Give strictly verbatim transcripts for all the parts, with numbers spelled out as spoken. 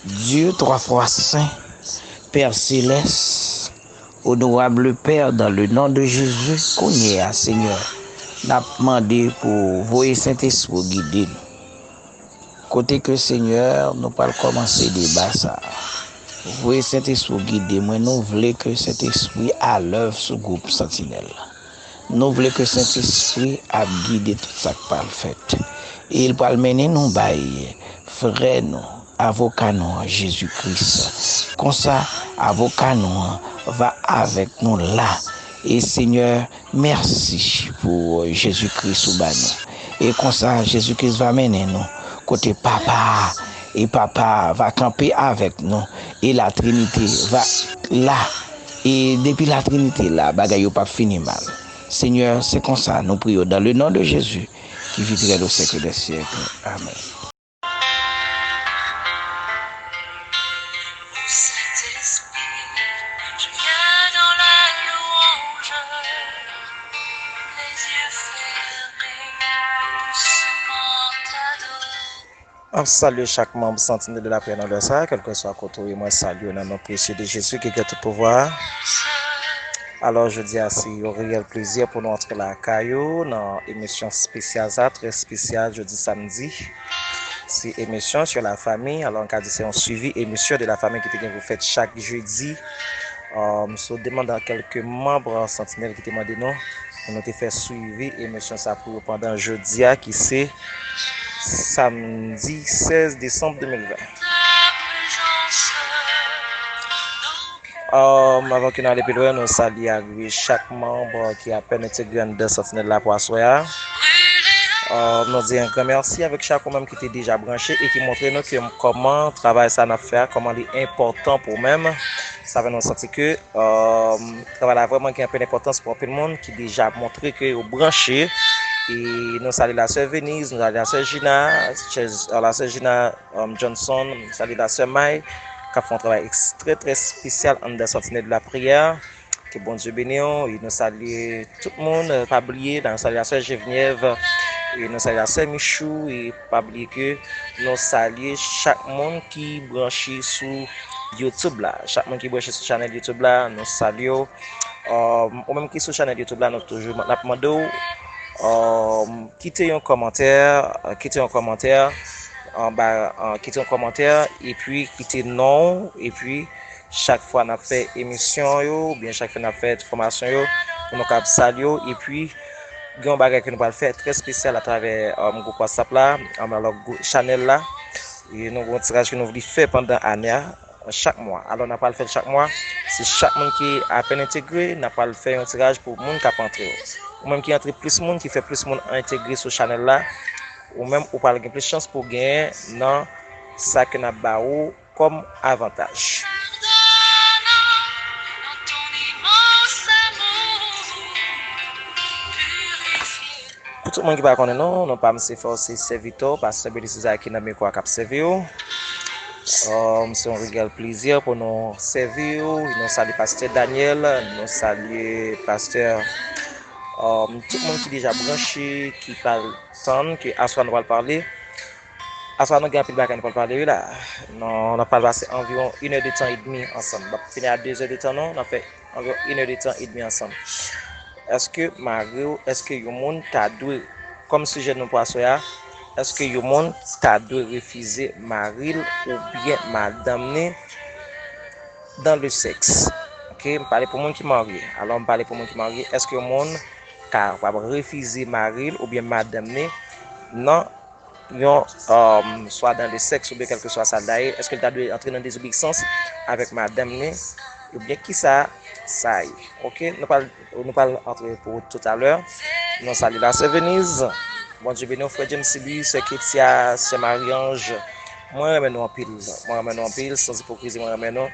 Dye twa fwa sen, Pè Selès, onorab Pè, dans le nom de Jésus, kounye a, Senyè, n ap mande pou w voye Sentespri w gide nou. Kote ke, Senyè, nou pral kòmanse deba sa a. Voye Sentespri w gide mwen, nou vle ke Sentespri alèv sou gwoup Santinèl la. Nou vle ke Sentespri ap gide tout sa k pral fèt. E l pral mennen nou bay frè nou, avoka nou an, Jezi Kris. Konsa, avoka nou an va avèk nou la. E Senyè, mèsi pou Jezi Kris ou ba nou. E konsa, Jezi Kris va mennen nou kote Papa a. E Papa a va kanpe avèk nou. E Latrinite va la. E depi Latrinite la, bagay yo p ap fini mal. Senyè, se konsa nou priye w dans le nom de Jésus, qui vit et règne au siècle des siècles. Amen. M ap salye chak manm Santinèl de Lapriyè nan lè sa a, kèlkeswa kote w ye, mwen salye w nan non presye de Jezi ki gen tout pouvwa. Alò, jodi a, se yon reyèl plezi pou nou antre lakay ou nan emisyon espesyal sa, trè espesyal, jodi samdi. Se emisyon sur la famille. Alò, n ka di se yon swivi emisyon de la famille ki te gen pou fèt chak jedi. Um, sou demann kèlke manm Santinèl ki te mande nou pou nou te fè swivi emisyon sa pou yo pandan jodi a, ki se samdi sèz desanm de mil ven. Um, avan ke nou ale pi lwen, nou salye avèk chak manm ki apèn entegre anndan Santinèl la pou aswè a. Um, nou di yon gran mèsi avèk chak ou menm ki te deja branche e ki montre nou ke kòman travay sa n ap fè a, kòman li enpòtan pou ou menm. Sa fè nou santi ke, um, travay la vrèman gen anpil enpòtans pou anpil moun ki deja montre ke yo branche. E nou salye la sè Venise, nou salye la sè Gina, chè, la sè Gina, um, Johnson, nou salye la sè May, k ap fè yon travay ekstrè, trè espesyal anndan Santinèl de Lapriyè. Ke Bondye beni w. E nou salye tout moun, eh, pa bliye, nou salye la sè Geneviève, e nou salye la sè Michou, e pa bliye ke nou salye chak moun ki branche sou YouTube la. Chak moun ki branche sou chanèl YouTube la, nou salye w. Um, ou menm ki sou chanèl YouTube la, nou toujou, n ap mande w, um, kite yon kòmantè, eh, kite yon kòmantè anba, eh, kite yon kòmantè, epi kite non w, epi chak fwa n ap fè emisyon yo, oubyen chak fwa n ap fè enfòmasyon yo, pou nou kab salye w. Epi, gen yon bagay ke nou pral fè trè espesyal atravè, um, gwoup WhatsApp la, um, alò, gwoup, chanèl la. E nou gen yon tiraj ke nou vle fè pandan ane a, chak mwa. Alò, n ap pral fè l chak mwa. Se chak moun ki apèn entegre, n ap pral fè yon tiraj pou moun k ap antre yo. Ou menm ki antre plis moun, ki fè plis moun entegre sou chanèl la, ou menm ou pral gen plis chans pou w genyen nan sa ke n ap ba ou kòm avantaj. Pou tout moun ki pa konnen nou, non pa m se Fòse Sèvitò, pastè Belize César ki nan mikwo a k ap sèvi w. Um, se yon reyèl plezi pou nou sèvi w. Nou salye pastè Daniel, nou salye pastè, um, tout moun ki deja branche, ki pral tann ke aswè nou pral pale. Aswè nou gen anpil bagay nou pral pale, wi, la. Nou, n ap pral pase anviwon inè de tan edmi ansanm. N ap fini a dezè de tan, non, n ap fè anviwon inè de tan edmi ansanm. Èske mari w, èske yon moun ta dwe, kòm sijè nou pou aswè a, èske yon moun ta dwe refize mari l oubyen madanm ni dans le sexe? Oke, m pale pou moun ki marye. Alò, m pale pou moun ki marye. Èske yon moun kapab refize mari l oubyen madanm ni nan yon, um, swa dans le sexe oubyen kèlkeswa sa l ta ye, èske l ta dwe antre nan dezobeyisans avèk madanm ni, oubyen kisa sa ye? Oke, nou pral, nou pral antre pou toutalè. Nou salye la sè Venise. Bondye beni w, frè James Sibi, sè Ketia, sè Marie-Ange. Mwen renmen nou anpil. Mwen renmen nou anpil, sans ipokrizi, mwen renmen nou.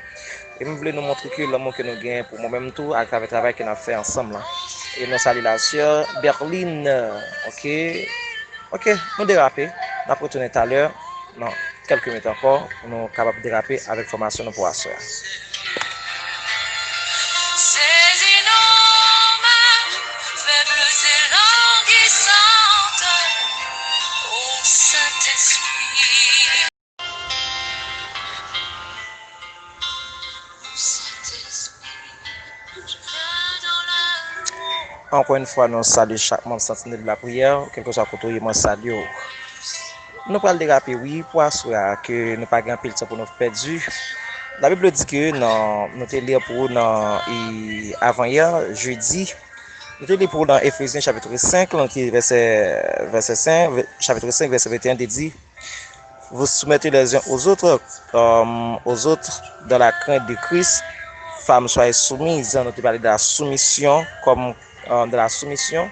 E m vle nou montre ke lanmou ke nou gen pou mwen menm tou, atravè travay ke n ap fè ansanm lan. E nou salye la sè Berline. Oke. Oke, nou derape. N ap retounen talè nan kèlke minit ankò pou nou kapab derape avèk fòmasyon nou pou aswè a. Ankò yon fwa, nou salye chak manm Santinèl de la Priyè, kèlkeswa kote w ye, mwen salye w. Nou pral derape, wi, pou aswè a, ke nou pa gen anpil tan pou nou pèdi. Labib di ke nan, nou te li pou ou nan, e, avanyè, jedi, nou te li pou ou nan Efezyen chapit senk, lan ki vèsè, vèsè senk, vè-, chapit senk, vèsè venteyen te di, Vous soumettez les uns aux autres, euh, aux autres dans la crainte de Christ. Femme, soyez soumise. Nou te pale de la soumisyon kòm, euh, de la soumisyon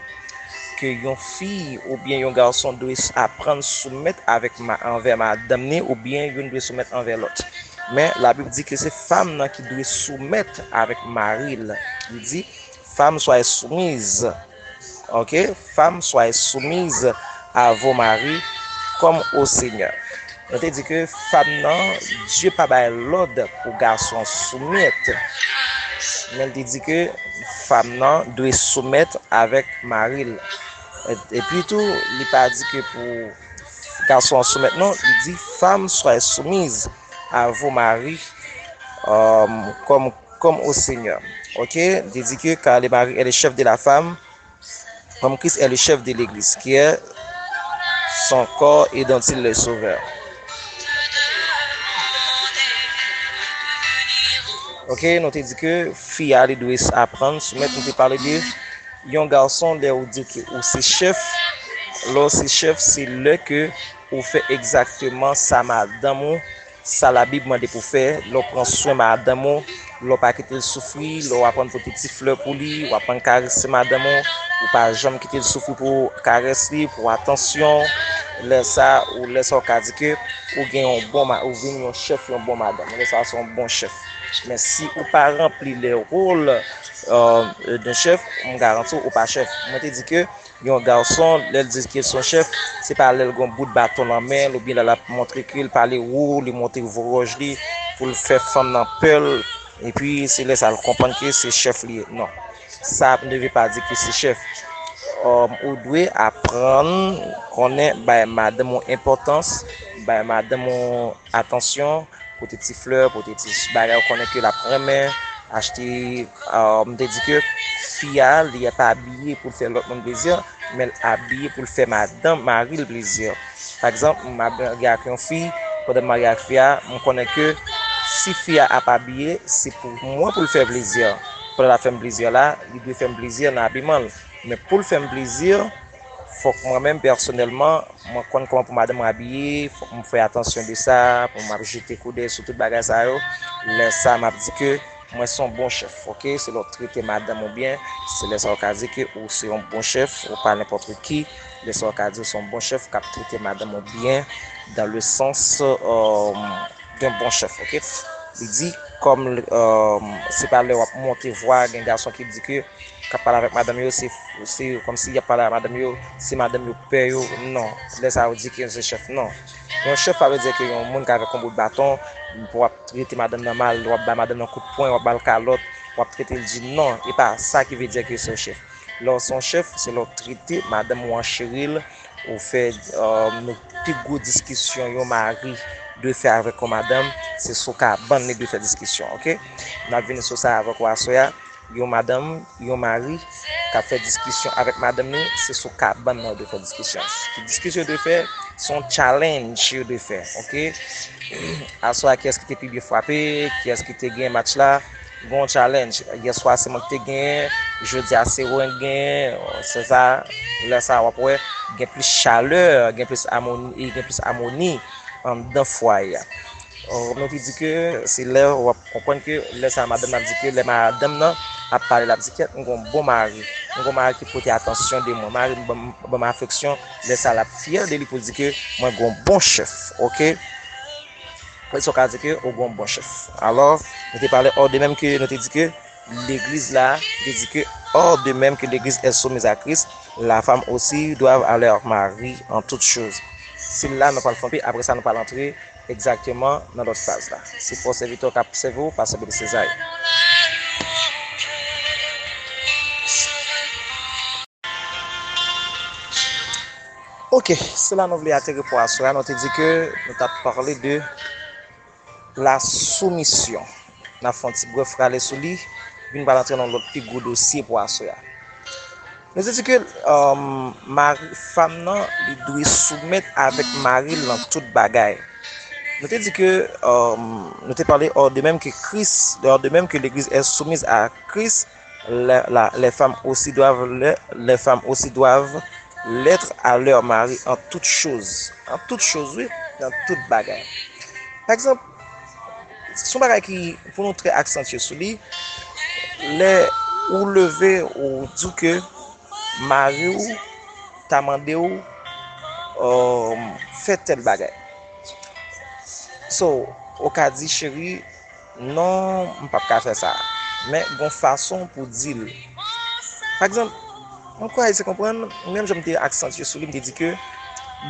ke yon fi oubyen yon gason dwe s-, aprann soumèt avèk ma-, anvè madanm ni, oubyen youn dwe soumèt anvè lòt. Men, Labib di ke se fanm nan ki dwe soumèt avèk mari l. Li di, Femmes, soyez soumises. Ok? Femmes, soyez soumises à vos maris comme au Seigneur. Nou te di ke fanm nan, Dye pa bay lòd pou gason soumèt. Men l te di ke fanm nan dwe soumèt avèk mari l. E-, epi tou, li pa di ke pou gason an soumèt, non, li di, Femmes, soyez soumises à vos maris, euh, comme, comme au Seigneur. Ok? Li di ke, car le mari est le chef de la femme, comme Christ est le chef de l'Église, qui est son corps et dont il est le sauveur. Ok, nou te di ke fi a, li dwe aprann soumèt, nou te pale de yon gason, lè ou di ke ou se chèf, lè ou se chèf, se lè ke ou fè egzakteman sa madanm ou, sa Labib mande pou fè, lè w pran swen madanm ou, lè w pa kite l soufri, lè w aprann pote ti flè pou li, w aprann karese madanm ou, ou pa janm kite l soufri pou karès li, pou atansyon. Lè sa, ou, lè sa, ou ka di ke ou gen yon bon ma-, ou vin yon chèf, yon bon madanm. Lè sa, se yon bon chèf. Men si ou pa ranpli le rôle, euh, de chèf, m garanti w, ou pa chèf. Mwen te di ke yon gason, lè l di ke l se yon chèf, se pa lè l gen yon bout baton nan men l, oubyen lè l ap montre ke l pale wo, li montre vwòj li, pou l fè fanm nan pè l, epi se lè sa l konprann ke se chèf li ye. Non. Ça ne veut pas dire que c'est chef. Um, ou dwe aprann konnen bay madanm ou enpòtans, bay madanm ou atansyon, pote ti flè, pote ti bagay ou konnen ke l ap renmen, achte, um, m te di ke fi a, li ap abiye pou l fè lòt moun plezi, men l abiye pou l fè madanm, mari l plezi. Pa egzanp, m ap marye ak yon fi, pandan m marye ak fi a, m konnen ke si fi a ap abiye, se pou mwen pou l fè plezi. Pandan l ap fè m plezi la, li dwe fè m plezi nan abiman l. Men pou l fè m plezi, fòk mwen menm pèsonèlman, mwen konn kòman pou madanm mwen abiye, fòk m fè atansyon de sa, pou m ap jete koudèy sou tout bagay sa yo. Lè sa, m ap di ke mwen se yon bon chèf, ok? Se lè w trete madanm ou byen, se lè sa w ka di ke ou se yon bon chèf, ou pa nenpòt ki. Lè sa w ka di ou se yon bon chèf k ap trete madanm ou byen, dans le sens, euh, d'un bon chef, ok? Li di, kòm, euh, se pa lè w ap monte vwa, gen gason ki di ke, k ap pale avèk madanm yo, se, se kòmsi y ap pale ak madanm yo, se madanm yo pè yo. Non, lè sa yo di ke yo se chèf, non. Yon chèf pa vle di ke yon moun k avèk yon bout baton, w ap trete madanm nan mal, w ap ba madanm nan kout pwen, w ap ba l kalòt, w ap trete l di non. E pa sa ki vle di ke se yon chèf. Lè w se yon chèf, se lè w trete madanm ou an cheri l, ou fè, euh, nou pi gwo diskisyon yon mari dwe fè avèk yon madanm, se sou kabann li dwe fè diskisyon, ok? N ap vini sou sa avèk ou aswè a. Yon madanm, yon mari k ap fè diskisyon avèk madanm li, se sou kabann nan yo dwe fè diskisyon. Ki diskisyon yo dwe fè? Se yon challenge yo dwe fè, ok? Aswè a, kiyès ki te pi byen frape, kiyès ki te gen match la, gen yon challenge. Yèswa se mwen ki te genyen, jodi a se Wen k genyen, se sa, lè sa w ap wè, gen plis chalè, gen plis amoni, gen plis amoni anndan fwaye a. Ò, nou te di ke se lè w ap konprann ke lè sa madanm nan ap di ke lè madanm nan ap pale, l ap di, "Kèt, m gon bon mari. M gon mari ki pote atansyon de mwen. Mari m ban m, ban m afeksyon." Lè sa l ap fyè de li pou l di ke, "Mwen gon bon chèf." Ok? Lè sa w ka di ke ou gon bon chèf. Alò, nou te pale ò de menm ke nou te di ke legliz la, te di ke ò de menm ke legliz est soumise à Christ, la femme aussi doivent à leur mari en toutes choses. Se la nou pral fè yon pi, apre sa nou pral antre egzakteman nan lòt faz la. Se pa sèvitè k ap sèvi w, pa sèvitè Sezay. Ok, se la nou vle ateri pou aswè a. Nou te di ke nou t ap pale de la soumisyon. N ap fè yon ti brèf rale sou li, vin pral antre nan lòt pi gwo dosye pou aswè a. Nou te di ke um, mari fanm nan li dwe soumèt avèk mari l nan tout bagay. Nou te di ke um, nou te pale ò de menm ke Kris, ò de menm ke legliz est soumise à Christ, les femmes aussi doivent les femmes aussi doivent l'être à leur mari en toutes choses. En toutes choses, wi, nan tout bagay. Pa egzanp, se yon bagay ki pou nou trè aksantye sou li. Lè ou leve ou di ke mari w ta mande w um, fè tèl bagay. So, ou ka di cheri, non, m p ap ka fè sa. Men gon fason pou di l. Pa egzanp, m kwè se konprann, menm jan m te aksantye sou li, m te di ke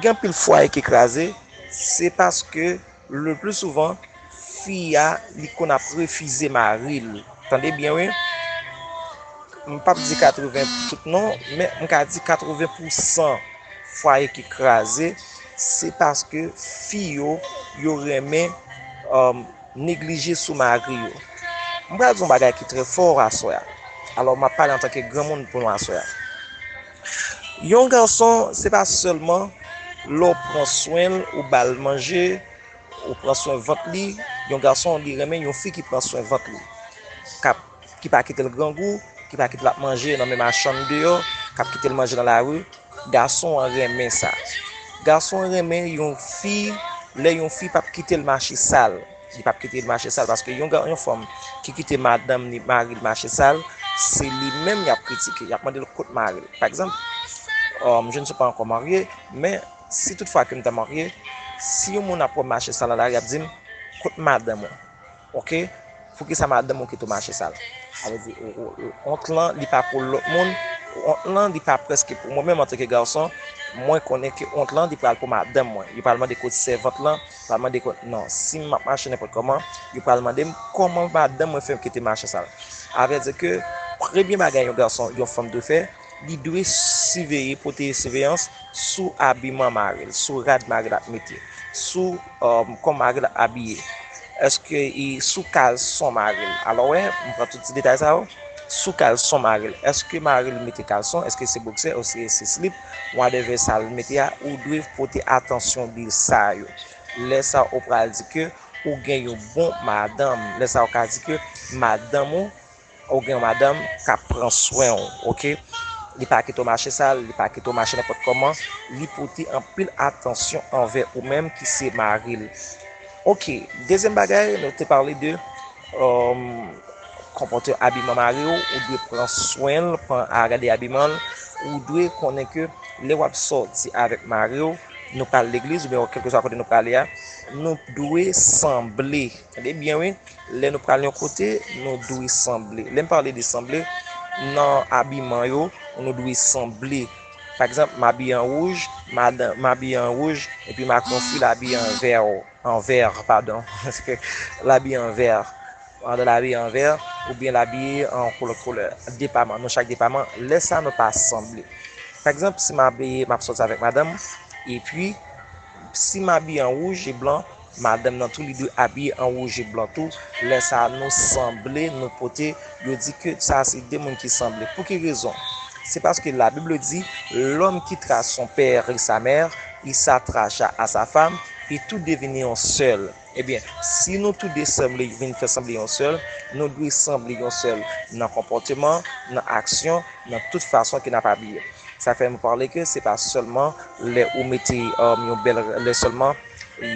gen anpil fwaye ki kraze, se paske le plus souvent fi a li konn ap refize mari l. Tande byen wi. M p ap di katreven tout non, men m ka di katreven pousan fwaye ki kraze, se paske fi yo, yo renmen um, neglije sou mari yo. M pral di yon bagay ki trè fò aswè a. Alò, m ap pale antanke granmoun pou nou aswè a. Yon gason, se pa sèlman lè w pran swen l, ou ba l manje, ou pran swen vant li. Yon gason, li renmen yon fi ki pran swen vant li, k ap, ki pa kite l grangou, ki pa kite l ap manje nan men machann deyò, k ap kite l manje nan lari. Gason an renmen sa. Gason an renmen yon fi, lè yon fi p ap kite l mache sal. Li p ap kite l mache sal paske yon, yon fanm ki kite madanm li, mari l mache sal, se li menm y ap kritike. Y ap mande l kot mari l. Pa egzanp, um, je ne suis pas encore marié, men si tout fwa ke m ta marye, si yon moun ap wè m mache sal nan lari, y ap di m, kot madanm ou? Oke? Poukisa madanm ou kite w mache sal? Sa vle di, ont lan, li pa pou lòt moun. Ont lan, li pa prèske pou mwen menm antanke gason. Mwen konnen ke ont lan, li pral pou madanm mwen. Yo pral mande kot sèvant lan, pral mande kot, non, si m ap mache nenpòt kòman, yo pral mande m kòman madanm mwen fè m kite mache sal. Sa vle di ke premye bagay yon gason, yon fanm dwe fè, li dwe siveye, pote siveyans sou abiman mari l, sou rad mari l ap mete, sou um, kòman mari l ap abiye. Èske e sou kalson mari l? Alò wè, m pran tout ti detay sa yo. Sou kalson mari l, èske mari l mete kalson? Èske se boksè? Èske se slip? Whatever sa l mete a, ou dwe pote atansyon de sa yo. Lè sa ou pral di ke ou gen yon bon madanm. Lè sa ou ka di ke madanm ou ou gen yon madanm k ap pran swen w, oke? Li pa kite w mache sal, li pa kite w mache nenpòt kòman, li pote anpil atansyon anvè ou menm ki se mari l. Oke, dezyèm bagay, nou te pale de um, konpòte abiman mari w, ou dwe pran swen l, pran a gade abiman l, ou dwe konnen ke lè w ap sòti avèk mari w, nou pral legliz oubyen kèlkeswa kote nou prale a, nou dwe sanble. Tande byen wi, lè nou pral yon kote, nou dwe sanble. Lè m pale de sanble, nan abiman yo, nou dwe sanble. Pa egzanp, m abiye an wouj, madan, m abiye an wouj, epi m ak yon fi l abiye an vè, an vè, padon. L abiye an vè. Pandan l abiye an vè, oubyen l abiye an kolòt koulè. Depaman, nou chak depaman. Lè sa, nou pa sanble. Pa egzanp, si m abiye, m ap sòti avèk madanm, epi si m abiye an wouj e blan, madanm nan tou li dwe abiye an wouj e blan tou. Lè sa a, nou sanble, nou pote, yo di ke sa se de moun ki sanble. Pou ki rezon? C'est parce que la Bible dit, l'homme quittera son père et sa mère, il s'attachera à sa femme, et tout deveniront seuls. Ebyen, si nou tou de sanble vin fè sanble yon sèl, nou dwe sanble yon sèl nan konpòteman, nan aksyon, nan tout fason ke n ap abiye. Sa fè m pale ke se pa sèlman lè ou mete um, yon bèl, lè sèlman e,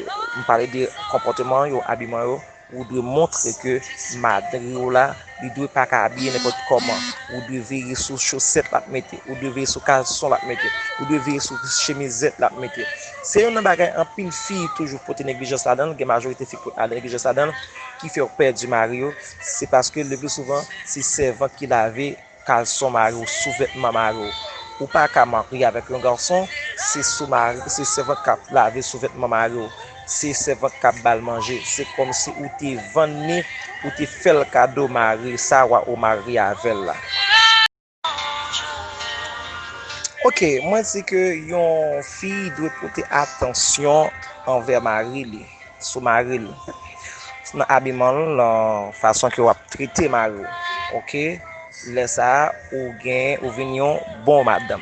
m pale de konpòteman yo, abiman yo, ou dwe montre ke mari w la, li dwe pa ka abiye nenpòt kòman. Ou dwe veye sou chosèt l ap mete, ou dwe veye sou kalson l ap mete, ou dwe veye sou chemizèt l ap mete. Se youn nan bagay anpil fi toujou pote neglijans ladan l, gen majorite fi ki pote neglijans ladan l, ki fè yo pèdi mari yo, se paske le pli souvan se sèvant ki lave kalson mari w, souvètman mari w. Ou pa ka marye avèk yon gason, se sou mari, se sèvant k ap lave souvètman mari w, se sèvant k ap ba l manje. Se kòmsi ou te vann li, ou te fè l kado mari sa w a ou marye avè l la. Ok, mwen di ke yon fi dwe pote atansyon anvè mari li, sou mari l, nan abiman l, nan fason ke w ap trete mari w. Ok? Lè sa a, ou gen, ou vin yon bon madanm.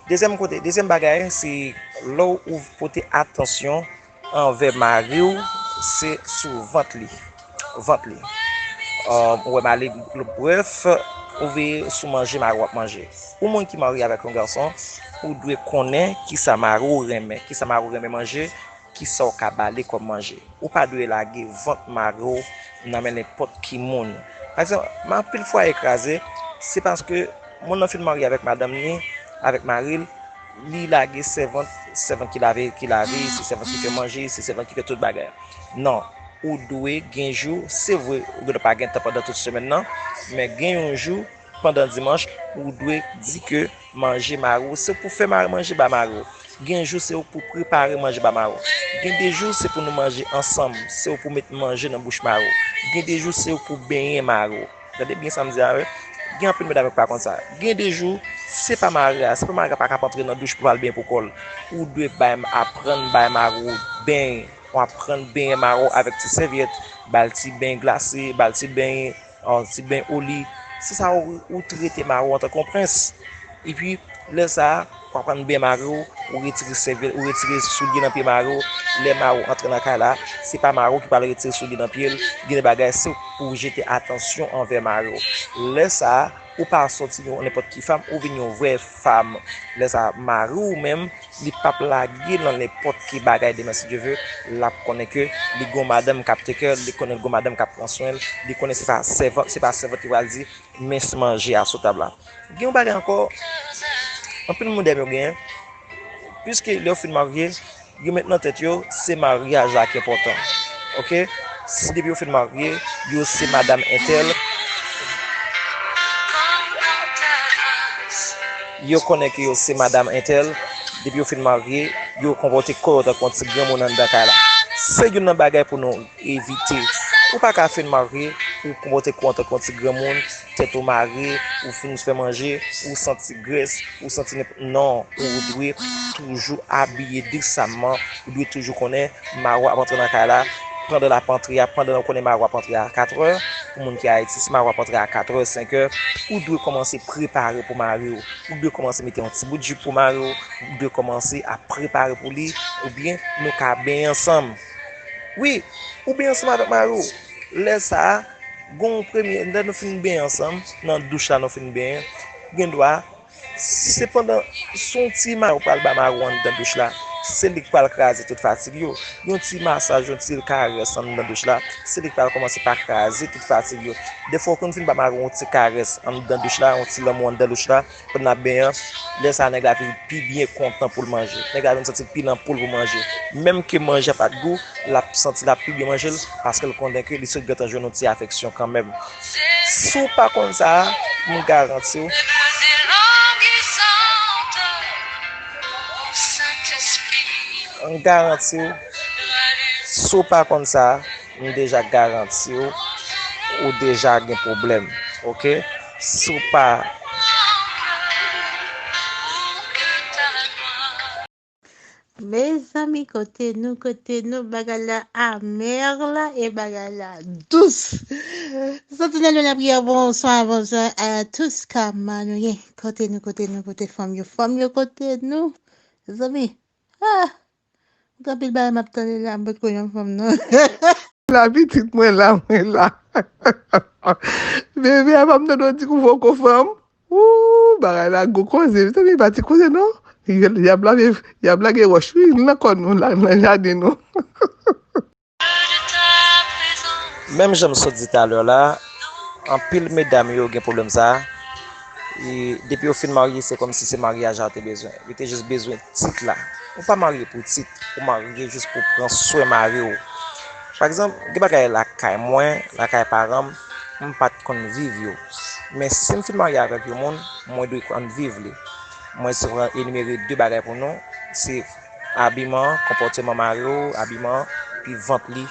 Dezyèm kote, dezyèm bagay, se lè w pote atansyon anvè mari w, se sou vant li. Vant li. Ou wè mari, brèf, ou veye sou manje mari w ap manje. Ou moun ki marye avèk yon gason, ou dwe konnen kisa mari w renmen, kisa mari w renmen manje, kisa w ka ba li kòm manje. Ou pa dwe lage vant mari w nan men nenpòt ki moun. Pa egzanp, anpil fwaye kraze, se paske moun nan fin marye avèk madanm li, avèk mari l, li lage sèvant, sèvant ki lave, ki lave, se sèvant ki fè manje, se sèvant ki fè tout bagay. Non, ou dwe gen jou, se vre, ou gendwa pa gen tan pandan tout semèn nan, men gen yon jou, pandan dimanch, ou dwe di ke manje mari w, se pou fè mari manje ba mari w. Gen jou, se ou pou prepare manje ba mari w. Gen de jou, se pou nou manje ansanm, se ou pou met manje nan bouch mari w. Gen de jou, se ou pou benyen mari w. Gade byen sa m di a, wi. Gen anpil medam ki pa konn sa. Gen de jou, se pa mari a, se pa mari a pa ka antre nan douch pou al benyen pou kò l. Ou dwe bay, aprann bay mari w benyen. Ou aprann benyen mari w avèk ti sèvyèt, ba l ti benyen glase, ba l ti benyen, an ti benyen oli. Se sa ou, ou trete mari w antanke yon prens. Epi, lè sa a, w aprann benyen mari w, ou retire sèvyèt, ou retire soulye nan pye mari w. Lè mari w antre nan kay la, se pa mari w ki pral retire soulye nan pye l. Gen de bagay, se pou w jete atansyon anvè mari w. Lè sa a, ou pa sòti yon nenpòt ki fanm, ou vin yon vrè fanm. Lè sa a, mari w menm, li p ap lage nan nenpòt ki bagay demen, si Dye ve, l ap konnen ke li gon madanm k ap take care, li konnen l gon madanm k ap pran swen l, li konnen se pa sèvant, se pa sèvant ki pral di, men manje a sou tab la. Gen yon bagay ankò, anpil moun dèyè yo genyen, piske lè yo fin marye, yo met nan tèt yo, se maryaj la ki enpòtan. Oke? Si depi yo fin marye, yo se madanm entèl, yo konnen ke yo se madanm entèl, depi yo fin marye, yo konpòte kò yo tankou yon ti granmoun anndan kay la. Se youn nan bagay pou nou evite. Ou pa ka fin marye, ou konpòte kò w antanke yon ti granmoun, tèt ou mare, ou fin fè manje, ou santi grès, ou santi nenp-, non, ou dwe toujou abiye desamman, ou dwe toujou konnen mari w ap antre nan kay la, pandan l ap antre a, pandan w konnen mari w ap antre a katrè, pou moun ki Ayiti, si mari w ap antre a katrè, senkè, ou dwe kòmanse prepare pou mari w, ou dwe kòmanse mete yon ti bout jip pou mari w, ou dwe kòmanse ap prepare pou li, oubyen nou ka benyen ansanm. Wi, ou benyen ansanm avèk mari w. Lè sa a, gon premye, lè nou fin benyen ansanm, nan douch la nou fin benyen, gen dwa, se pandan, se yon ti mari w pral ba mari w anndan douch la, se li k pral kraze tout fatig yo. Yon ti masaj, yon ti karès anndan douch la, se li k pral kòmanse pa kraze tout fatig yo. Defwa ou konn fin ba mari w yon ti karès anndan douch la, yon ti lanmou anndan douch la, pandan n ap benyen an, lè sa a nèg la vin pi byen kontan pou l manje. Nèg la vin santi l pi nan poul pou manje. Menm ke manje a pa t gou, l ap santi l ap pi byen manje l, paske l konnen ke li sot gentan jwenn yon ti afeksyon kanmenm. Si w pa konn sa a, m garanti w, m garanti w, si w pa konn sa a, m deja garanti w, ou deja gen pwoblèm, oke? Si w pa Mezanmi, kote nou, kote nou, bagay la amè la e bagay la dous. Santinèl yo, lapriyè, bonswa, bonswa a tous, kòman nou ye? Kote nou, kote nou, kote fanm yo, fanm yo, kote nou? Mezanmi, ah! Gen anpil bagay m ap tande la, m potko janm fanm non. La pitit mwen la, mwen la. Bebe a pa m tande w di kou poko fanm. Ooh, bagay la gwo koze, mezanmi, pa ti koze non. Dyab la, dyab la gen wòch wi, nan kò nou, la, nan jaden nou. Menm jan m sot di talè la, anpil medam yo gen pwoblèm sa a. E depi yo fin marye, se kòmsi se maryaj la yo te bezwen. Yo te jis bezwen tit la. Ou pa marye pou tit, ou marye jis pou pran swen mari w. Pa egzanp, gen bagay lakay mwen, lakay paran m, m pa t konn viv yo. Men si m fin marye avèk yon moun, mwen dwe konn viv li. Mwen se pran enimere de bagay pou nou, se abiman, konpòteman mari w, abiman, pi vant li,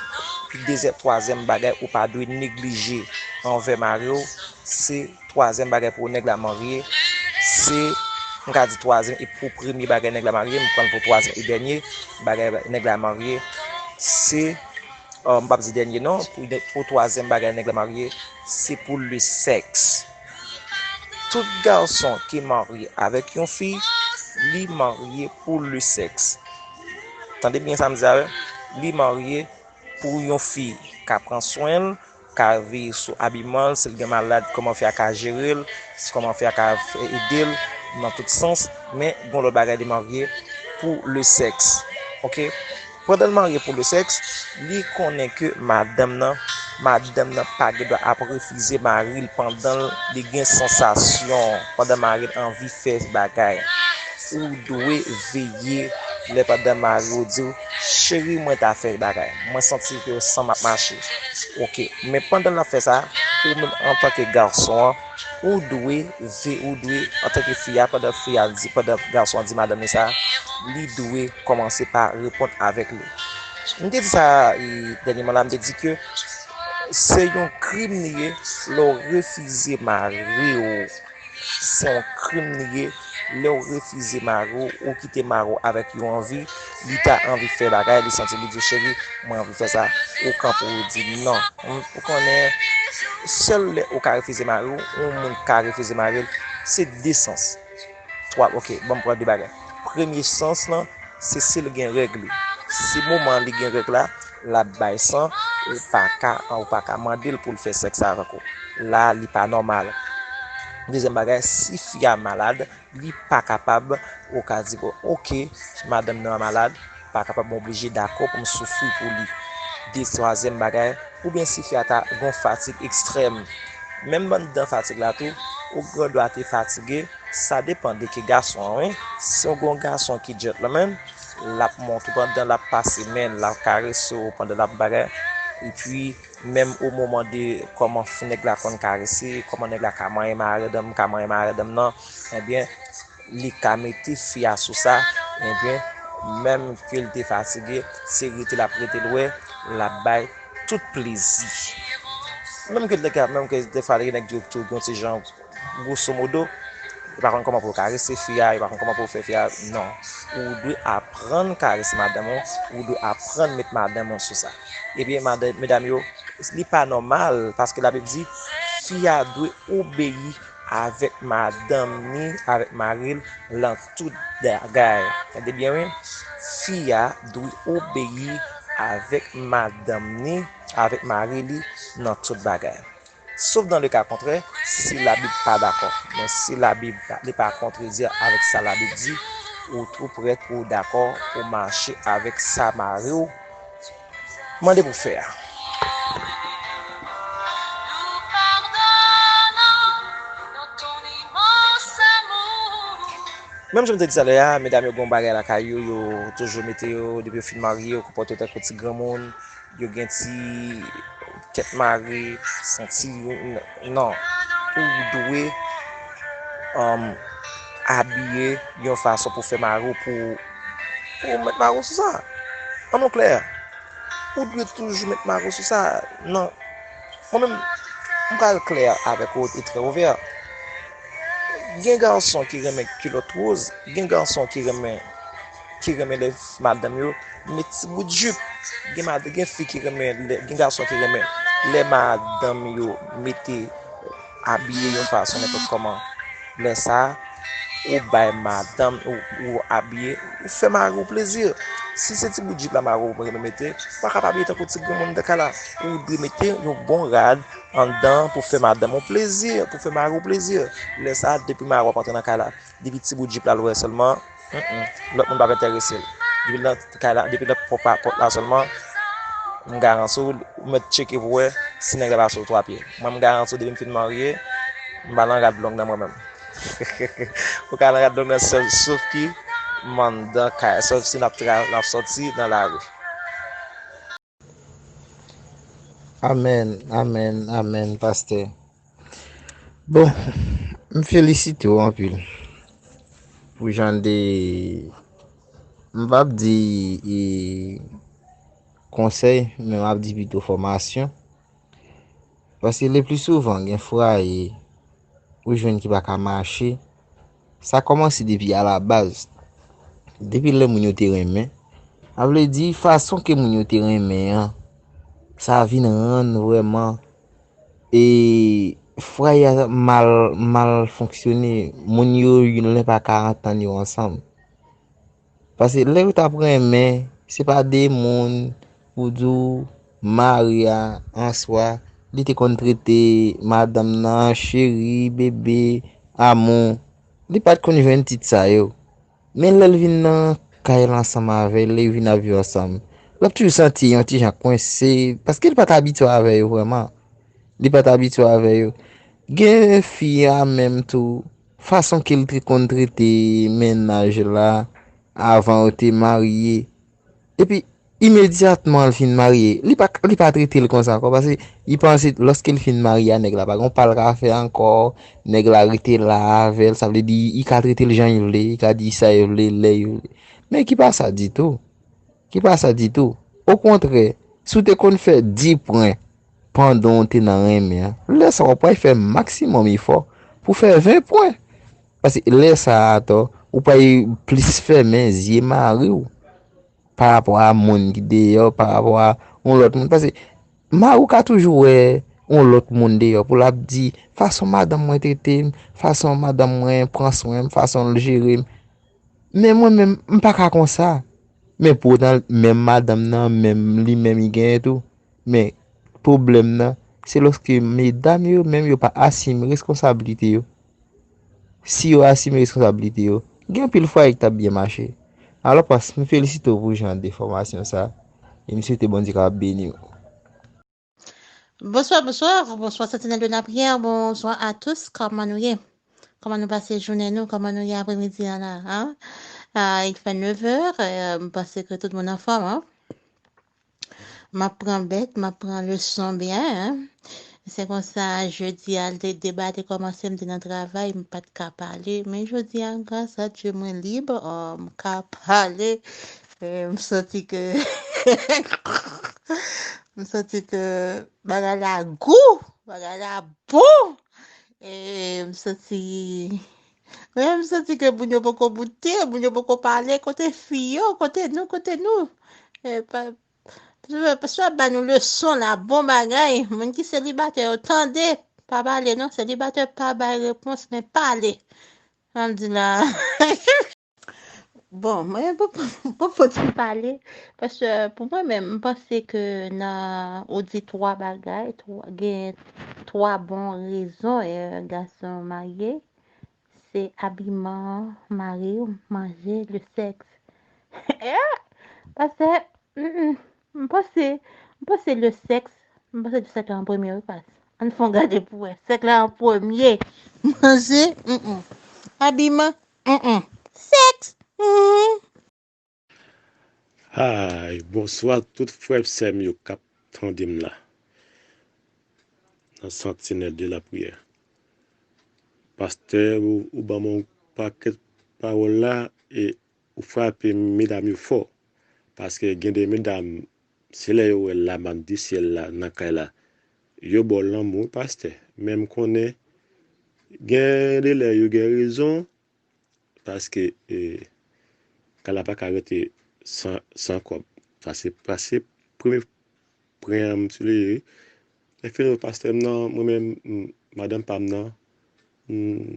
pi dezyèm, twazyèm bagay ou pa dwe neglije anvè mari w, se twazyèm bagay pou nèg la marye, se, m ka di twazyèm e pou premye bagay nèg la marye, m pran l pou twazyèm e dènye bagay nèg la marye, se, m p ap di dènye non, pou, pou twazyèm bagay nèg la marye, se pou le sèks. Tout gason ki marye avèk yon fi, li marye pou le sèks. Tande byen sa m di a, wi. Li marye pou yon fi ka pran swen l, ka veye sou abiman l, si l gen malad, kòman fi a ka jere l, kòman fi a ka ede l nan tout sans, men gon lòt bagay li marye pou le sèks. Oke? Pandan l marye pou le sèks, li konnen ke madanm nan, madanm nan pa gen dwa ap refize mari l pandan li gen sansasyon, pandan mari l anvi fè bagay. Ou dwe veye lè pandan mari w di w, cheri, mwen ta fè bagay. Mwen santi ke san m ap mache. Oke. Men pandan l ap fè sa, ou menm antanke gason an, ou dwe ve, ou dwe, antanke fi a, pandan fi a di, pandan gason an di madanm li sa, li dwe kòmanse pa reponn avèk li. M te di sa, e, dènyèman la, m te di ke se yon krim li ye lè w refize mari w. Se yon krim li ye lè w refize mari w, ou kite mari w avèk yon anvi, li ta anvi fè bagay, li santi li di, cheri, mwen anvi fè sa, ou kanpe ou di non. Ou konnen, sèl lè ou ka refize mari w, yon moun ka refize mari l, se de sans. Twa, oke, ban m pran de bagay. Premye sans lan, se si l gen règ li. Si moman li gen règ la, l ap bay san, ou pa ka, ou pa ka mande l pou l fè sèks avèk ou. La, li pa nòmal. Dezyèm bagay, si fi a malad, li pa kapab, ou ka di, bon, oke, madanm nan malad, pa kapab, mwen oblije dakò pou m soufri pou li. De, twazyèm bagay, oubyen si fi a ta gon fatig ekstrèm. Menm anndan fatig la tou, ou gen dwa te fatige, sa depann de ki gason an, wi. Si w gon gason ki gentleman, l ap montre w pandan l ap pase men l, l ap karese w pandan l ap bagay. Epi, menm o moman de kòman nèg la konn karese, kòman nèg la ka manyen madanm, ka manyen madanm nan, ebyen, li ka mete fi a sou sa, ebyen, menm ke l te fatige, se rete l ap rete l wè, l ap bay tout plezi. Menm ke l te ka, menm ke defwa gen nèg yo tou gon ti jan gwoso modo, yo pa konn kòman pou yo karese fi a, yo pa konn kòman pou yo fè fi a, non. Ou dwe aprann karese madanm ou, ou dwe aprann met madanm ou sou sa. Ebyen, madanm, medam yo, li pa nòmal, paske Labib di, fi a dwe obeyi avèk madanm ni, avèk mari l, nan tout bagay. Tande byen, wi. Fi a dwe obeyi avèk madanm ni, avèk mari li, nan tout bagay. Sof dans le cas contraire, si Labib pa dakò. Men si Labib pa, li pa kontredi avèk sa Labib di, ou tou prèt pou w dakò pou w mache avèk sa mari w mande pou w fè a. Menm jan m te di talè a, medam yo gen yon bagay lakay yo, yo toujou mete yo, depi yo fin marye, yo konpòte yo tankou ti granmoun, yo gen ti tèt mare, santi yo, n-, non. Ou dwe, um, abiye yon fason pou fè mari w, pou, pou w met mari w sou sa. Ann nou klè. Ou dwe toujou met mari w sou sa. Non. Mwen menm, m pral klè avèk ou e trè ouvè. Gen gason ki renmen kilòt woz, gen gason ki renmen, ki renmen lè madanm yo met ti bout jip. Gen mad-, gen fi ki renmen lè, gen gason ki renmen lè madanm yo mete, abiye yon fason nenpòt kòman. Lè sa a, ou bay madanm, ou, ou abiye, ou fè mari w plezi. Si se ti bout jip la mari w renmen mete, ou pa ka pa abiye tankou ti granmoun nan kay la. Ou dwe mete yon bon rad anndan pou fè madanm ou plezi, pou fè mari w plezi. Lè sa a, depi mari w ap antre nan kay la, depi ti bout jip la l wè sèlman, mm, mm, lòt moun p ap enterese l. Depi l nan kay la, depi l nan pòt la, pòt la sèlman, m garanti w, ou mèt tcheke pou wè si nèg la pase w twa pye. Mwen, m garanti w, depi m fin marye, m pa nan rad long nan mwen menm. Ou ka nan rad long nan sèl, sof ki m anndan kay, sof si n ap tra-, n ap sòti nan lari. Amèn, amèn, amèn, pastè. Bon, m felisite w anpil pou jan de, m p ap di, e, konsèy, men m ap di pito fòmasyon. Paske le pli souvan, gen fwaye ou jwenn ki pa ka mache, sa kòmanse depi alabaz. Depi lè moun yo te renmen, sa vle di fason ke moun yo te renmen an, sa vin rann vrèman, e fwaye a mal, mal fonksyone, moun yo youn lè pa ka antann yo ansanm. Paske lè yo t ap renmen, se pa de moun pou di w mari a an swa, li te konn trete madanm nan cheri, bebe, amou. Li pa t konn jwenn tit sa yo. Men lè l vin nan kay la ansanm avè l, lè yo vin ap viv ansanm, l ap toujou santi yon ti jan kwense, paske li pa t abitye avè yo vrèman. Li pa t abitye avè yo. Gen fi a menm tou, fason ke l te konn trete mennaj la avan yo te marye. Epi, imedyatman l fin marye, li pa, li pa trete l konsa ankò, paske li panse lòske l fin marye a nèg la pa gen pa l ka fè ankò, nèg la rete la avè l, sa vle di, li ka trete l jan li vle, li ka di sa li vle, lè li vle. Men ki pa sa ditou. Ki pa sa ditou. Okontrè, si w te konn fè dis pwen pandan w te nan renmen an, lè sa w ap pral fè maksimòm efò pou fè ven pwen. Paske lè sa a atò, ou pral plis fèmen zye mari w pa rapò a moun ki deyò, pa rapò a yon lòt moun. Paske mari w ka toujou wè yon lòt moun deyò pou l ap di, fason madanm mwen trete m, fason madanm mwen pran swen m, fason l jere m. Men mwen menm, m pa ka konsa. Men poutan, menm madanm nan, menm li menm li genyen tou. Men pwoblèm nan, se lòske medam yo menm yo pa asime reskonsablite yo. Si yo asime reskonsablite yo, gen anpil fwaye ki t ap byen mache. Alò, pas, m felisite w pou jan de fòmasyon sa, e m swete Bondye kapab beni w. Bonsoir, bonsoir, bonsoir Sentinelle de la Prière, bonsoir à tous, kòman nou ye? Kòman nou pase jounen nou, kòman nou ye apremidi an la, hein? Ah, il fait neuf heures, euh, m panse ke tout moun anfòm, hein? M ap pran bèt, m ap pran leson byen, hein? Se konsa, jodi a, l te deba te kòmanse, m te nan travay, m pa t ka pale. Men jodi a, gras a Dye, mwen lib, oh, m ka pale. Eh, m santi ke, m santi ke bagay la gou, bagay la bon. Eh, m santi, men m santi ke moun yo poko boute, moun yo poko pale, kote fi yo, kote nou, kote nou. Eh, pa, Paske ap ba nou leson la, bon bagay. Moun ki selibatè yo, tande. Pa pale non, selibatè pa bay repons, men pale. Sa m di la. Bon, mwen, pou, pou, pou ti pale, paske pou mwen menm, m panse ke nan, ou di twa bagay, twa, gen twa bon rezon, eh, gason marye, se abiman, mari, manje, le sèks. Eh, paske, mm, mm, m panse, m panse le sèks, m panse le sèks la an premye, wi, pas. Ann fè yon gade pou wè. Sèks la an premye. Manje, mm, mm. Abiman, mm, mm. Sèks, mm. Ay, bonswa tout frè m, sè m yo k ap tande m la nan Sentinelle de la Prière. Pastè, ou, ou ban m yon pakèt pawòl la, e ou frape medam yo fò. Paske gen de medam, se lè yo wè lamann di syèl la nan kay la, yo ba w lanmou, wi, pastè. Men m konnen, gen de lè yo gen rezon, paske, e, kay la pa ka rete san, san kòb. Sa se, sa se premye pwen an m sou li, wi. Lè fini, pastè m nan, mwen menm, m, madanm pa m nan, m,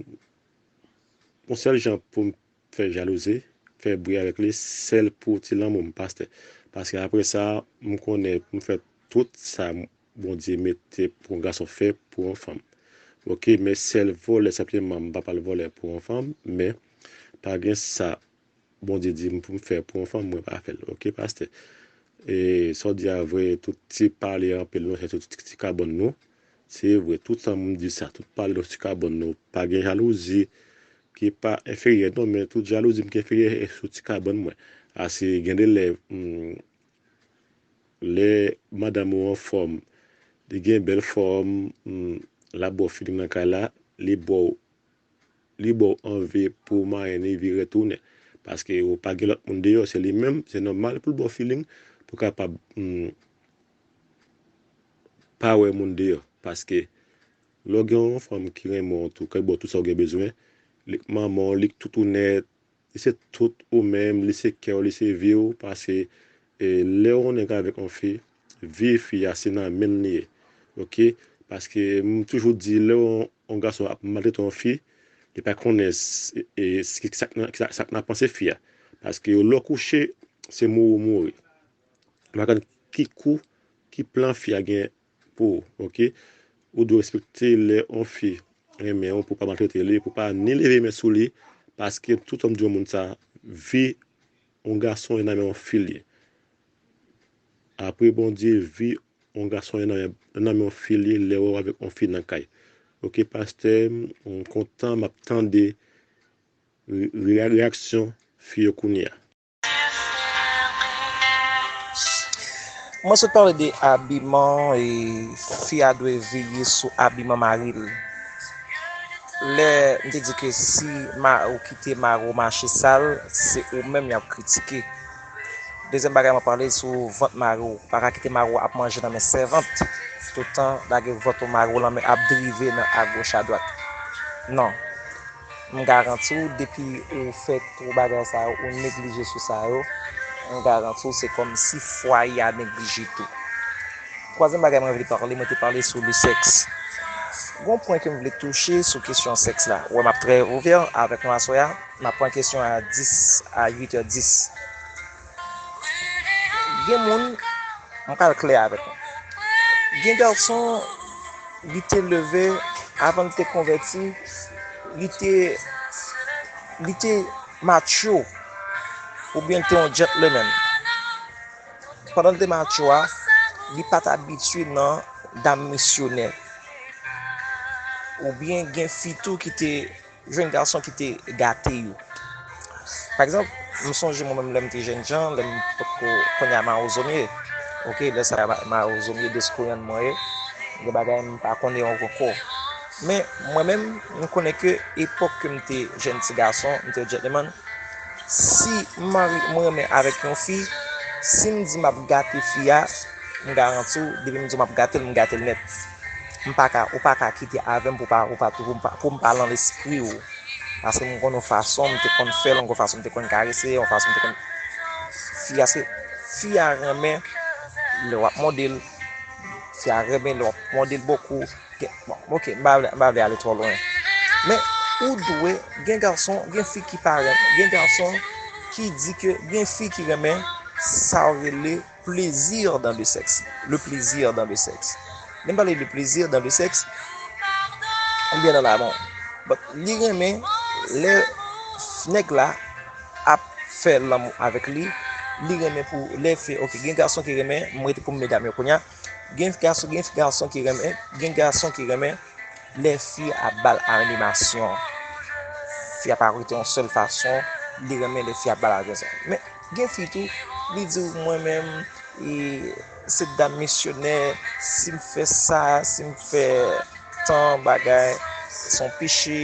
yon sèl jan pou m fè jalouzi, fè bri avèk li, sèl pou ti lanmou m, pastè. Paske apre sa, m konnen pou m fè tout sa Bondye mete pou yon gason fè pou yon fanm. Oke, men sèl vòlè, senpleman, m pa pral vòlè pou yon fanm, men pa gen sa Bondye di m pou m fè pou yon fanm, mwen pa fè l. Oke, pastè? E sa w di a vre, tout ti pale anpil nou, se tout ti kabann nou. Se vre, tout tan moun di sa, tout pale nou ti kabann nou, pa gen jalouzi ki pa enferyè non, men tout jalouzi m ki enferyè e sou ti kabann mwen. Ase gen de lè, hmm, lè madanm ou anfòm, li gen bèl fòm, hmm, l ap ba w feeling nan kay la, li ba w, li ba w anvi pou w manyen li vire tounen. Paske ou pa gen lòt moun deyò, se li menm, se nòmal pou l ba w feeling, pou w kapab, hmm, pa wè moun deyò. Paske lè w gen yon fanm ki renmen w tou, k ap ba w tout sa w gen bezwen, li k manman w, li k toutounè w, li se tout ou menm, li se kè w, li se vi w, paske, e, lè w yon nèg avèk yon fi, vi fi a se nan men l li ye. Oke? Paske m toujou di, lè yon, yon gason ap maltrete yon fi, li pa konnen s- e, s- ki sa k nan- ki sa- sa k nan panse fi a. Paske lè w kouche, se mouri ou mouri. Ou pa konn ki kou, ki plan fi a gen pou ou, oke? Ou dwe respekte lè yon fi renmen w, pou pa maltrete li, pou pa ni leve men sou li, paske tout òm di yon moun sa, vi yon gason e nan men yon fi l ye. Apre Bondye, vi yon gason e nan men, nan men yon fi l ye lè w avèk yon fi nan kay. Oke, pastè, m kontan, m ap tande re- re- reyaksyon fi yo kounye a. Mwen sot pale de abiman e fi a dwe veye sou abiman mari l. Lè m te di ke si ma ou kite mari w mache sal, se ou menm y ap kritike. Dezyèm bagay mwen pale sou vant mari w. Pa ka kite mari w ap manje nan men sèvant. Tout tan lage vant ou mari w nan men ap drive nan agoch adwat. Non. M garanti w, depi ou fè tou bagay sa yo, ou neglije sou sa yo, m garanti w, se kòmsi fwaye a neglije tou. Twazyèm bagay mwen vle pale, mwen te pale sou le sèks. Gon pwen ke m vle touche sou kesyon sèks la. Wè, m ap trè ouvè avèk nou aswè a. M ap pran kesyon a dis, a uit è dis. Gen moun, m pral klè avèk nou. Gen gason, li te leve, avan li te konvèti, li te, li te macho, oubyen li te yon gentleman. Pandan li te macho a, li pa t abitye nan dam misyonè. Oubyen gen fi tou ki te jwenn gason ki te gate yo. Pa egzanp, m sonje mwen menm lè m te jènjan, lè m potko kounye a mawozo m ye. Oke, lè sa a mawozo m ye, deskoyan mwen ye. Gen bagay m pa konnen ankò. Men mwen menm, m konnen ke epòk ke m te jèn ti gason, m te gentleman, si m mari, m renmen avèk yon fi, si m di m ap gate fi a, m garanti w, depi m di w m ap gate l, m gate l nèt. M pa ka, ou pa ka kite avè m pou pa, pou pa, pou m pa, pou m pa lan lespri w. Paske m konn yon fason m te konn fè l, yon fason m te konn karese, yon fason m te konn. Fi a se, fi a renmen lè w ap mòde l. Fi a renmen lè w ap mòde l bokou. Gen- Bon, oke, m pa vle, m pa vle ale twò lwen. Men, ou dwe, gen gason, gen fi ki pa renmen, gen gason ki di ke gen fi ki renmen sa w rele plaisir dans le sexe. Le plaisir dans le sexe. Lè m pale de plaisir dans le sexe, oubyen dans l'amour. But, li renmen lè nèg la ap fè lanmou avèk li, li renmen pou lè fè, oke, gen gason ki renmen, m rete pou medam yo kounye a, gen gason, gen gason ki renmen, gen gason ki renmen lè fi a ap ba l animasyon. Fi a pa rete yon sèl fason, li renmen lè fi a ap ba l animasyon. Men, gen fi tou, li di w, mwen menm, e, se dam misyonè, si m fè sa, si m fè tan bagay, se yon peche,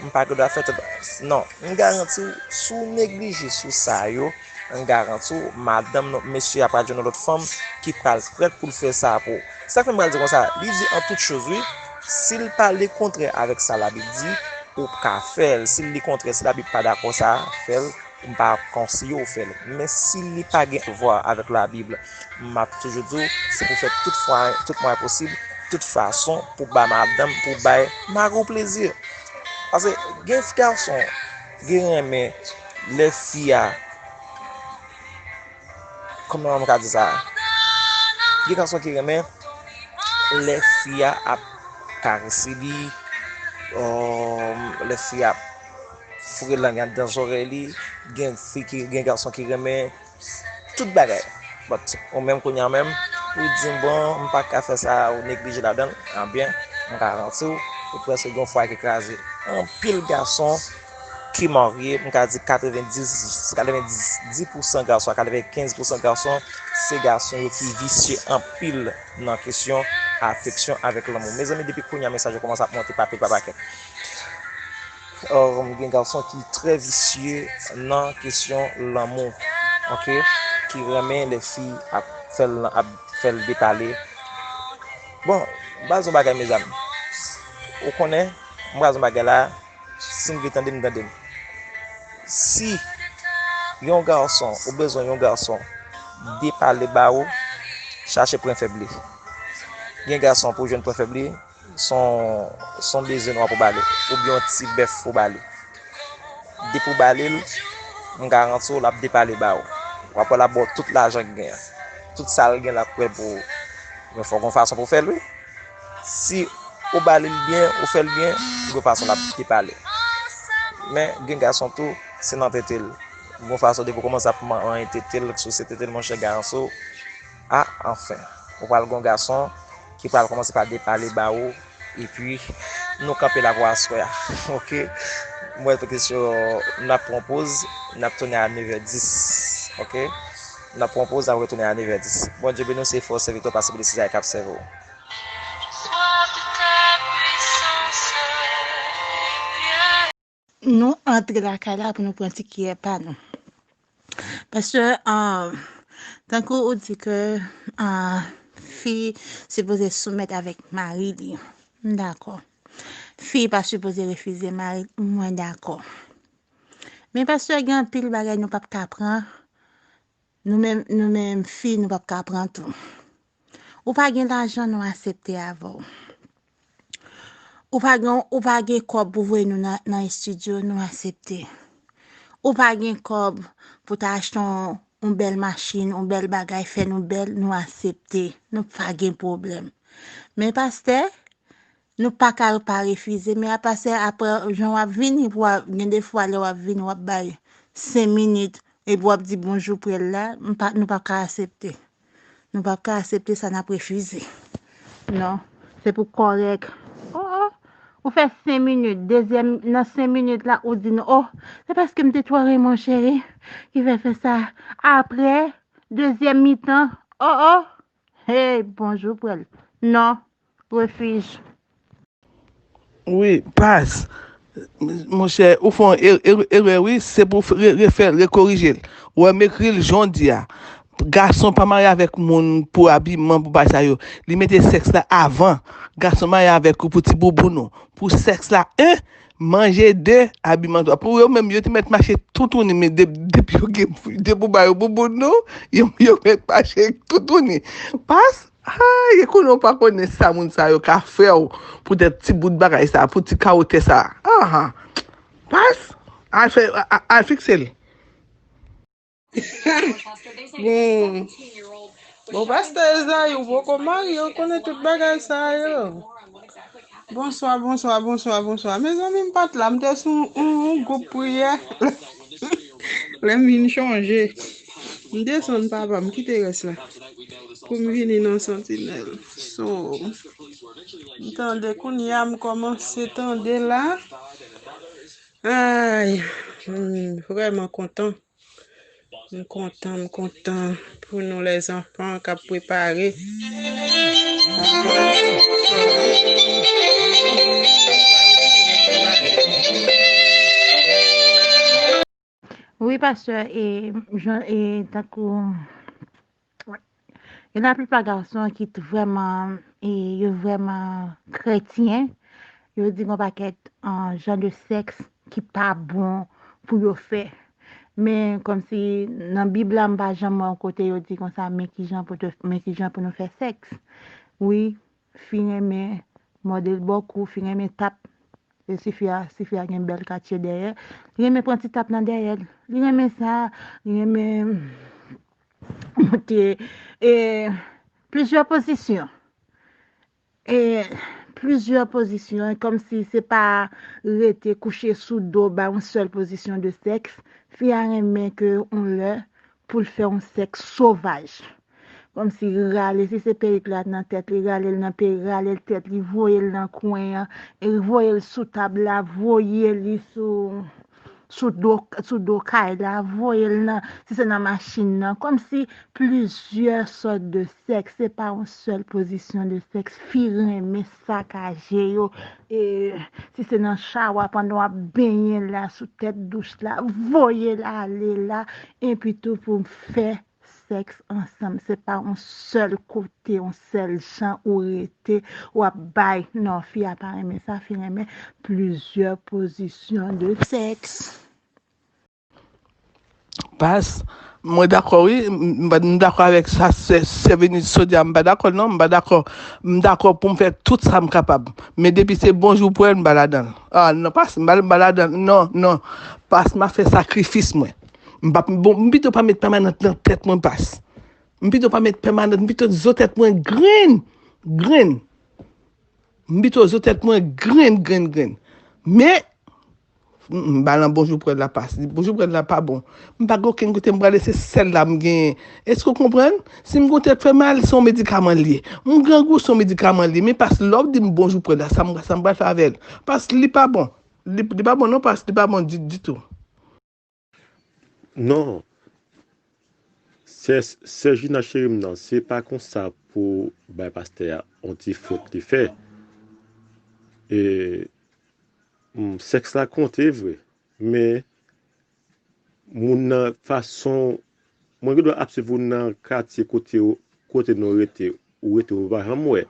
m pa gen dwa fè tan. Non, m garanti w, si w neglije sou sa yo, m garanti w, madanm nou, mesye a pral jwenn yon lòt fanm ki pral prèt pou l fè sa pou ou. Sa k fè m pral di konsa, li di en toute chose, wi, si l pa lekontrè avèk sa Labib di, ou ka fè l. Si l lekontrè, si Labib pa dakò sa, fè l. M pa konseye w fè l. Men si li pa gen vwa avèk Labib, m ap toujou di w, se pou fè tout fwa, tout mwayen posib, tout fason, pou ba madanm, pou bay mari w plezi. Paske gen gason ki renmen lè fi a, kòman m ka di sa? Gen gason ki renmen lè fi a ap karese li, um, lè fi a ap foure lang anndan zòrèy li, gen fi ki, gen gason ki renmen tout bagay. But, ou menm kounye a menm, ou di m, bon, m pa ka fè sa, ou neglije ladan l, anbyen, m garanti w, ou prèske gen yon fwaye ki kraze. Anpil gason ki marye, m ka di katrevenndis, katrevenndis pousan gason, katrevenkenz pousan gason, se gason yo ki visye anpil nan kesyon afeksyon avèk lanmou. Mezanmi, depi kounye a, mesaj yo kòmanse ap monte pa pil pa pakèt. Um, gen gason ki trè visye nan kesyon lanmou, oke, ki renmen lè fi ap fè l, ap fè l depale. Bon, m pral di yon bagay, mezanmi. Ou konnen, m pral di yon bagay la, si m vle tande m, tande m. Si yon gason, ou bezwen yon gason depale ba ou, chache pwen fèb li. Gen gason pou jwenn pwen fèb li, Se yon, se yon bezwen nwa pou ba li, oubyen yon ti bèf pou ba li. Depi w ba li l, m garanti w, l ap depale ba ou. W ap wè l ap ba w tout lajan l gen an. Tout sa l gen, l ap prè pou ou. Men fòk gon fason pou w fè l, wi. Si ou ba li l byen, ou fè l byen, gon fason l ap depale. Men gen gason tou, se nan tete l. Gon fason depi w kòmanse ap manyen tete l, souse tete l, monchè, garanti w, a, anfen. Ou pral gon gason ki pral kòmanse pa depale ba ou, epi nou kanpe la pou aswè a. Oke? Mwen, kesyon, n ap pran poz, n ap tounen a nevè dis. Oke? N ap pran poz, n ap retounen a nevè dis. Bondye beni w, se fòs sèvitè w pase pou de Sezare k ap sèvi w. Nou antre lakay la pou nou pran ti kiyè pa nou. Paske, ah, tankou ou di ke, ah, fi sipoze soumèt avèk mari li. M dakò. Fi pa sipoze refize mari, mwen dakò. Men paske gen anpil bagay nou p ap ka pran, nou menm, nou menm fi, nou p ap ka pran tou. Ou pa gen lajan, nou aksepte avè w. Ou pa gen, ou pa gen kòb pou voye nou nan, nan estidyo, nou aksepte. Ou pa gen kòb pou ta achte yon, yon bèl machin, yon bèl bagay, fè nou bèl, nou aksepte. Nou pa gen pwoblèm. Men pastè, nou pa ka pa refize, men a pastè, apre, jan w ap vini, pou w ap, gen de fwa lè w ap vini, w ap bay senk minit, epi w ap di bonjou pou l la, m pa, nou p ap ka aksepte. Nou p ap ka aksepte sa, n ap refize. Non, se pou kòrèk. Oh, oh, ou fè senk minit, dezyèm, nan senk minit la, ou di nou, oh, se paske m te twò renmen w, cheri, ki fè fè sa. Apre, dezyèm mitan, oh, oh, hey, bonjou pou l. Non, refij. Wi, pas. Monchè, ou fè yon erè wi, se pou w refè l, rekorije l. Ou wè m ekri l jan w di a. Gason pa marye avèk moun pou abiman, pou bagay sa yo. Li mete sèks la avan. Gason marye avèk ou pou ti bouboun ou. Pou sèks la, en, manje de, abiman twa. Pou yo menm, yo te mèt mache toutouni, men depi yo gen, depi w ba yo bouboun ou, yo mèt mache toutouni. Pas. Ay, e konnen w pa konnen sa moun sa yo ka fè w poutèt ti bout bagay sa, pou ti kawo tè sa. Aha. Pas, al fè, al fikse l. Bon, bon, pastè Ezayi, ou poko marye, ou konnen tout bagay sa yo. Bonswa, bonswa, bonswa, bonswa. Mezanmi, m pa t la, m te sou yon gwoup priyè. Lè m vin chonje, m desann papa, m kite rès la pou m vini nan Santinèl. So, m tande kounye a, m kòmanse tande la. Ay, m vrèman kontan. M kontan, m kontan pou nou lèzanfan k ap prepare. Wi, pastè, e, jan, e, tankou, gen laplipa gason ki t vrèman, e, yo vrèman kretyen, yo di gon pakèt, an, jan de sèks ki pa bon pou yo fè. Men kòmsi nan Bib la, m pa janm wè yon kote yo di konsa, men kijan pou te, men kijan pou nou fè sèks. Wi, fi renmen mòde l bò kou, fi renmen tap. E si fi a, si fi a gen bèl katye dèyè, li renmen pran ti tap nan dèyè l. Li renmen sa, li renmen monte e plizyè pozisyon. E plizyè pozisyon, kòmsi se pa rete kouche sou do, bay yon sèl pozisyon de sèks. Fi a renmen ke yon lè pou l fè yon sèks sovaj. Kòmsi rale, si se perik la nan tèt li, rale l nan perik, rale l tèt li, voye l nan kwen an, e voye l sou tab la, voye li sou, sou do, sou do kay la, voye l nan, si se nan machin nan, kòmsi plizyè sòt de sèks, se pa yon sèl pozisyon de sèks, fi renmen sakaje yo, e si se nan chawa pandan w ap benyen la, sou tèt douch la, voye l ale la, epi tou pou fè sèks ansanm, se pa yon sèl kote, yon sèl jan ou rete, w ap bay. Non, fi a pa renmen sa, fi renmen plizyè pozisyon de sèks. Pas, Mwen dakò wi, m dakò avèk sa sè Venise Sodia, m pa dakò non, m pa dakò. M dakò pou m fè tout sa m kapab. Men depi se bonjou pou èl, m pa ladan l. Ah non, pas, m pa ladan l. Non, non. Pas, m ap fè sakrifis mwen. M pito pa met pèmanant nan tèt mwen, pas. M pito pa met pèmanant, m pito zo tèt mwen grenn, grenn. M pito zo tèt mwen grenn, grenn, grenn. Men, m ba l an bonjou pou èl la, pas. Bonjou pou èl la pa bon. M pa gen okenn kote m prale, se sèl la m genyen. Èske w konprann? Si m gen tèt fè mal, se yon medikaman l ye. M grangou, se yon medikaman l ye. Men pas, lè w di m bonjou pou èl la, sa m, sa m pral fè avè l? Pas, li pa bon. Li, li pa bon non, pas, li pa bon di, ditou. Non. Sè, sè Jina cheri m nan, se pa konsa pou bay pastè a yon ti fot li fè. E, mm, sèks la konte vre, men moun nan fason, mwen gen dwa ap swiv ou nan katye kote, kote nou rete, ou rete ou pa janm wè.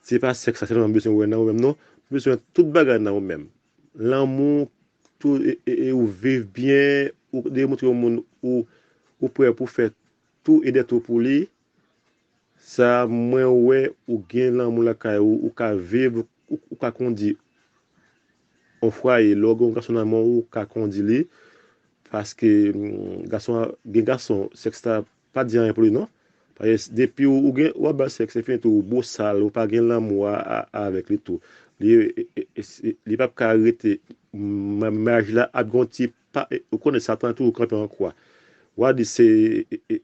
Se pa sèks la sèlman m bezwen wè nan ou menm non, m bezwen tout bagay nan ou menm. Lanmou, tou, e, e, e ou viv byen, ou demontre yon moun ou, ou prè pou fè tou e dè tou pou li. Sa mwen wè ou gen lanmou lakay ou, ou ka viv, ou, ou ka kondi yon fwaye. Lè w gen yon gason nan men w, ou ka kondi li. Paske mm, gason, gen gason, sèks la pa di anyen pou li non. Paske depi ou, ou gen, w ap ba l sèks, se fini tou, ou bosal, ou pa gen lanmou a, a, avèk li tou. Li, e, e, e, se- li p ap ka rete, m- maraj la ap gen yon ti pa, e, ou konnen Satan toujou kanpe an kwa. W a di se, e, e,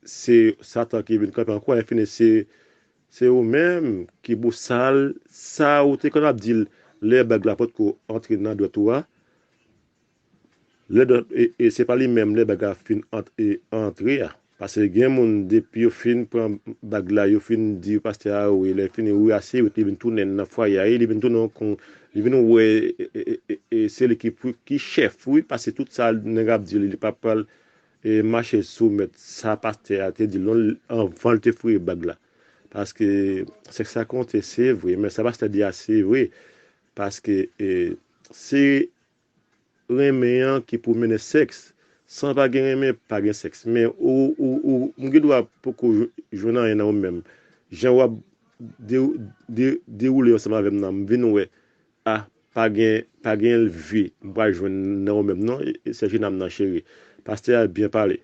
se Satan ki vin kanpe an kwa, lè fini se, se ou menm ki bosal, sa ou te konn ap di l lè bag la potko antre nan dwèt ou a, lè dwèt, e, e se pa li menm lè bag la fin ant- e antre a. Paske gen moun depi yo fin pran bag la, yo fin di pastè a wi, lè fini wi a se wi li vin tounen nan fwaye a, e li vin tounen yon kon, li vin wè e, e, e, e, e se li ki, ki chèf wi, paske tout sa nèg ap di li, li pa pral e, mache soumèt sa pastè a te di l non anvan l te foure bag la. Paske sèks la konte, se vre, men sa pastè di a se vre. Paske e, se renmen an ki pou mennen sèks. San pa gen renmen, pa gen sèks. Men ou, ou, ou, m gen dwa poko jwenn anyen nan ou menm. Jan w ap de, de, dewoule ansanm avè m nan, m vin wè, a, pa gen, pa gen vi m pral jwenn nan ou menm non, e, e, sè Jina m nan cheri. Pastè a byen pale.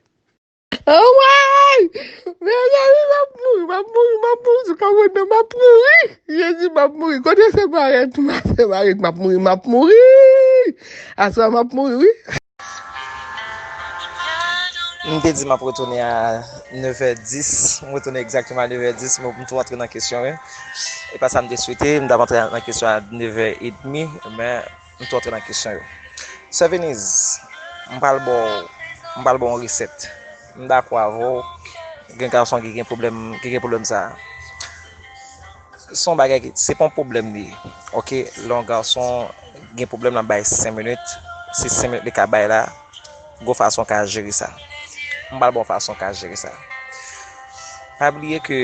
Anway! Mezanmi, m ap mouri, m ap mouri, m ap mouri sou kawòd nan, m ap mouri! Jezi, m ap mouri. Kote se parèt, m ap se parèt, m ap mouri, m ap mouri! Aswè a m ap mouri, wi. M te di m ap retounen a nevè dis, m retounen egzakteman a nevè dis, men m tou antre nan kesyon yo. E pa sa m te swete, m t ap antre nan kesyon a nevè edmi, men m tou antre nan kesyon yo. Sè Venise, m pral ba w, m pral ba w yon resèt. M dakò avè w, gen gason ki gen pwoblèm, ki gen pwoblèm sa a. Se yon bagay ki, se pa yon pwoblèm li ye. Oke, lè yon gason gen pwoblèm nan bay senk minit, se senk minit li ka bay la, gon fason w ka jere sa. M pral ba w fason w ka jere sa. Pa bliye ke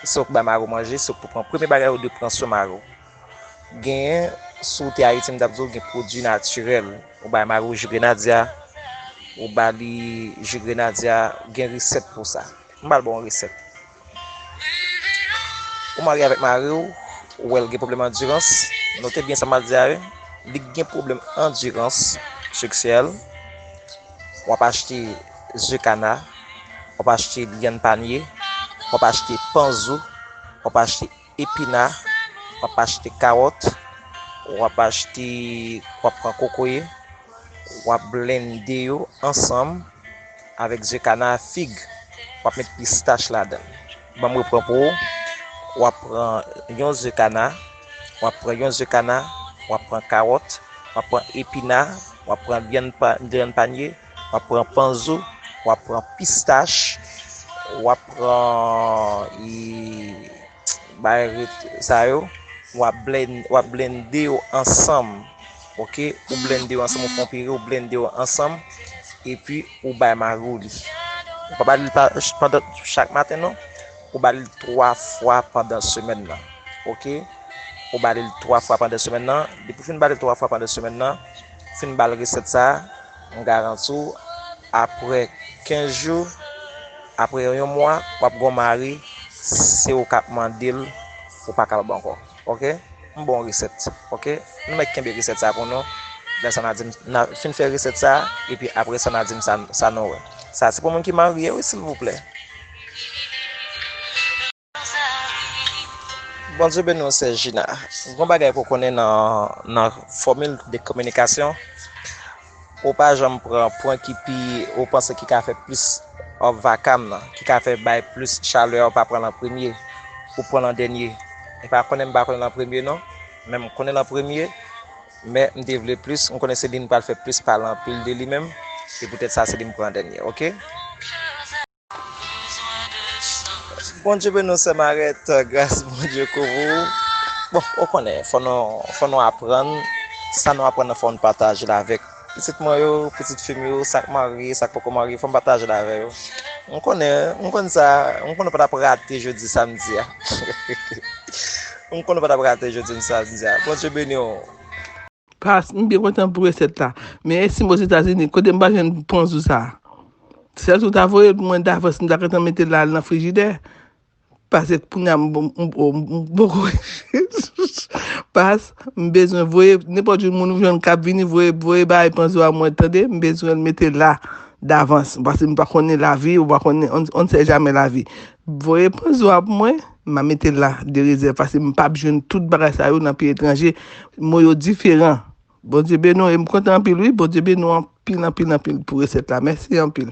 se w k bay mari w manje, se w k pou pran premye bagay ou dwe pran swen mari w. Genyen, si w te Ayiti, m t ap di w gen pwodui natirèl. Ou bay mari w ji grenadya, ou ba li ji grenadya, gen resèt pou sa. M pral ba w yon resèt. Ou marye avèk mari w, ou wè l gen pwoblèm andirans, note byen sa m ap di a wi. Li gen pwoblèm andirans seksyèl, w ap achte ze kana, w ap achte lyann panye, w ap achte panzou, w ap achte epina, w ap achte kawòt, w ap achte, w ap pran kokoye, w ap blende yo ansanm avèk ze kana, fig, w ap met pistach ladan l. Ban m repran pou ou. W ap pran yon ze kana, w ap pran yon ze kana, w ap pran kawòt, w ap pran epina, w ap pran lyann pa- lyann panye, w ap pran panzou, w ap pran pistach, w ap pran e, bagay sa yo, w ap blende yo ansanm. Oke, ou blende yo ansanm, ou fè yon pire, ou blende yo ansanm, epi ou bay mari w li. Ou pa ba li l pa- pandan chak maten non, ou ba li l twa fwa pandan semèn nan. Oke, ou ba li l twa fwa pandan semèn nan. Depi w fin ba li l twa fwa pandan semèn nan, fin ba l resèt sa a, m garanti w, apre Kenz jou, apre yon mwa, w ap gen yon mari, se ou k ap mande l, ou pa ka ba l ankò. Oke? M ba w yon resèt. Oke? Nou mèt kenbe resèt sa pou nou. Lè sa n a di m, n a fin fè resèt sa, epi apre sa n a di m sa, sa nou wè. Sa se pou moun ki marye, wi, silvouplè. Bondye beni w, sè Gina. Gon bagay pou w konnen nan, nan fòmil de kominikasyon, ou pa janm pran pwen ki pi, ou panse ki ka fè plis of vakam nan, ki ka fè bay plis chalè, ou pa pran l an premye, ou pran l an dènye. E pa konnen m pa konnen l an premye non, men m konnen l an premye, men m te vle plis, m konnen se li m pral fè plis pale anpil de li menm, se poutèt sa se li m pran an dènye, oke? Bondye beni w, sè Marèt, gras Bondye kouvri w. Bon, ou konnen, fò nou, fò nou aprann, sa nou aprann nan fò nou pataje l avèk pitit mwen yo, pitit fi m yo, sa k marye, sa k poko marye, fò m pataje l avè yo. M konnen, m konn sa, m konnen w pa t ap rate jodi samdi a. M konnen w pa t ap rate jodi samdi a. Bondye beni w. Pas, m byen kontan pou resèt la. Men e si m Ozetazini, kote m pa jwenn pran zou sa? Sèl si w ta voye l pou mwen davans, m ta gentan mete l al nan frijidè. Paske kounye a m, m, m, m, m poko. Pas, m bezwen voye, nenpòt jou moun ou jwenn k ap vini, voye, voye bay pran zou a mwen, tande? M bezwen l mete la davans. Paske m pa konnen lavi, ou pa konnen, on, on sait jamais lavi. Voye pran zou a pou mwen, m a mete l la de rezèv, paske m p ap jwenn tout bagay sa yo nan peyi etranje. Mo yo diferan. Bondye beni w, e m kontan anpil, wi. Bondye beni w anpil, anpil, anpil pou resèt la. Mèsi anpil.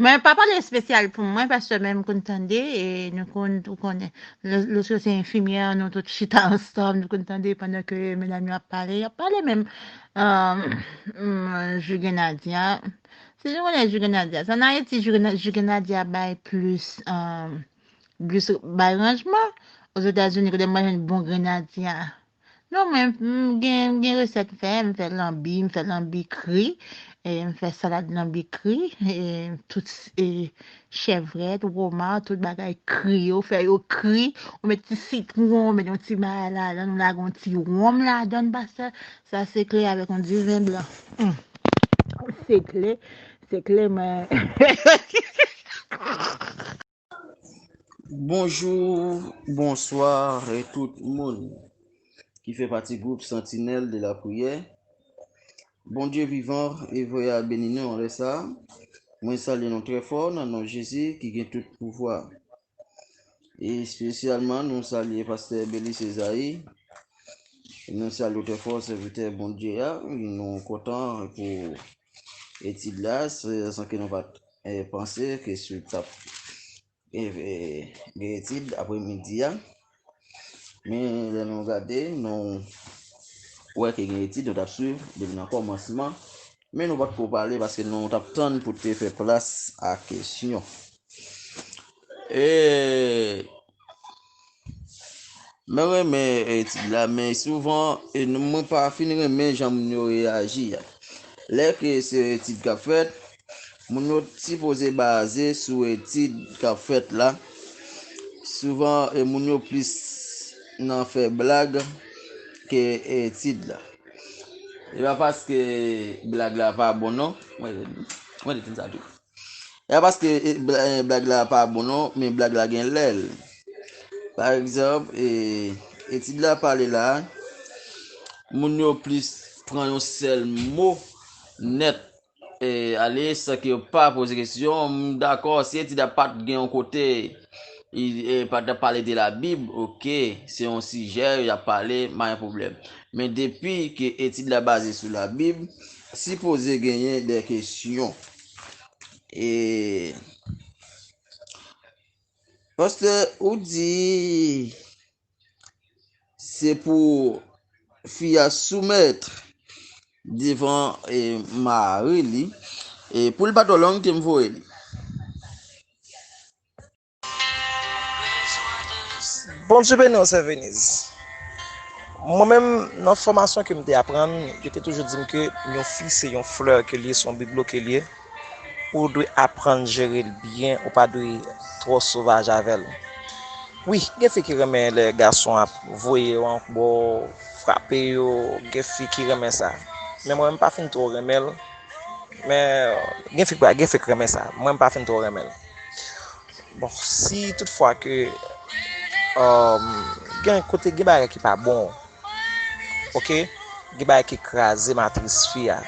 Mwen pa pale espesyal pou mwen, paske mwen m konn tande, e nou konn, ou konnen, lè, lòske se enfimyè, nou tout chita ansanm, nou konn tande pandan ke medam yo ap pale, y ap pale menm, euh, mm, Jugé Nadia. Si nou konnen Jugé Nadia, sa nan Ayiti, Jugé Na-, Jugé Nadia bay plis, euh, plis bay ranjman. Ozetazini, kote mwen jwenn bon grenadya. Non, mwen, m gen, m gen resèt m fè, m fè lanbi, m fè lanbi kri, e m fè salad lanbi kri, e tout, e chèvrèt, woma, tout bagay kri, yo fè yo kri, ou met ti sitwon, ou met yon ti bagay ladan, ou lage yon ti wonm ladan, pastè, sa se kle avèk yon diven blan. Hmm. Se kle, se kle, mwen. Bonjou, bonswa, e tout moun ki fè pati gwoup Santinèl de la Priyè. Bondye vivan e voye al beni nou anlè sa. Mwen salye nou trè fò nan non Jezi ki gen tout pouvwa. E espesyalman, nou salye pastè Belice Zaï. Nou salye w trè fò, sèvitè Bondye a. Nou kontan pou etid la, se san ke nou pa t, eh, panse ke si w t ap e, e, gen etid apremidi a. Men lè nou gade, nou wè ke gen etid, nou t ap swiv depi nan kòmansman. Men nou pa t ko pale paske nou t ap tann pou te fè plas a kesyon. E, mwen renmen etid la, men souvan, e, nou, mwen pa fin renmen jan moun yo reyaji a. Lè ke se etid k ap fèt, moun yo sipoze baze sou etid k ap fèt la. Souvan, e, moun yo plis nan fè blag ke etid la. E pa paske blag la pa bon, non. Mwen, mwen te di sa tou. E pa paske, e, bla-, e, blag la pa bon, non, men blag la gen lè l. Pa egzanp, e, etid la pale la, moun yo plis pran yon sèl mo nèt, e, ale san ke yo pa poze kesyon. M dakò, si etid la pa t gen yon kote, i, e, pa t ap pale de Labib, oke, se yon sijè, y ap pale, pa gen pwoblèm. Men depi ke etid la baze sou Labib, sipoze genyen de kesyon. E, pastè, ou di se pou fi a soumèt devan, e, mari li. E pou l pa twò long, te m voye li. Bondye beni w, sè Venise. Mwen menm, nan fòmasyon ke m te aprann, yo te toujou di m ke yon fi se yon flè ke l ye, se yon biblo ke l ye. Ou dwe aprann jere l byen, ou pa dwe twò sovaj avè l. Wi, gen fi ki renmen lè gason ap voye yo anba w, frape yo, gen fi ki renmen sa. Men mwen, m pa fin twò renmen l. Men gen fi, gen fi k renmen sa. Mwen, m pa fin twò renmen l. Bon, si toutfwa ke um, gen kote, gen bagay ki pa bon, oke, gen bagay ki kraze matris fi a,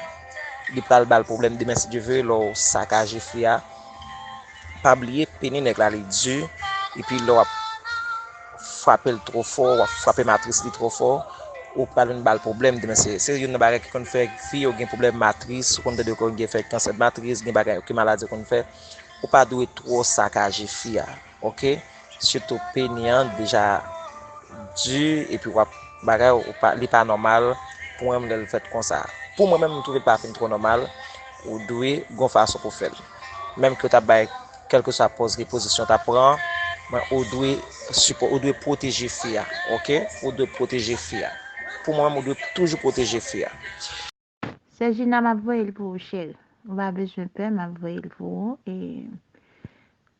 li pral ba l pwoblèm demen, si Dye vle, lè w sakaje fi a. Pa bliye, peni nèg la, li di, epi lè w ap frape l twò fò, w ap frape matris li twò fò, ou pral vin ba l pwoblèm demen. Se, se youn nan bagay ki konn fè fi yo gen pwoblèm matris, ou konn tande yo konn gen fè kansè matris, gen bagay, gen maladi yo konn fè. Ou pa dwe twò sakaje fi a, oke? Sitou peni an deja di, epi w ap bagay, ou pa, li pa nòmal. Pou mwen, lè l fèt konsa, pou mwen menm, m twouve l pa fin twò nòmal. Ou dwe gon fason pou fè l. Menm ke w t ap bay kèlkeswa pòz ki pozisyon w t ap pran, men ou dwe sipò, ou dwe pwoteje fi a, oke? Ou dwe pwoteje fi a. Pou mwen menm, ou dwe toujou pwoteje fi a. Sè Jina, m ap voye l pou ou, cheri. Ou pa bezwen pè, m ap voye l pou ou. E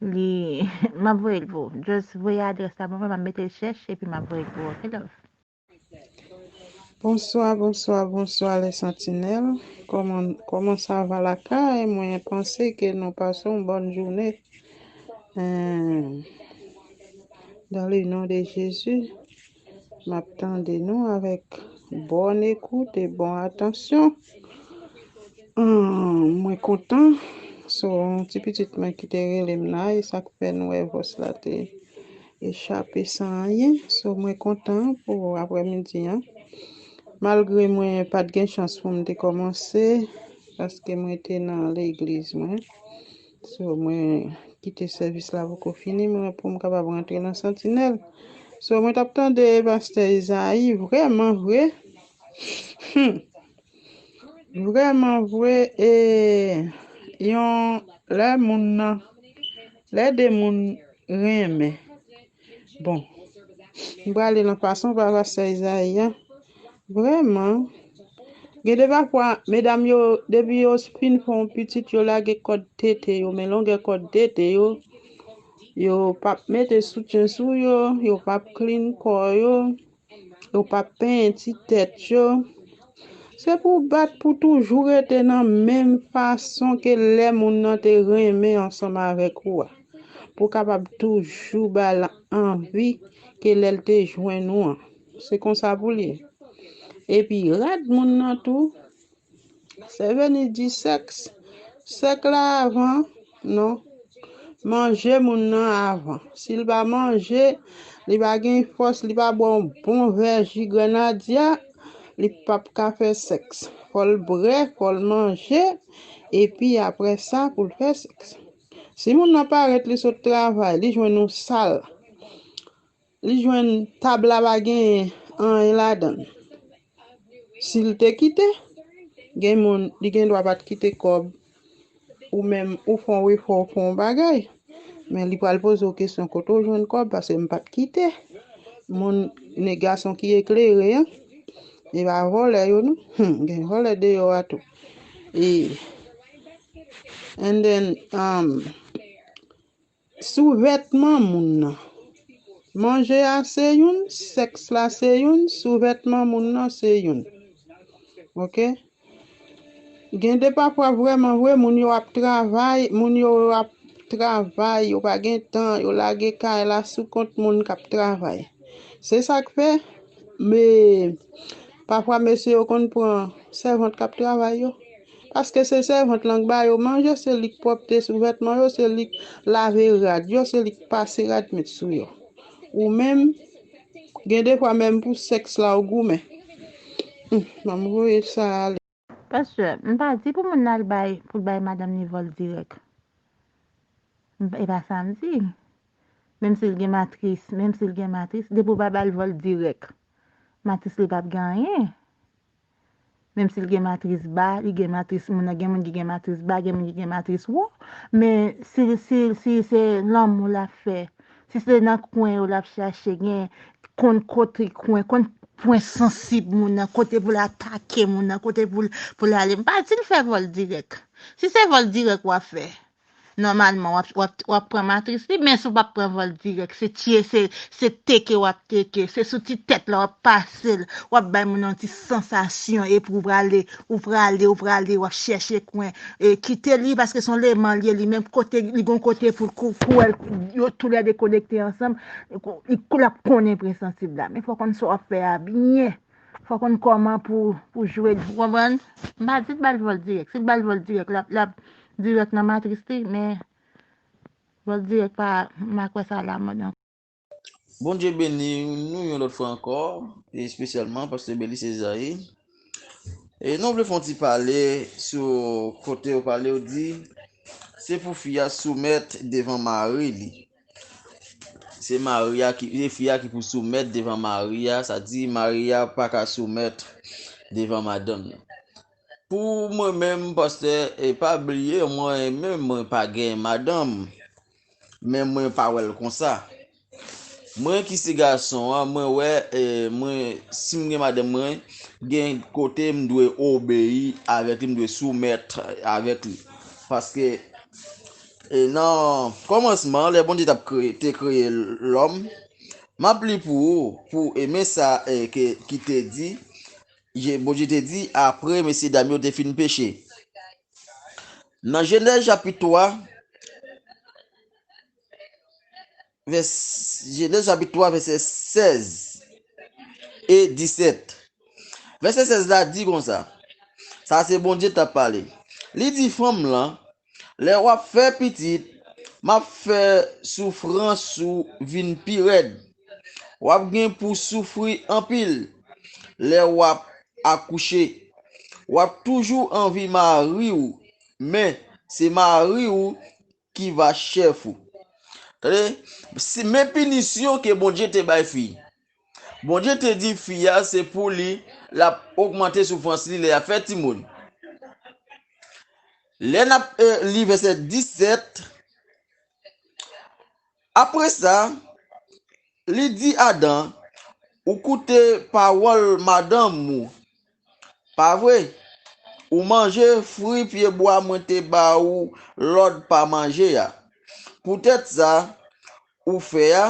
li, m ap voye l pou ou. Just voye adrès la ban mwen, m ap mete l chèch, epi m ap voye l pou ou. Oke, love? Bonswa, bonswa, bonswa, les sentinelles. Kòman, kòman sa va lakay? Mwen panse ke nou pase yon bòn jounen. Dans le nom de Jésus, m ap tande nou avèk bòn ekout e bon atansyon. Mwen kontan. So, yon ti pitit mwen ki te rele m la, e sa k fè nou wè vòs la te e chape san anyen. So, mwen kontan pou aprèmidi an. Malgre mwen pa t gen chans pou m te kòmanse, paske mwen te nan legliz mwen. So, mwen kite sèvis la poko fini, mwen pou m kapab rantre nan santinèl. So, mwen t ap tande pastè Izayi, vrèman vre. Hmm. Vrèman vre, e yon lè moun nan, lè de moun renmen. Bon, m prale nan fason pa pastè Izayi a. Vrèman, gen de pafwa, medam yo, depi yo fin fè yon pitit, yo lage kòd tete yo, men longè kòd tete yo, yo p ap mete soutyen sou yo, yo p ap clean kò yo, yo p ap penyen ti tèt yo. Se pou w bat pou toujou rete nan menm fason ke lè moun nan te renmen ansanm avèk ou a. Pou w kapab toujou ba l anvi ke lè l te jwenn ou an. Se konsa pou l ye. Epi rad moun nan tou, se vini di sèks. Sèk la avan, non. Manje moun nan avan. Si l pa manje, li pa gen fòs, li pa bwè yon bon vè ji grenadya, li p ap ka fè sèks. Fò l bwè, fò l manje, epi apre sa pou l fè sèks. Si moun nan parèt, li sot travay, li jwenn yon sal, li jwenn tab la pa gen anyen ladan l. Si l te kite, gen moun, li gen dwa pa t kite kòb, ou menm, ou fè yon efò, ou fè yon bagay. Men li pral poze w kesyon kote w jwenn kòb, paske m pa t kite. Moun, ne gason ki eklere an, e pa vòlè yo non. Hmm, gen vòlè deyò a tou. E, and then, um, souvètman moun nan. Manje a se youn, sèks la se youn, souvètman moun nan se youn. Oke? Gen de pafwa vrèman vre, moun yo ap travay, moun yo ap travay, yo pa gen tan, yo lage kay la sou kont moun k ap travay. Se sa k fè, me, pafwa mesye yo konn pran sèvant k ap travay yo. Paske se sèvant lan k ba yo manje, se li k pwòpte souvètman yo, se li k lave rad yo, se li k pase rad met sou yo. Ou menm, gen de fwa menm pou sèks la ou goumen. Humm, ban m voye sa ale. Pastè, m pa di pou moun nan al bay, pou l bay madanm ni vòl dirèk. M- E pa sa m di. Menm si l gen matris, menm si l gen matris, depi w pa ba l vòl dirèk, matris li p ap gen anyen. Menm si l gen matris ba, li gen matris, moun nan gen moun ki gen matris ba, gen moun ki gen matris wo. Men si, si, si se lanmou l ap fè, si se nan kwen yo l ap chache, gen konn kote kwen, konn pwen sansib moun nan, kote pou l atake moun nan, kote pou l, pou l ale. M pa di l fè vòl dirèk. Si se vòl dirèk w ap fè, Nòmalman, w ap, w ap, w ap pran matris li, men si w p ap pran vòl dirèk, se tye, se, se teke w ap teke, se sou ti tèt la w ap pase l, w ap bay moun nan ti sansasyon, epi w prale, ou prale, ou prale, w ap chèche kwen, e, kite li, paske se yon leman li ye, li menm kote, li gon kote pou l kou-, kou-, yo toulède konekte ansanm, li kou-, l ap konnen presansib la. Men fò w konn sa w ap fè a byen. Fò w konn kòman pou, pou jwe l. Ou konprann? M pa di l ba l vòl dirèk. Si l ba l vòl dirèk, l ap, l ap dirèk nan matris li, men vòl dirèk pa, m pa kwè sa lamòd ankò. Bondye beni nou yon lòt fwa ankò, espesyalman Pastè Belice Zaï. E nou vle fè yon ti pale sou kote ou pale, ou di se pou fi a soumèt devan mari li. Se mari a ki, se fi a ki pou soumèt devan mari a, sa di mari a pa ka soumèt devan madanm li. Pou mwen menm, pastè, e pa bliye, mwen menm, mwen pa gen madanm, men mwen pa wè l konsa. Mwen ki se gason an, mwen wè, e, mwen, si m gen madanm mwen, gen kote m dwe obeyi avèk li, m dwe soumèt avèk li. Paske, e, nan kòmansman, lè Bondye t ap kreye, te kreye lòm, m ap li pou ou, pou, e, men sa, e, ke, ki te di, Je-, Bondye te di, apre mesyedam yo te fin peche. Nan Jenèz chapit twa, vès-, Jenèz chapit twa, vèsè sèz e disèt. Vèsè sèz la di konsa, sa se Bondye t ap pale. Li di fanm lan, lè w ap fè pitit, m ap fè soufrans ou vin pi rèd. W ap gen pou soufri anpil lè w ap akouche. W ap toujou anvi mari w, men se mari w ki va chèf ou. Tande, si, men pinisyon ke Bondye te bay fi. Bondye te di fi a se pou li, l ap ogmante soufrans li lè y ap fè timoun. Lè n ap, e, li vèsè disèt, apre sa, li di Adan, ou koute pawòl madanm ou, pa vre? Ou manje fwi pyebwa mwen te ba ou lòd pa manje a. Poutèt sa ou fè a,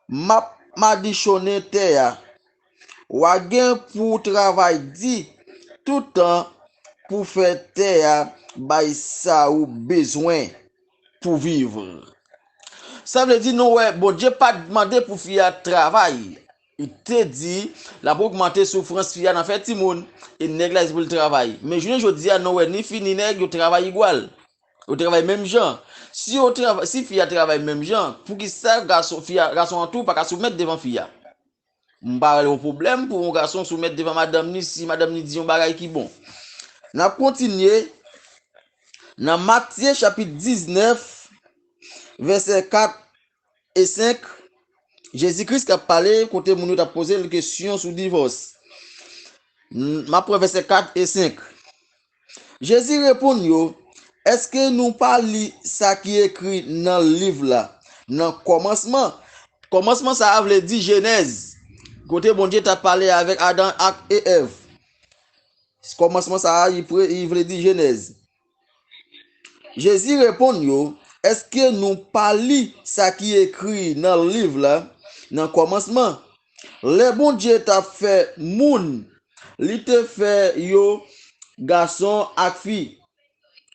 m ap madichonnen tè a. W a gen pou travay di tout tan pou fè tè a bay sa ou bezwen pou viv. Sa vle di nou wè Bondye pa t mande pou fi a travay. Li te di l ap ogmante soufrans fi a nan fè timoun, e nèg la di pou l travay. Men jounen jodi a nou wè ni fi ni nèg yo travay igwal. Yo travay menm jan. Si yo travay, si fi a travay menm jan, poukisa gason, fi a, gason an tou pa ka soumèt devan fi a? M pa wè yon pwoblèm pou yon gason soumèt devan madanm ni si madanm ni di yon bagay ki bon. N ap kontinye nan Matye chapit diznèf, vèsè kat e senk. Jezi Kris k ap pale kote moun yo t ap poze l kesyon sou divòs. M ap pran vèsè kat e senk. Jezi reponn yo, èske nou pa li sa ki ekri nan liv la, nan kòmansman? Kòmansman sa a vle di Jenèz, kote Bondye t ap pale avèk Adan ak e Èv. Kòmansman sa a, li pre-, li vle di Jenèz. Jezi reponn yo, èske nou pa li sa ki ekri nan liv la, nan kòmansman? Lè Bondye t ap fè moun, li te fè yo gason ak fi.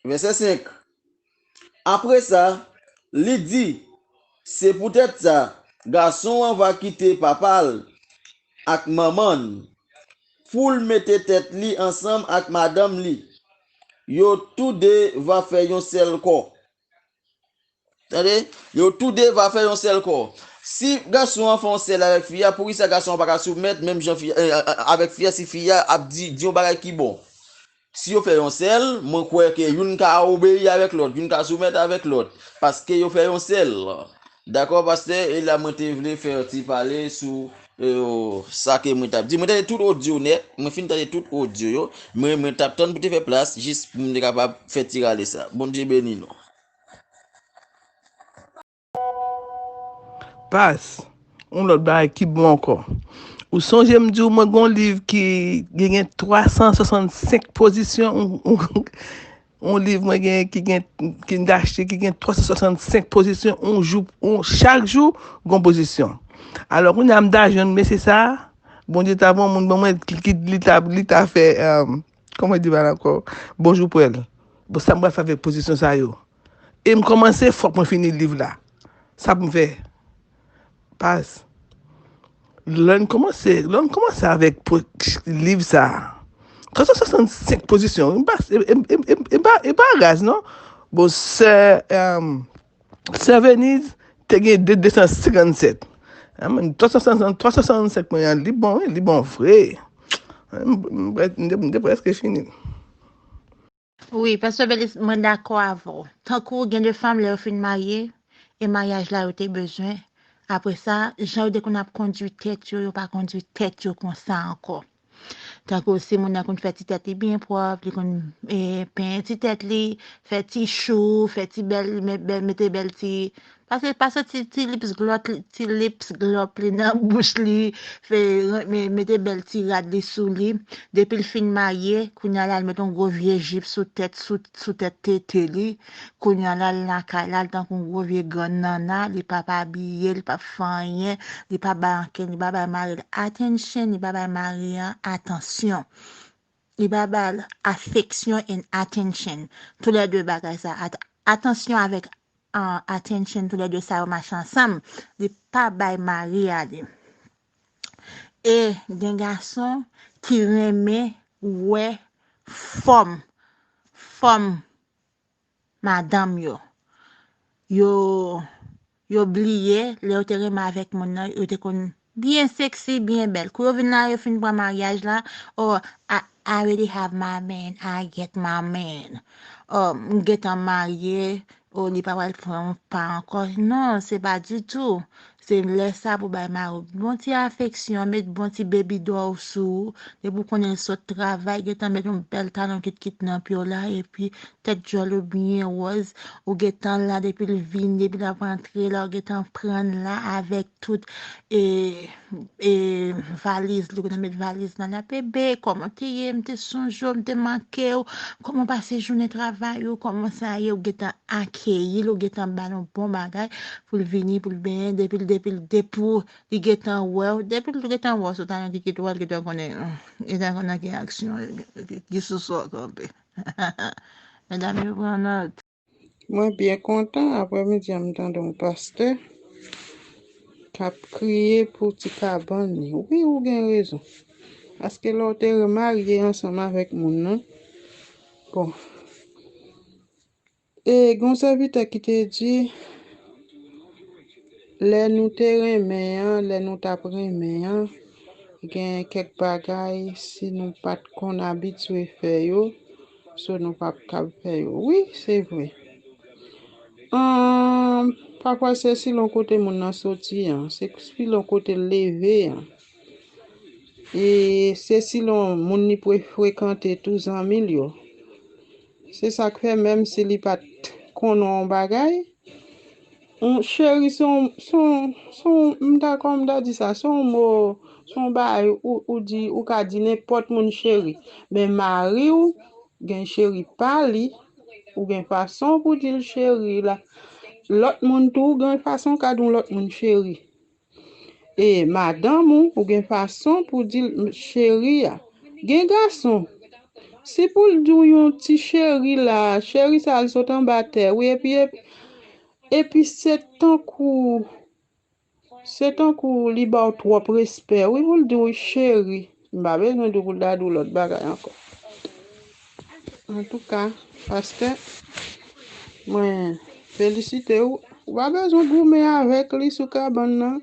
Vèsè senk. Apre sa, li di, se poutèt sa, gason an va kite papa l ak manman l, pou l mete tèt li ansanm ak madanm li. Yo toude va fè yon sèl kò. Tande? Yo toude va fè yon sèl kò. Si gason an fè yon sèl avèk fi a, poukisa gason an pa ka soumèt menm jan fi, eh, avèk fi a si fi a ap di, di yon bagay ki bon? Si yo fè yon sèl, mwen kwè ke youn ka obeyi avèk lòt, youn ka soumèt avèk lòt, paske yo fè yon sèl. Dakò, pastè? E la mwen te vle fè yon ti pale sou, eh, sa ke mwen t ap di. Mwen tande tout odyo nèt, mwen fin tande tout odyo yo, mwen, mwen t ap tann pou te fè plas, jis pou mwen te kapab fè ti rale sa. Bondye beni nou. Pas, yon lòt bagay ki bon ankò. Ou sonje m di w mwen gen yon liv ki gen, gen twa san swasannsenk pozisyon, ou, ou, yon liv mwen gen ki gen ki m te achte ki gen twa san swasannsenk pozisyon, yon jou, yon, chak jou gon pozisyon. Alò kounye a m ta jwenn mesye sa, Bondye ta voye yon moun ban mwen ki, ki li ta li ta fè, um, kòman di bagay la ankò, bonjou pou el. Bon, sa m pral fè avèk pozisyon sa yo? E m kòmanse, fòk mwen fini liv la. Sa pou m fè? Pas. Lè n kòmanse, lè n kòmanse avèk liv sa a, twa san swasannsenk pozisyon, e pa raz non. Bon, sè, sè Veniz te gen de san senkannsèt. Twa san swasannsenk mwen an, li bon, wi, li bon vre. M te prèske fini. Wi, pastè Belis, mwen dakò avè w. Tankou gen de fanm, lè yo fin marye, e maryaj la yo te bezwen. Apre sa, jan yo te konn ap kondui tèt yo, yo pa kondui tèt yo konsa ankò. Tankou si moun nan konn fè ti tèt li byen pwòp, li konn e, penyen ti tèt li, fè ti chou, fè ti bèl, mete bèl ti Pase pase ti ti lips glòt li, ti lips glòp li nan bouch li, fè mete bèl ti rad li sou li. Depi l fin marye, kounya la l met yon gwo vye jip sou tèt sou sou tèt tete li. Kounya la l lakay la, l tankou yon gwo vye grann nanna, li p ap abiye, li p ap fè anyen, li p ap bay ankenn, li pa bay mari l attention, li pa bay mari an atansyon. Li pa ba l affection and attention. Toulède bagay sa, atansyon avèk attention, toulède sa yo mache ansanm. Li pa bay mari a li. E gen gason ki renmen wè fòm, fòm madanm yo. Yo yo bliye lè yo te renmen avèk moun nan, yo te konn byen sexy, byen bèl. Kou yo vin la, yo fin pran maryaj la, oh, I, I already have my man, I get my man. Oh, m gentan marye, oh, li pa pral pran yon pa ankò. Non, se pa ditou. Se lè sa pou bay mari w bon ti afeksyon, met bon ti baby doll sou ou. Depi w konnen l sot travay, gentan met yon bèl talon kitkit nan pye w la, epi tèt djòl ou byen wòz, ou gentan la depi l vini, depi l ap antre la, ou gentan pran l la avèk tout e, e, valiz li, ou gentan met valiz nan la, bebe, kòman w te ye, m te sonje w, m te manke w, kòman w pase jounen travay ou, kòman sa ye, ou gentan akeyi l, ou gentan ba l yon bon bagay pou l vini, pou l benyen, depi l, depi l, depi w, li gentan wè w, depi l gentan wè w sou talon kitkit ou, l gentan konnen, gentan konnen ki aksyon ki sou sa w kanpe. Medam yo pran nòt. Mwen byen kontan aprèmidi a m tande yon pastè k ap kriye pou ti kabann li. Wi, ou gen rezon. Paske lè w te remarye ansanm avèk moun nan, bon, e gen yon sèvitè ki te di, lè nou te renmen an, lè nou t ap renmen an, gen kèk bagay, si nou pa t konn abitye fè yo, so nou p ap kab fè yo. Wi, se vre. Ahn, pafwa se silon kote moun nan soti an, se silon kote l leve an. E se silon moun li pre frekante tou zanmi l yo. Se sa k fè menm si li pa t konnen yon bagay, yon cheri se yon, se yon, se yon, m ta kòman m ta di sa, se yon mo, se yon bagay ou, ou di, ou ka di nenpòt moun cheri. Men mari w gen cheri pa li, ou gen fason pou di l cheri la. Lòt moun tou, ou gen fason w ka di yon lòt moun cheri. E madanm ou, ou gen fason pou di l cheri a. Gen gason, si pou l di w yon ti cheri la, cheri sa l sot anba tè, wi, epi, epi se tankou, se tankou li ba w twòp respè, wi, pou l di w cheri. M pa bezwen di w pou l ta di w lòt bagay ankò. Antouka, pastè, mwen felisite w. Ou pa bezwen goumen avèk li sou kabann nan.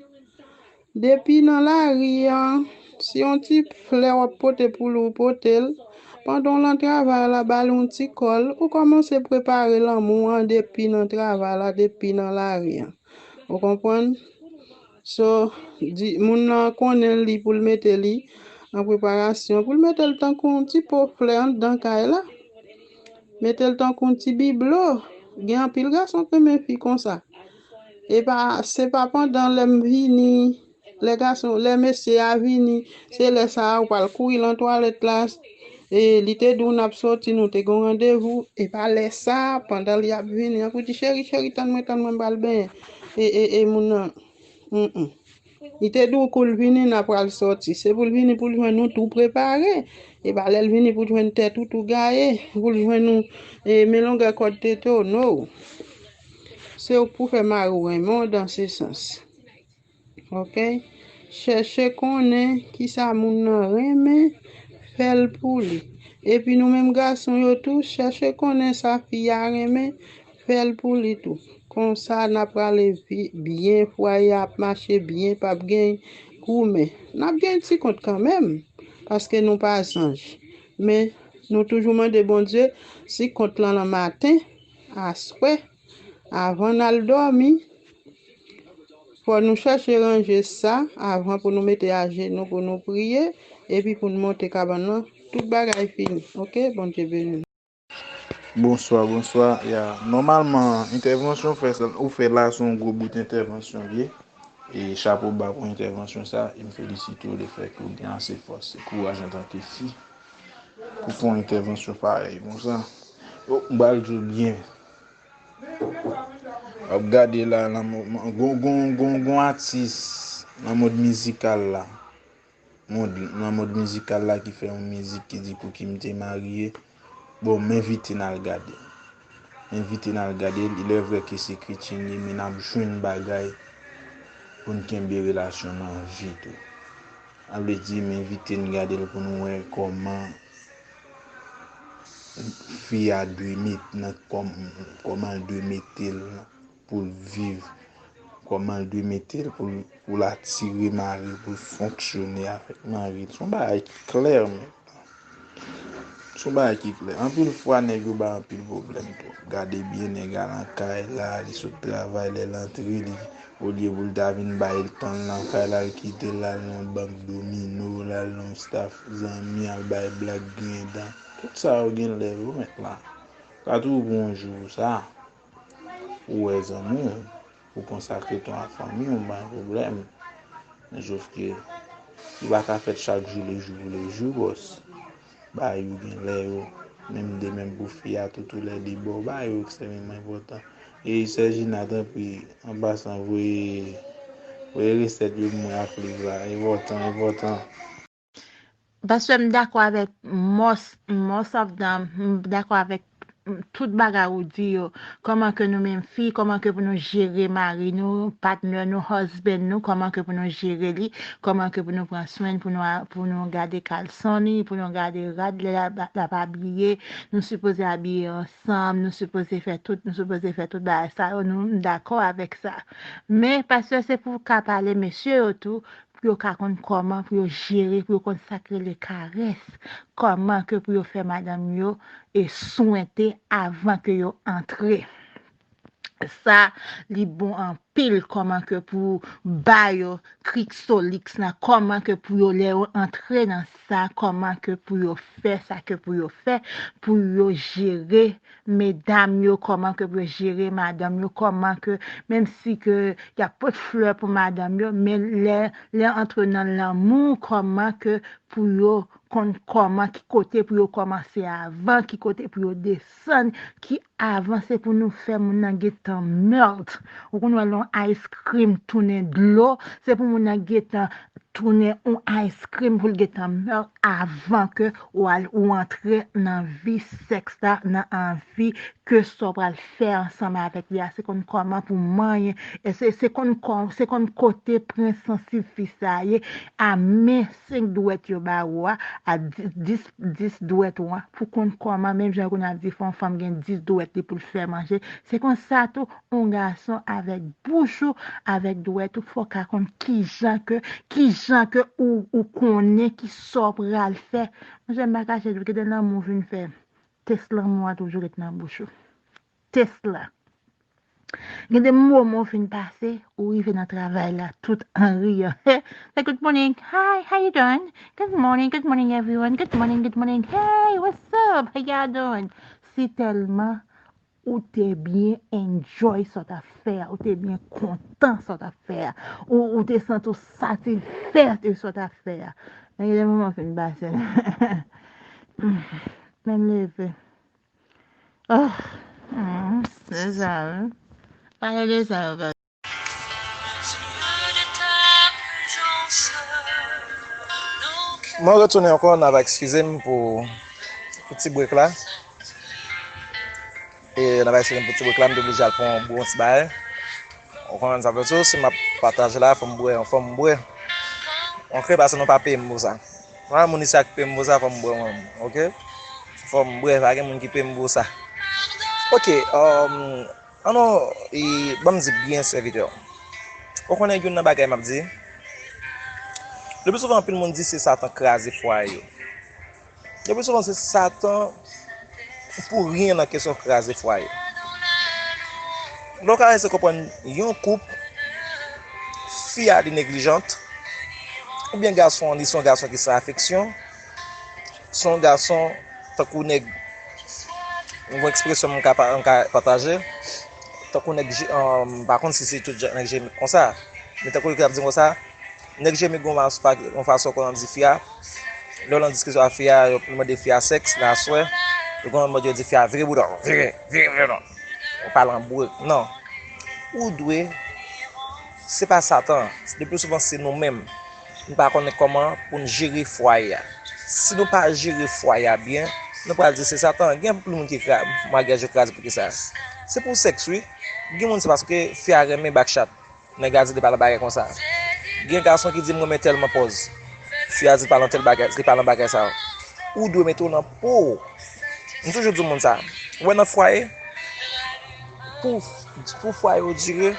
Depi nan lari an, si yon ti flè w ap pote pou li, ou pote l. Pandan w lan travay la, ba l yon ti kòl. Ou kòmanse prepare lanmou an depi nan travay la, depi nan lari an. Ou konprann? So, di, moun nan konnen li pou l mete li an preparasyon, pou l mete l tankou yon ti po flè anndan kay la. Mete l tankou yon ti biblo. Gen anpil gason k renmen fi konsa. E pa, se pa pandan lè m vini, lè gason, lè mesye a vini, se lè sa a ou pral kouri lan twalèt la, E li te di w n ap soti, nou te gen yon randevou. E pa lè sa, pandan li ap vini an, pou di, cheri, cheri, tann mwen, tann mwen, m pral benyen. E, e, e moun nan, mm, mm. Li te di w kou l vini, n ap pral soti. Se pou l vini pou l jwenn nou tou prepare. E pa lè l vini pou l jwenn tèt ou tou gaye, pou l jwenn nou, e, men longè kòd tete w, no. Se w k pou fè mari w renmen w dan se sans. Ok? Chèche konnen kisa moun nan renmen, fè l pou li. Epi nou menm gason yo tou, chèche konnen sa fi a renmen, fè l pou li tou. Konsa, n ap prale vi-, byen, fwaye a ap mache byen, p ap gen goumen. N ap gen ti kont kanmenm, paske nou pa zanj. Men, nou toujou mande Bondye, si kont lan nan maten, aswè, avan n al dòmi, fò nou chèche ranje sa avan pou nou mete ajenou pou nou priye, epi pou nou monte kabann lan, tout bagay fini. Ok? Bondye beni nou. Bonswa, bonswa. Ya, nòmalman, entèvansyon ou fè sa, ou fè la, se yon gwo bout entèvansyon l ye. E chapo ba pou entèvansyon sa, e m felisite w lefètke w gen ase fòs e kouraj antanke fi pou fè yon entèvansyon parèy konsa. Yo, m pral di w byen. W ap gade la, nan mo-, gon, gon, gon, gon atis nan mond mizikal la. Mond, nan mond mizikal la ki fè yon mizik ki di pou ki m te marye. Bon, m envite n al gade. M envite n al gade l. Il est vrai ke se kretyen li ye, men n ap jwenn bagay pou n kenbe relasyon nan vi tou. Sa vle di, m envite n gade l pou n wè kòman fi a dwe met nan kòm-, kòman l dwe mete l pou l viv, kòman l dwe mete l pou l, pou l atire mari l, pou l fonksyone avèk mari l. Se yon bagay ki klè, men. Se yon bagay ki klè. Anpil fwa, nèg yo bay anpil pwoblèm tou. Gade byen, nèg a nan kay la, li sot travay, lè l antre, li, olye pou l ta vin bay tan l nan kay la, l kite l, l al nan bank domino, l al nan staff zanmi, al bay blag griyen dan. Tout sa yo gen lè yo mèt la. Sa tou pou yon jou sa. Ou wè zanmi w, ou konsakre tan ak fanmi w, pa gen pwoblèm. Men sòf ke li pa ka fèt chak jou, lejou pou lejou, bòs. Bagay yo gen lè yo, menm de menm pou fi a tou, tou lè de bò, bagay yo ekstrèmeman enpòtan. E sè Jina, tanpri, an pasan, voye, voye resèt yo pou mwen ak liv la. Enpòtan, enpòtan. Pastè, m dakò avèk most, most of them. M dakò avèk, mm, tout bagay ou di yo. Kòman ke nou menm fi, kòman ke pou nou jere mari nou, patnè nou, husband nou, kòman ke pou nou jere li, kòman ke pou nou pran swen, pou nou a-, pou nou gade kalson li, pou nou gade rad lè l ap, l ap abiye, nou sipoze abiye ansanm, nou sipoze fè tout, nou sipoze fè tout bagay sa yo, nou, m dakò avèk sa. Men, pastè, se pou w ka pale mesye yo tou, pou yo ka konn kòman pou yo jere, pou yo konn sa k rele karès, kòman ke pou yo fè madanm yo e swente avan ke yo antre. Sa, li bon anpil, kòman ke pou ba yo kristoliks la, kòman ke pou yo lè yo antre nan sa, kòman ke pou yo fè sa ke pou yo fè, pou yo jere medam yo, kòman ke pou yo jere madanm yo, kòman ke, menm si ke y ap pot flè pou madanm yo, men lè, lè antre nan lanmou, kòman ke pou yo konn kòman, ki kote pou yo kòmanse avan, ki kote pou yo desann, ki avan se pou nou fè moun nan gentan melt. Ou konn wè lè yon ice cream tounen dlo, se pou moun nan gentan tounen yon ice cream pou l gentan melt avan ke ou al, ou antre nan vi sèks la, nan anvi ke sa w pral fè ansanm avèk li a, se konn kòman pou manyen, e se, se konn kò-, se konn kote prens sansib fi sa ye, a men senk dwèt yo ba ou a, a dis, dis, dis dwèt ou an, pou konn kòman, menm jan kounye a di fò yon fanm gen dis dwèt li pou l fè manje, se konsa tou, yon gason avèk bouch ou, avèk dwèt ou, fò w ka konn kijan ke, kijan ke ou, ou konnen ki sa w pral fè. Monchè, m pa kache di w, gen de lanmou w vin fè. Tès lanmou a toujou ret nan bouch ou. Tès la. Gen de moman w fin pase, ou rive nan travay la tout an riyan. Say, good morning, hi, how you doing? Good morning, good morning everyone, good morning, good morning, hey, what's up, how y'all doing? Si tèlman ou te byen enjoy sa w t ap fè a, ou te byen kontan sa w t ap fè a, ou, ou te santi w satisfè de sa w t ap fè a. Men gen de moman w fin pase la. Men leve. Oh, hmm, se sa, wi. Pale de sa, yo, guys. Mwen retounen ankò, n ap eskize m pou, pou ti brek la. E n ap eskize m pou ti brek la, m te oblije al pran yon bon ti bagay. Ou konprann sa m vle di w, si m ap pataje la, fò m bwè, fò m bwè. Oke, paske nou pa peye m pou sa. Mwen, moun isi a ki peye m pou sa, fò m bwè mwen menm, oke? Fò m bwè, pa gen moun ki peye m pou sa. Oke, um, ann, e, ban m di byen, sèvitè. Ou konnen youn nan bagay m ap di? Lepi souvan, anpil moun di se Satan kraze fwaye yo. Lepi souvan, se Satan pou ryen nan kesyon kraze fwaye. Lè w ka eseye konprann yon koup, fi a li neglijant, oubyen gason an, li se yon gason ki san afeksyon, se yon gason tankou nèg, yon ekspresyon m ka pa-, m ka pataje, tankou nèg, je- um, m pa konn si se tout jan nèg jemik konsa, men tankou yo k ap di m konsa, nèg jemik gon mas-, pa- yon fason konnen di fi a, lè w nan diskisyon ak fi a, yo mande fi a sèks nan aswè, yo gon mòd yo di fi a vire bouda w, vire, vire, vire non. Ou pale an bwek, non. Ou dwe, se pa Satan, lepi souvan se nou menm. Nou pa konnen kòman pou n jere fwaye a. Si nou pa jere fwaye a byen, nou pral di se Satan. Gen anpil moun ki kra-, maryaj yo kraze poukisa? Se pou sèks, wi. Gen moun se paske fi a renmen back chat. Nèg la di li pa nan bagay konsa. Gen gason ki di m renmen tèlman pòz. Fi a di li pa nan tèl bagay, li pa nan bagay sa yo. Ou dwe mete w nan po w. M toujou di moun sa. Ou wè nan fwaye, pou, pou fwaye w dire,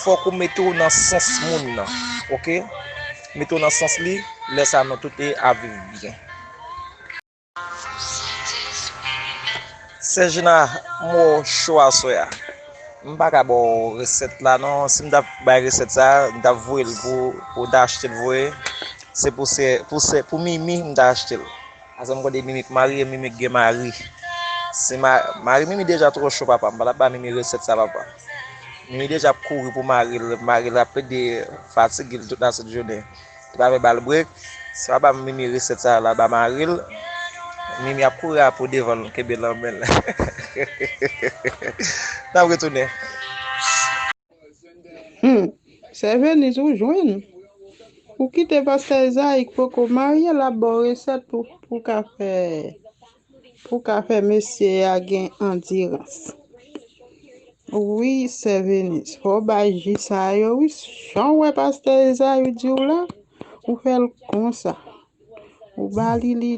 fòk ou mete w nan sans moun nan. Oke? Mete w nan sans li, lè sa nou tout e ap viv byen. Sè Jina, m wè w cho aswè a. M pa ka ba w resèt la non. Si m t ap bay resèt sa, m t ap voye l pou, pou w ta achte l voye. Se pou sè, pou sè, pou Mimi, m ta achte l. Paske m konnen Mimi k marye, Mimi k gen mari. Se ma-, mari Mimi deja twò cho, papa. M pa t ap ba Mimi resèt sa, papa. Mimi deja ap kouri pou mari l. Mari l ap plede fatige l tout lasent jounen. Li pa vle ba l brek. Si w pa ba Mimi resèt sa, l a ba mari l. Mimi ap kouri a pou devan l, kenbe l nan men l. N ap retounen. Hmm. Sè Venise, ou jwenn. Ou kite pastè Ezayi k poko marye, l ap ba w resèt pou, pou ka fè, pou ka fè mesye a gen andirans. Wi, sè Venise, fò w bay ji sa yo, wi. Jan w wè pastè Ezayi di w la, ou fè l konsa. Ou ba li li,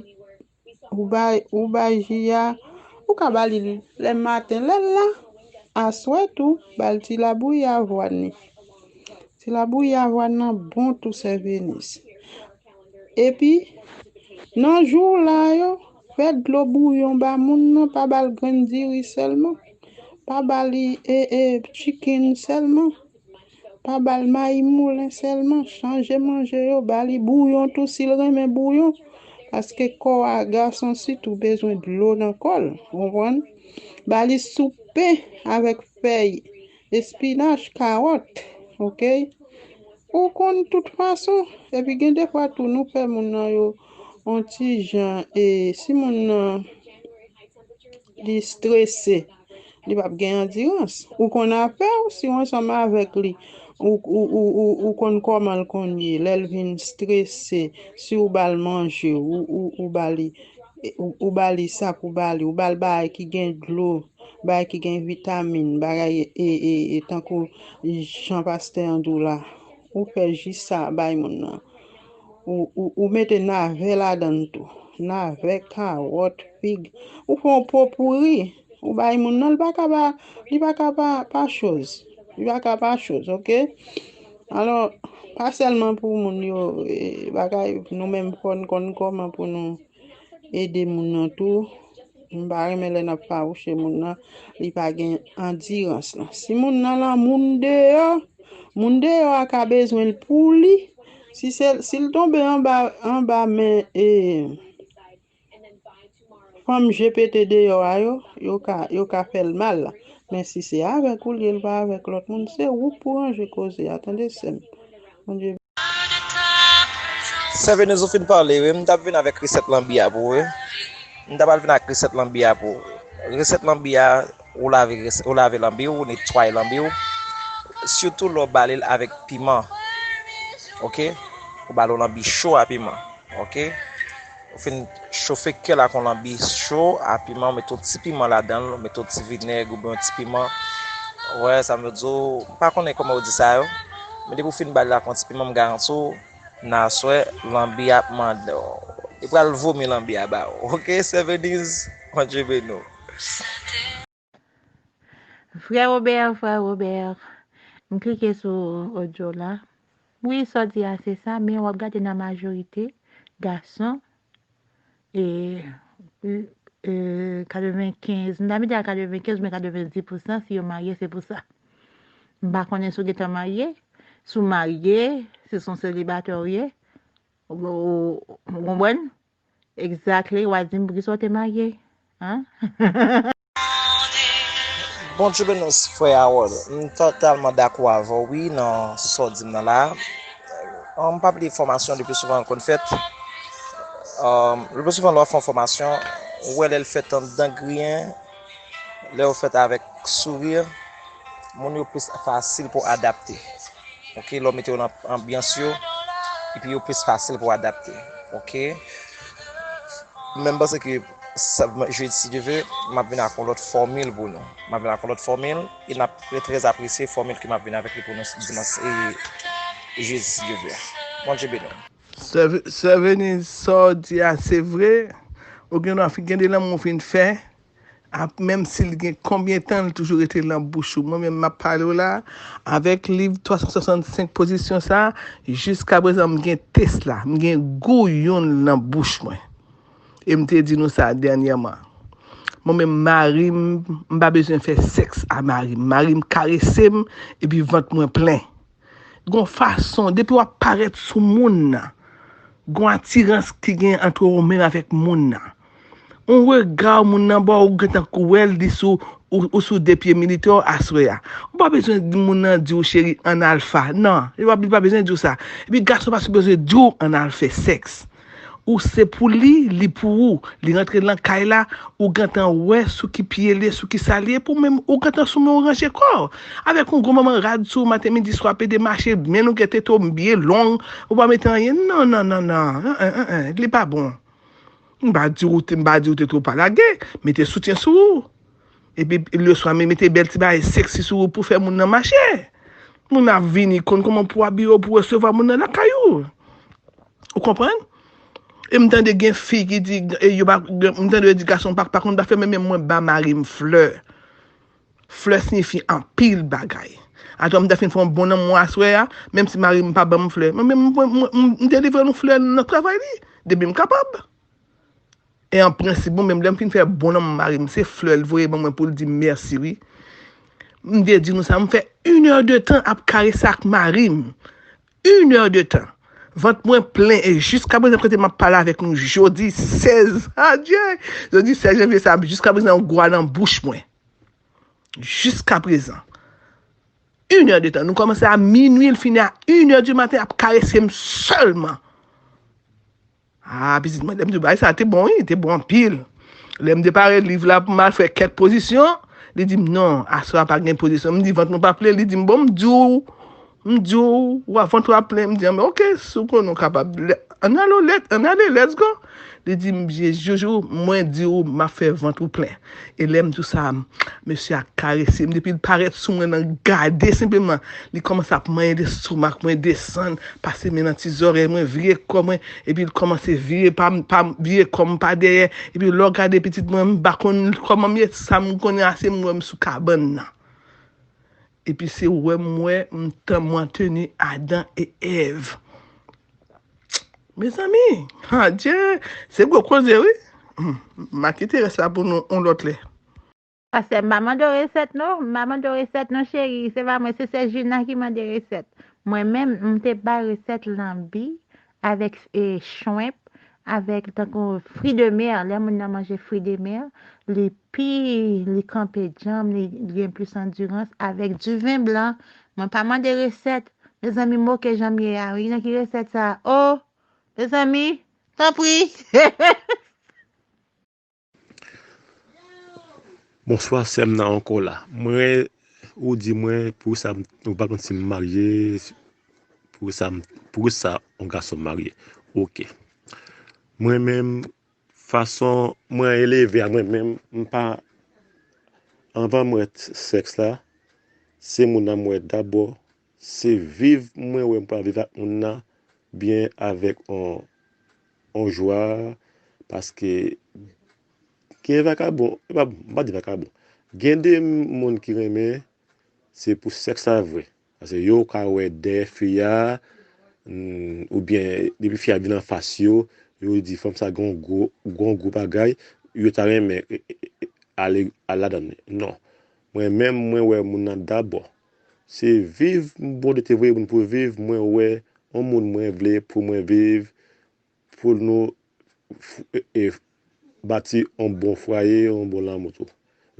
ou bay, ou bay ji a, ou ka ba li lè maten, lè l la, aswè tou, ba l ti labouyi avwàn li. Ti labouyi avwàn nan bon tou, sè Venise. Epi, nan jou w la yo, fè dlo bouyon ba moun nan, pa ba l grenn diri sèlman, pa ba li, e, e, chicken sèlman. Pa ba l mayi moulen sèlman, chanje manje yo, ba li bouyon tou si l renmen bouyon. Paske kò a gason sitou bezwen dlo nan kò l, ou konprann? Ba li soup pen avèk fèy espinach, kawòt, oke? Ou konn tout fason. Epi gen defwa tou nou fè moun nan yo on ti jan, e si moun nan li strese, li p ap gen andirans. Ou konn afè w, si w ansanm avèk li, ou, ou, ou, ou, ou konn kòman l konn ye. Lè l vin strese, si w ba l manje, ou, ou, ou ba li, ou, ou ba li sa pou ba li, ou ba l bagay ki gen dlo, bagay ki gen vitamin, bagay, e, e, e, tankou jan pastè an di w la, ou fè ji sa bay moun nan. Ou, ou, ou mete navè ladan l tou. Navè, kawòt, fig. Ou fè yon popouri. Ou bay moun nan, li pa ka ba, li pa ka pa, pa choz. Li pa ka pa choz, oke? Alò, pa sèlman pou moun yo, e, bagay, nou menm fò n konn kòman pou nou ede moun nan tou. M pa renmen lè n ap fawouche moun nan, li pa gen andirans lan. Si moun nan lan moun deyò, moun deyò a ka bezwen l pou li. Si se, si l tonbe anba, anba men, e, fanm je pete deyò a yo, yo ka, yo ka fè l mal. Men si se avèk ou l ye, l pa avèk lòt moun, se ou k pou ranje koze a, tande sè m. Bondye. Sè Venise, ou fin pale, wi. M t ap vin avèk resèt lanbi a pou ou, wi. M ta pral vin ak resèt lanbi a pou ou. Resèt lanbi a, ou lave, ou lave lanbi w, ou netwaye lanbi w. Sitou lè w bale l avèk piman. Oke? Ou bale w lanbi cho a piman. Oke? Ou fin chofe kèl ak yon lanbi cho a piman, ou mete yon ti piman ladan l, ou mete yon ti vinèg oubyen yon ti piman. Wè, sa m vle di w, m pa konnen kòman yo di sa yo. Men depi w fin bale l ak yon ti piman, m garanti w, nan aswè, lanbi ap mande w. Li pral vomi lanbi a ba ou. Oke, Seven Is, Bondye beni w. Frè Robert, frè Robert, m klike sou odyo la. Wi, sa w di a se sa, men w ap gade nan majorite, gason, e, e, katrevenkenz, m ta mete a katrevenkenz, men katrevenndis pousan, si yo marye, se pou sa. M pa konnen si w gentan marye, si w marye, si se yon selibatè w ye, ou, ou, ou konprann? Exactly, w a di m poukisa w te marye, an? Bondye beni w, frè Harold. M totalman dakò avè w, wi, nan sa w di m nan la. An, m pa bliye fòmasyon, le pli souvan l konn fèt. An, le pli souvan, lè w ap fè yon fòmasyon, ou wè lè l fèt anndan griyen, lè yo fèt avèk souri, moun yo plis fasil pou adapte. Oke, lè w mete yo nan anbyans yo, epi yo plis fasil pou adapte. Oke? Men m panse ke sa, jedi, si Dye ve, m ap vin ak yon lòt fòmil pou nou. M ap vin ak yon lòt fòmil, e n ap trè, trè apresye fòmil ke m ap vin avèk li pou nou dimanch, e, e jedi, si Dye ve. Bondye beni w. Sè Ve-, Sè Venise, sa w di a, se vre. Ou gen dwa fin gen de lanmou w fin fè. Ap, menm si l gen konbyen tan, l toujou rete nan bouch ou. Mwen menm, m ap pale w la, avèk liv twa san swasannsenk pozisyon sa a, jiskaprezan, m gen tès la, m gen gou youn nan bouch mwen. E m te di nou sa dènyèman. Mwen menm, mari m, m pa bezwen fè sèks a mari m. Mari m karese m, epi vant mwen plen. Gon fason, depi w ap parèt sou moun nan, gon atirans ki gen ant ou menm avèk moun nan. On rega moun nan ba w, ou gentan wè l, li sou, ou, ou sou de pye militè w aswè a. Ou pa bezwen di moun nan di w cheri ann al fa. Non, li pa, li pa bezwen di w sa. Epi gason pa sipoze di w ann al fè sèks. Ou se pou li, li pou ou. Li rantre nan kay la, ou gentan wè sou ki pye li ye, sou ki sa li ye, pou menm ou gentan sou men w ranje kò w. Avèk yon gwo manman rad sou ou maten, midi, swa, pede mache, men nou gen tete w byen long, ou pa mete anyen. Non, non, non, non. An, an, an, an. Li pa bon. M pa di w te, m pa di w tete w pa lage, mete soutyen sou ou. Epi leswa, men mete bèl ti bagay seksi sou ou pou fè moun nan mache. Moun ap vini, konn kòman pou abiye w, pou resevwa moun nan lakay ou. Ou konprann? E m tande gen fi ki di, e yo pa, m tande yo di gason pa, pa konn pa fè, men menm mwen ba mari m flè. Flè siyifi anpil bagay. Atò m ta fin fè yon bon lanmou aswè a, menm si mari m pa ban m flè. Mwen menm, mwen, mwen, m, m delivre nou flè nan travay li, depi m kapab. E an prensip, mwen menm, lè m fin fè bon lanmou mari m, se flè l voye ban mwen pou l di m mèsi, wi. M te di nou sa, m fè inè de tan ap karese ak mari m. Inè de tan. Vant mwen plen e jiskaprezan kote m ap pale avèk nou jodi sèz, adye, jodi sèz janvye sa, jiskaprezan yon gwa nan bouch mwen. Jiskaprezan. Inè de tan. Nou kòmanse a minwi, l fini a inè di maten, ap karese m sèlman. Ah, pitit mwen, lè m di w bagay sa te bon, wi, te bon anpil. Lè m te pare liv la pou m al fè kèk pozisyon, li di m, "Non, aswè a pa gen pozisyon." M di, "Vant mwen pa plen." Li di m, "Bon, m di w, m di w, w a vant ou ap plen." M di, "Anben, oke, si w konnen w kapab, ann ale, let, ann ale, let's go." Li di m, "Byen, Jojo, mwen di w, m ap fè vant ou plen." E lè m di w sa, mesye a karese m. Depi l parèt sou mwen nan gade senpleman, li kòmanse ap manyen lestomak mwen, desann, pase men nan ti zòrèy mwen, vire kò mwen, epi l kòmanse vire pa m, pa m, vire kò m pa dèyè. Epi lè w gade pitit mwen, m pa konn kòman m ye, sa m konnen a se m wè m sou kabann nan. Epi se wè m wè m tan mwen teni Adan e Èv. Mezanmi, adye, se gwo koze wi. M a kite rès la pou nou on lòt lè. Pastè, m pa mande w resèt non, m pa mande w resèt non cheri, se pa mwen, se sè Jina ki mande resèt. Mwen menm, m te bay resèt lanbi avèk e, shrimp, avèk tankou fri de mè, lè moun nan manje fri de mè, li pi, li kanpe djanm, li gen plis andirans avèk diven blan. Mwen pa mande resèt, mezanmi, moke jan m ye a wi, nan ki resèt sa? Oh, mezanmi, tanpri. Bonswa, sè m nan ankò la. Mwen, ou di mwen, pou sa, m- ou pa konn si m marye, pou sa, m- pou sa, yon gason marye. Ok. Mwen menm, fason mwen eleve a mwen menm, m pa, anvan m wè t- sèks la, se moun nan m wè dabò, se viv mwen wè m pral viv ak moun nan byen avèk on, on jwa, paske gen vakabon, e pa, m pa di vakabon, gen de moun ki renmen, se pou sèks la vre. Paske yo ka wè dèyè fi a, mm, oubyen depi fi a vin anfas yo, yo di fanm sa gon gwo, gon gwo bagay, yo ta renmen e, e, e, ale, al ladan li. Non. Mwen menm, mwen wè moun nan dabò. Se viv Bondye te voye moun pou viv, mwen wè yon moun mwen vle pou mwen viv, pou nou f- e- e- bati yon bon fwaye, yon bon lanmou tou.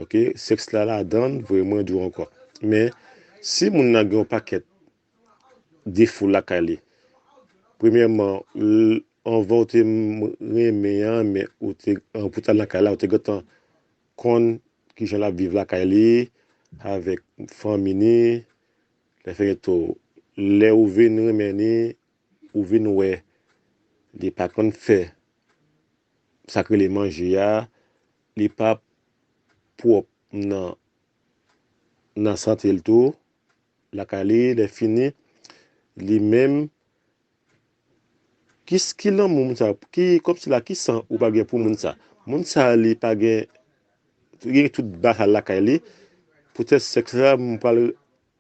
Ok, sèks la ladan, vre mwen di w ankò. Men, si moun nan gen yon pakèt defo lakay li, premyèman, l- anvan w te m- renmen an, men ou te, an, pou t al lakay la, ou te gentan konn kijan l ap viv lakay li, avèk fanmi ni, lè fè tou, lè ou vin renmen ni, ou vin wè, li pa konn fè sa k rele manje a, li pa pwòp nan, nan sante l tou, lakay li, lè fini, li menm, ki, ki lanmou moun sa, ki, kòmsi la, ki san ou pa gen pou moun sa? Moun sa, li pa gen, gen tout bagay lakay li, poutèt sèks la, m pral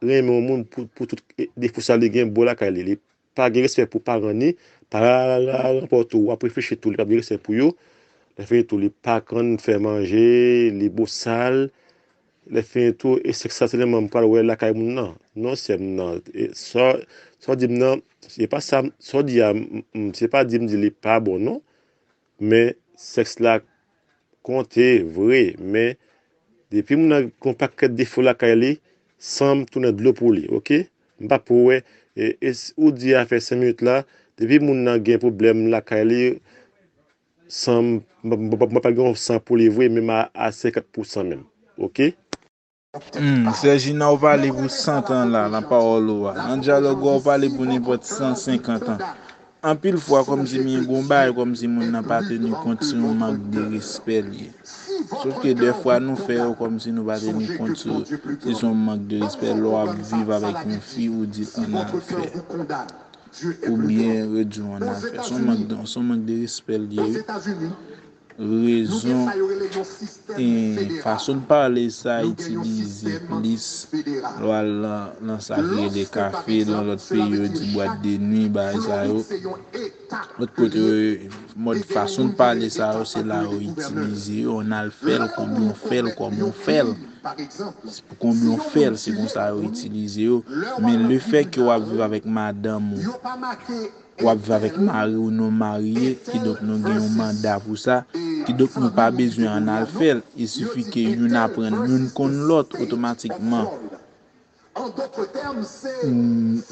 renmen yon moun pou, pou tout e- defo sa li gen bò lakay li. Li pa gen respè pou paran ni, paran pa w tou, w ap reflechi tou, li pa gen respè pou yo. Lè fini tou, li pa konn fè manje, li bosal. Lè fini tou, e sèks sa se lè m pral wè lakay moun nan. Non, sè m nan. E sa, sa w di m nan, se pa sa, sa w di a, m- m- se pa di m di li pa bon, non. Men, sèks la konte vre, men depi moun nan gon pakèt defo lakay li, san m tounen dlo pou li, ok? M pa pou wè, e, e s- ou di afè senk minit la, depi moun nan gen pwoblèm lakay li, san m, m, m, m pa gen yon san pou li vre, menm a, a senkant pousan menm, ok? Hmm, Sè Jina, ou pale pou san tan la, nan pawòl ou a. Nan dyalòg ou a, ou pale pou nenpòt san senkant an. Anpil fwa, kòmsi m gen yon bagay, kòmsi moun nan pa teni kont, se yon mank de respè li ye. Sòf ke dèfwa, nou fè yo kòmsi nou pa teni kont, se, se yon mank de respè. Lè w ap viv avèk yon fi, ou di l ann al fè. Oubyen, yo di w ann al fè. Se yon mank de, se yon mank de respè li ye, wi. Rezon, e, fason n pale sa itilize plis lè w al nan, nan sa ki rele kafe, nan lòt peyi yo di bwat de nwi, bagay sa yo. Lòt kote yo, mòd fason n pale sa yo, se la yo itilize yo, ann al fè l, konbyen w fè l, kòman w fè l. Se pou konbyen w fè l, se konsa yo itilize yo. Men lefètke w ap viv avèk madanm ou, w ap viv avèk mari w, nou marye, kidonk nou gen yon manda pou sa, kidonk nou pa bezwen ann al fè l. Il sifi ke youn aprann, youn konn lòt otomatikman. M-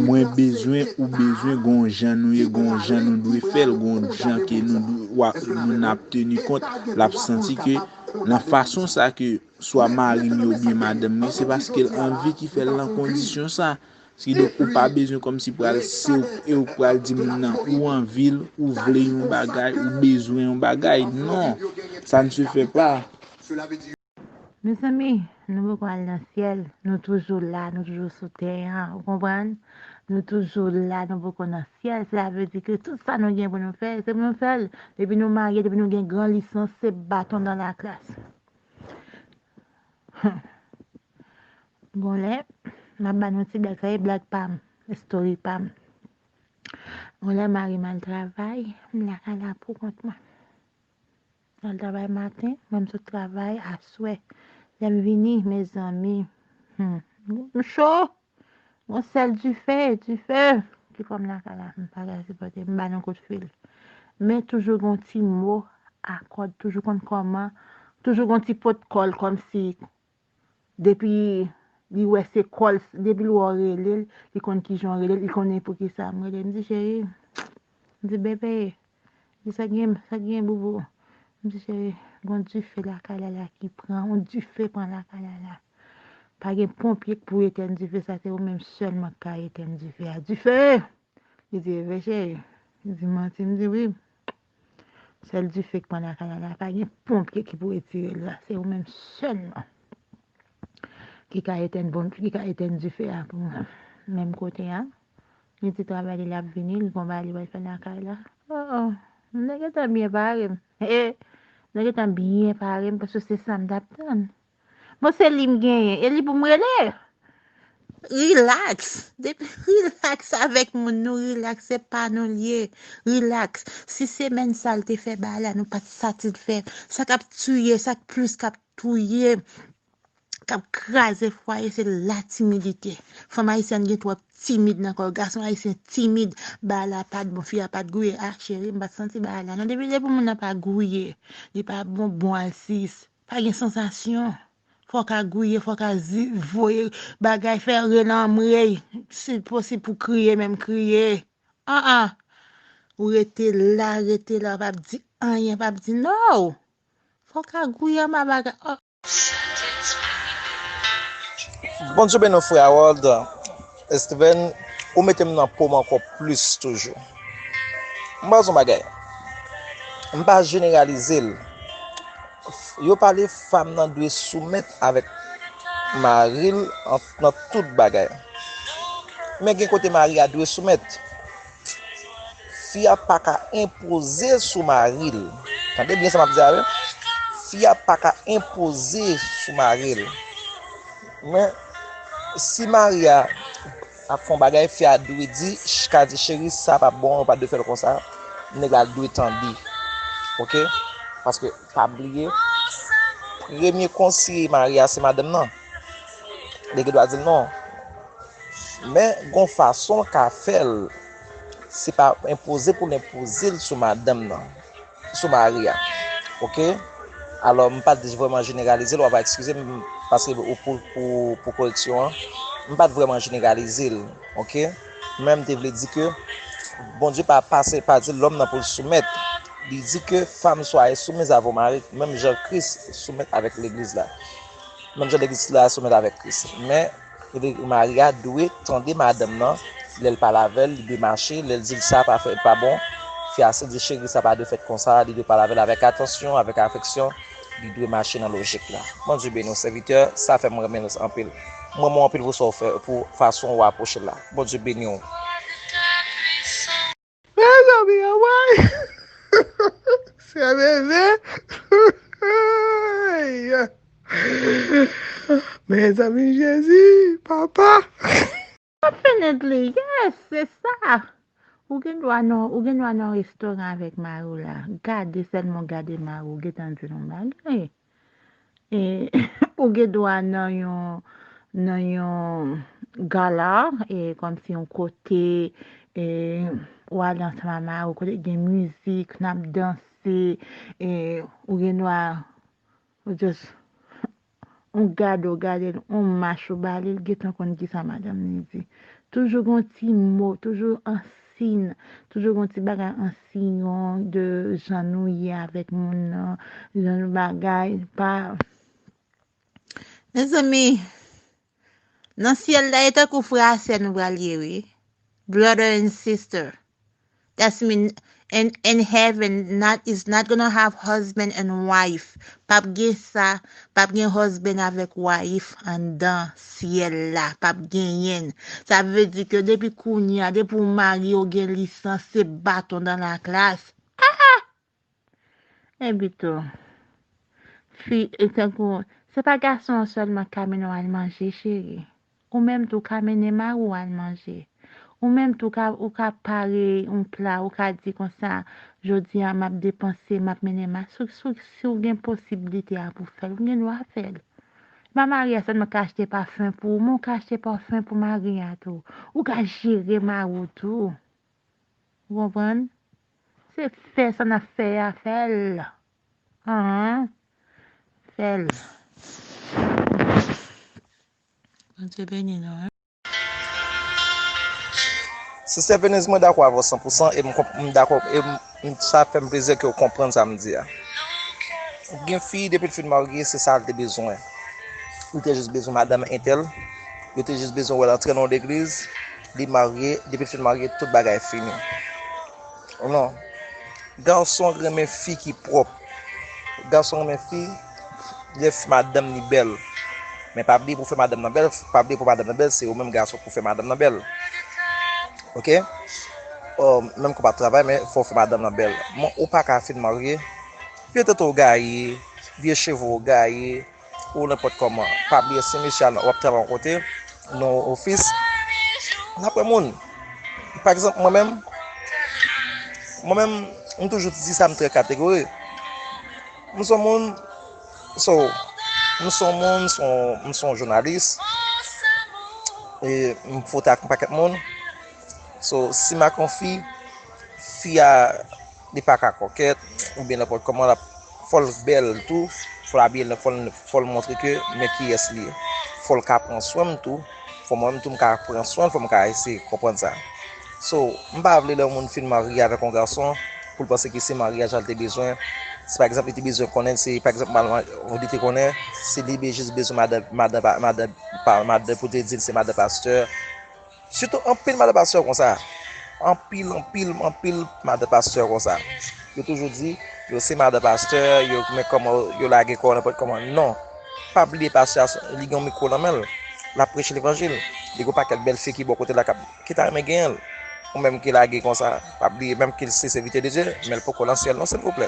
Mwen bezwen, ou bezwen, gon jan nou ye, gon jan nou dwe fè l, gon jan ke nou dwe, w ap, nou n ap teni kont, l ap santi ke nan fason sa ke swa mari m ye oubyen madanm mwen, se paske l anvi ki fè l nan kondisyon sa. Kidonk, ou pa bezwen kòmsi pral se w, e ou pral di moun nan ou anvi l, ou vle yon bagay, ou bezwen yon bagay. Non, ça ne se fait pas. Mezanmi, nou poko al nan syèl, nou toujou la, nou toujou sou tè an, ou konprann? Nou toujou la, nou poko nan syèl, sela vle di ke tout sa nou gen pou nou fè, se pou nou fè l. Depi nou marye, depi nou gen gran lisans, se baton dans la glace. Gon lè, m ap ba nou ti blag, sa e blag pa m, story pa m. Gon lè mari m al travay, m lakay la pou kont mwen. Al travay maten, mwen m sot travay aswè. Lè m vini, mezanmi, hmm, m cho! Gon sèl dife, dife! Ki fè m lakay la, m pa ka sipòte, m ba nou kout fil. Men toujou gon ti mo akòd, toujou konn kòman, toujou gon ti pot kòl kòmsi depi li wè se kòl, depi l wè w rele l, li konn kijan w rele l, li konnen poukisa m rele l. M di, cheri, m di, bebe, m di, sa gen, sa gen, boubou? M di, cheri, Gon dife lakay Lala ki pran, yon dife pran lakay Lala. Pa gen ponpye k pou etèn dife sa, se ou menm sèlman k ka etèn dife a. Dife! Li di, "Evre cheri?" Li di, "Manti?" M di, "Wi." Sèl dife k pran lakay Lala, pa gen ponpye ki pou retire l la, se ou menm sèlman ki ka etèn bon, ki ka etèn dife a pou mwen. Menm kote a, li di travay li l ap vini, li gon bagay li pral fè lakay la. Oh, oh, nou te gentan byen pare m. He, nou te gentan byen pare m, paske se sa m t ap tann. Bon, se li m genyen, e li pou m rele. Rilaks. Depi rilaks avèk moun nou, rilaks, se pa nou l ye. Rilaks. Si semèn sa l te fè bagay la, nou pa t satisfè. Sa k ap tiye, sa k plis k ap touye, k ap kraze fwaye, se latimidite. Fanm ayisyèn gen twòp timid nan kò l. Gason ayisyen timid. Bagay la pa t bon, fi a pa t gouye. Ah, cheri, m pa t santi bagay la. Non, depi, depi moun nan pa gouye, li pa bon, bon al sis. Pa gen sansasyon. Fò w ka gouye, fò w ka zi-, voye bagay, fè rele anmwey. Si posib pou kriye, menm kriye. An an. Ou rete la, rete la, w p ap di anyen, p ap di no. Fò w ka gouye anba bagay. Oh. Bondye beni w, frè Harold. Steven, ou mete m nan po m ankò plis toujou. M ba w yon bagay. M pa jeneralize l. Yo pale fanm nan dwe soumèt avèk mari l an, nan tout bagay. Men gen kote mari a dwe soumèt. Fi a pa ka enpoze sou mari l. Tande byen sa m ap di a, wi. Fi a pa ka enpoze sou mari l. Men, si mari a ap fè yon bagay, fi a dwe di, ch-, ka di, "Cheri, sa pa bon, ou pa dwe fè l konsa." Nèg la dwe tande. Oke? Paske, pa bliye, premye konseye mari a se madanm nan. Li gen dwa di l non. Men, gon fason l ka fè l. Se pa enpoze pou l enpoze l sou madanm nan, sou mari a. Oke? Alò, m pa t vrèman jeneralize l, w a va eskize m, paske ou pou, pou, pou koreksyon an, m pa t vrèman jeneralize l, oke? Men m te vle di ke Bondye pa pase, pa di lòm nan pou l soumèt. Li di ke femme, soyez soumise à vos maris, menm jan Kris soumèt avèk legliz la. Menm jan legliz la soumèt avèk Kris. Men, mari a dwe tande madanm nan, lè l pale avè l, li dwe mache, lè l di l sa pa fè, pa bon, fi a se di, "Cheri, sa pa dwe fèt konsa," li dwe pale avè l avèk atansyon, avèk afeksyon, li dwe mache nan lojik la. Bondye beni w, sèvitè, sa fè m renmen w anpil. M renmen w anpil pou sa w fè, pou fason w apwoche l la. Bondye beni w. Mezanmi, anmwey! Sè Bebe! Mezanmi, Jezi, papa! Definitely, yes, se sa. Ou gen dwa nan, ou gen dwa nan restoran avèk mari w la. Gade sèlman, gade mari w, gentan di l yon bagay. E, ou gen dwa nan yon, nan yon gala, e, kòmsi yon kote, e, w ale ansanm ak mari w, kote gen mizik, n ap danse, e, ou gen dwa, ou just, yon gade w gade l, yon mach ou ba li, l gentan konn kisa madanm li di. Toujou gon ti mo, toujou an siy, toujou gon ti bagay an siyon de jan nou ye avèk moun nan, jan nou bagay, pa. Mezanmi, nan syèl la, e tankou frè a sè nou pral ye, wi. Brother and sister. That's mean, in, in heaven, not, is not gonna have husband and wife. P ap gen sa, p ap gen husband avèk wife anndan syèl la. P ap genyen. Sa vle di ke depi kounye a, depi w marye, w gen lisans, se baton dans la glace. Ah! Ebyen tou, fi, e tankou, se pa gason an sèlman k ka mennen w al manje, cheri. Ou menm tou ka mennen mari w al manje. Ou menm tou ka, ou ka pare yon pla, ou ka di konsa, "Jodi a, m ap depanse, m ap mennen ma-," si, si, si w gen posiblite a pou fè l, ou gen dwa fè l. Pa mari a sèlman ka achte pafen pou ou, men w ka achte pafen pou mari a tou. Ou ka jere mari w tou. Ou konprann? Se fè sa n ap fè a, fè l. Ahan. Fè l. Bondye beni nou, wi. Sista Venise, mwen dakò avè w san pou san, e m konp-, m dakò, e m, m, sa fè m plezi ke w konprann sa m di a. Gen fi, depi l fin marye, se sa l te bezwen. Li te jis bezwen madanm entèl. Yo te jis bezwen wè l antre nan yon legliz. Li marye, depi l fin marye, tout bagay fini. Non. Gason renmen fi ki pwòp. Gason renmen fi, lè madanm li bèl. Men pa bliye pou fè madanm nan bèl, pa bliye pou madanm nan bèl, se ou menm gason pou fè madanm nan bèl. Oke? Menm ke w pa travay, men fò w fè madanm nan bèl. Men ou pa ka fin marye, vye tete w gaye, vye cheve w gaye, ou nenpòt kòman. Pa bliye, si mesye a w ap travay yon kote, nan ofis, n ap wè moun. Pa egzanp, mwen menm, mwen menm, m toujou di sa, m trè kategori. M se yon moun, so, m se yon moun, m se yon, m se yon jounalis, e m fwote ak yon pakèt moun. So, si m ak yon fi, fi a, li pa ka kòkèt, oubyen nenpòt kòman, l ap, fò l bèl tou, fò l abiye, fò l, fò l montre ke men kiyès li ye. Fò l ka pran swen m tou, fò mwen menm tou m ka pran swen l, fò m ka eseye konprann sa. So, m pa vle lè yon moun fin marye avèk yon gason, pou l panse ke se maryaj la l te bezwen. Si pa egzanp, li te bezwen konnen, se pa egzanp, li te konnen, se li be-, jis bezwen madan, madan, pa, madan, pa, madan pou te di l se madan pastè. Sitou anpil madan pastè konsa. Anpil, anpil, anpil madan pastè konsa. Yo toujou di, yo se madan pastè, yo men kòman yo lage kò yo nenpòt kòman. Non. Pa bliye pastè a, li gen yon mikwo nan men l. L ap preche levanjil. Li gen yon pakèt bèl fi ki bò kote l la k ap, ki ta renmen genyen l. Ou menm ki lage konsa, pa bliye menm ke l se sèvitè de Dye, men l poko nan syèl non, silvouplè.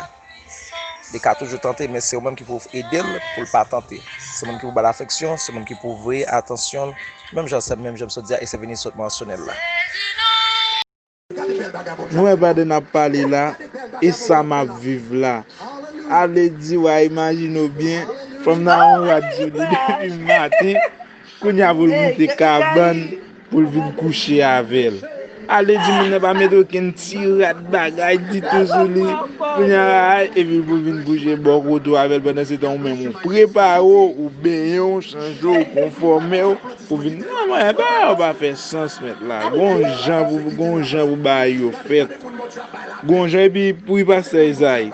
Li ka toujou tante, men se ou menm ki pou ede l pou l pa tante. Se ou menm ki pou ba l afeksyon, se ou menm ki pou veye atansyon l, menm jan sèm, menm jan m sot di a, e se vini sot mansyone l la. Mwen wè pandan n ap pale la, e sa m ap viv la. Ale di w a, imajine w byen, fanm nan yon rad sou li depi maten, kounye a pou l moute kabann, pou l vin kouche avè l. Ale di moun nan pa mete okenn ti rad bagay ditou sou li. Kounye a, epi l pou vin kouche bò kote w avè l. Pandansetan, ou menm, ou prepare w, ou benyen w, chanje w, konfòme w, pou vin. Non, mwen, bagay yo pa fè sans, mèt la. Gon jan pou, gon jan pou bagay yo fèt. Gon jan, epi, wi, pastè Ezayi.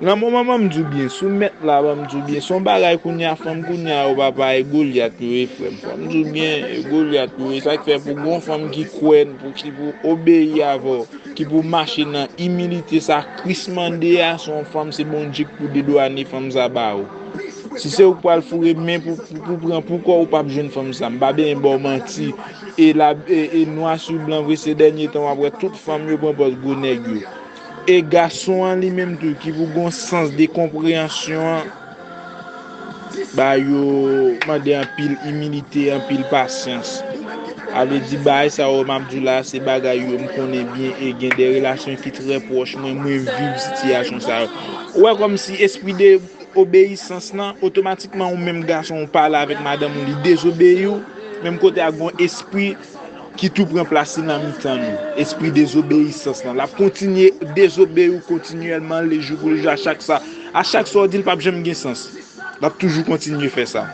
Lanmò manman m di w byen, sou mèt la ban m di w byen, se yon bagay kounye a, fanm kounye a yo pa parèy Golyat yo ye, frè m. Fò m di w byen, e Golyat yo ye. Sa k fè pou gon fanm ki kwè, pou ki pou obeyi avè w, ki pou mache nan imilite sa Kris mande a, se yon fanm, se Bondye k pou dedwane fanm sa ba ou. Si se ou k pral foure men pou, pou, pou pran pou kò w, ou p ap jwenn fanm sa. M pa benyen ba w manti. E la, e, e nwa sou blan vre, se dènye tan w ap wè tout fanm yo pran pòz gwo nèg yo. E gason an li menm tou, ki pou gon sans de konpreyansyon an, ba yo mande anpil imilite, anpil pasyans. A vle di, bagay sa yo m ap di w la, se bagay yo m konnen byen e gen de relasyon ki trè pwòch mwen, mwen viv sitiyasyon sa yo. Ou wè kòmsi espri de obeyisans lan, otomatikman ou menm gason ou pale avèk madanm ou, li dezobeyi w, menm kote a gon espri ki tou pran plas li nan mitan nou. Espri dezobeyisans lan. L ap kontinye dezobeyi w kontinyèlman, lejou pou lejou, a chak sa. A chak sa w di l p ap janm gen sans. L ap toujou kontinye fè sa.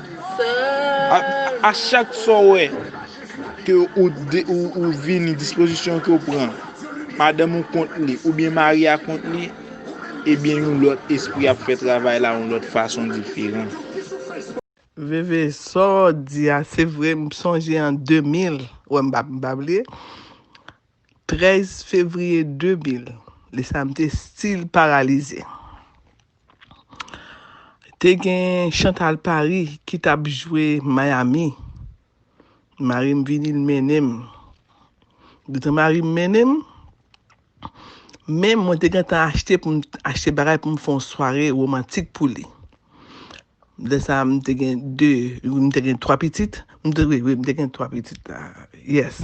A, a chak sa w wè ke ou, de, ou, ou vini, dispozisyon ke w pran, madanm ou kont li, oubyen mari a kont li, ebyen yon lòt espri ap fè travay la yon lòt fason diferan. Veve, sa w di a, se vre, m sonje an de mil, wè m pa, m pa bliye, trèz fevriye de mil, lè sa a m te still paralize. Te gen Chantal Paris ki t ap jwe Miami. Mari m vini, l mennen m. Detan mari m mennen m, men mwen te gentan achte pou m achte bagay pou m fè yon sware womantik pou li. Lè sa a, m te gen de, m te gen twa pitit. M te, wi, wi, m te gen twa pitit la. Yes.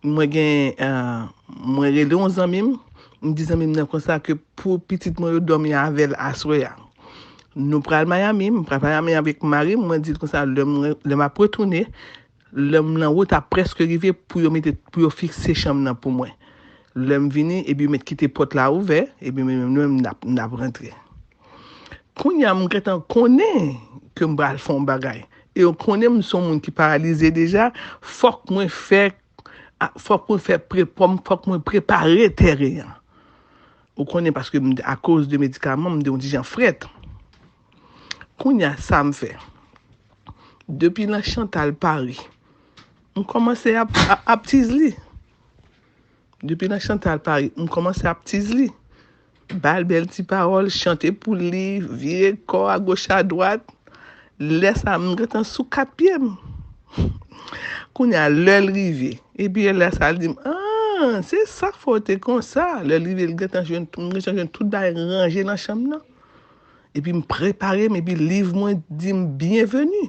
Mwen gen, euh, mwen rele yon zanmi m, m di zanmi m nan konsa ke pou pitit mwen yo dòmi avè l aswè a. Nou pral Miami, m pral Miami avèk mari m, mwen di l konsa, lè m, lè m ap retounen, lè m nan wout ap prèske rive pou yo mete, pou yo fikse chanm nan pou mwen. Lè m vini, epi yo mèt kite pòt la ouvè, epi mwen menm, mwen menm, n ap, n ap rantre. Kounye a, m gentan konnen ke m pral fè yon bagay. E yo konnen m se yon moun ki paralize deja, fòk mwen fè, a, fòk mwen fè pre-, fòk mwen prepare teren an. Ou konnen, paske m, akoz de medikaman, m te yon ti jan frèt. Kounye a sa m fè? Depi nan Chantal pari, m kòmanse ap, ap, ap tiz li. Depi nan Chantal pari, m kòmanse ap tiz li. Ba l bèl ti pawòl, chante pou li, vire kò a goch a dwat. Lè sa a, m gentan sou kat pye m. Kounye a, lè l rive, epi lè sa a, l di m, ah, se sa k fè w te konsa. Lè l rive, l gentan jwenn, m gentan jwenn tout bagay ranje nan chanm nan. Epi m prepare m, epi liv mwen di m byenveni.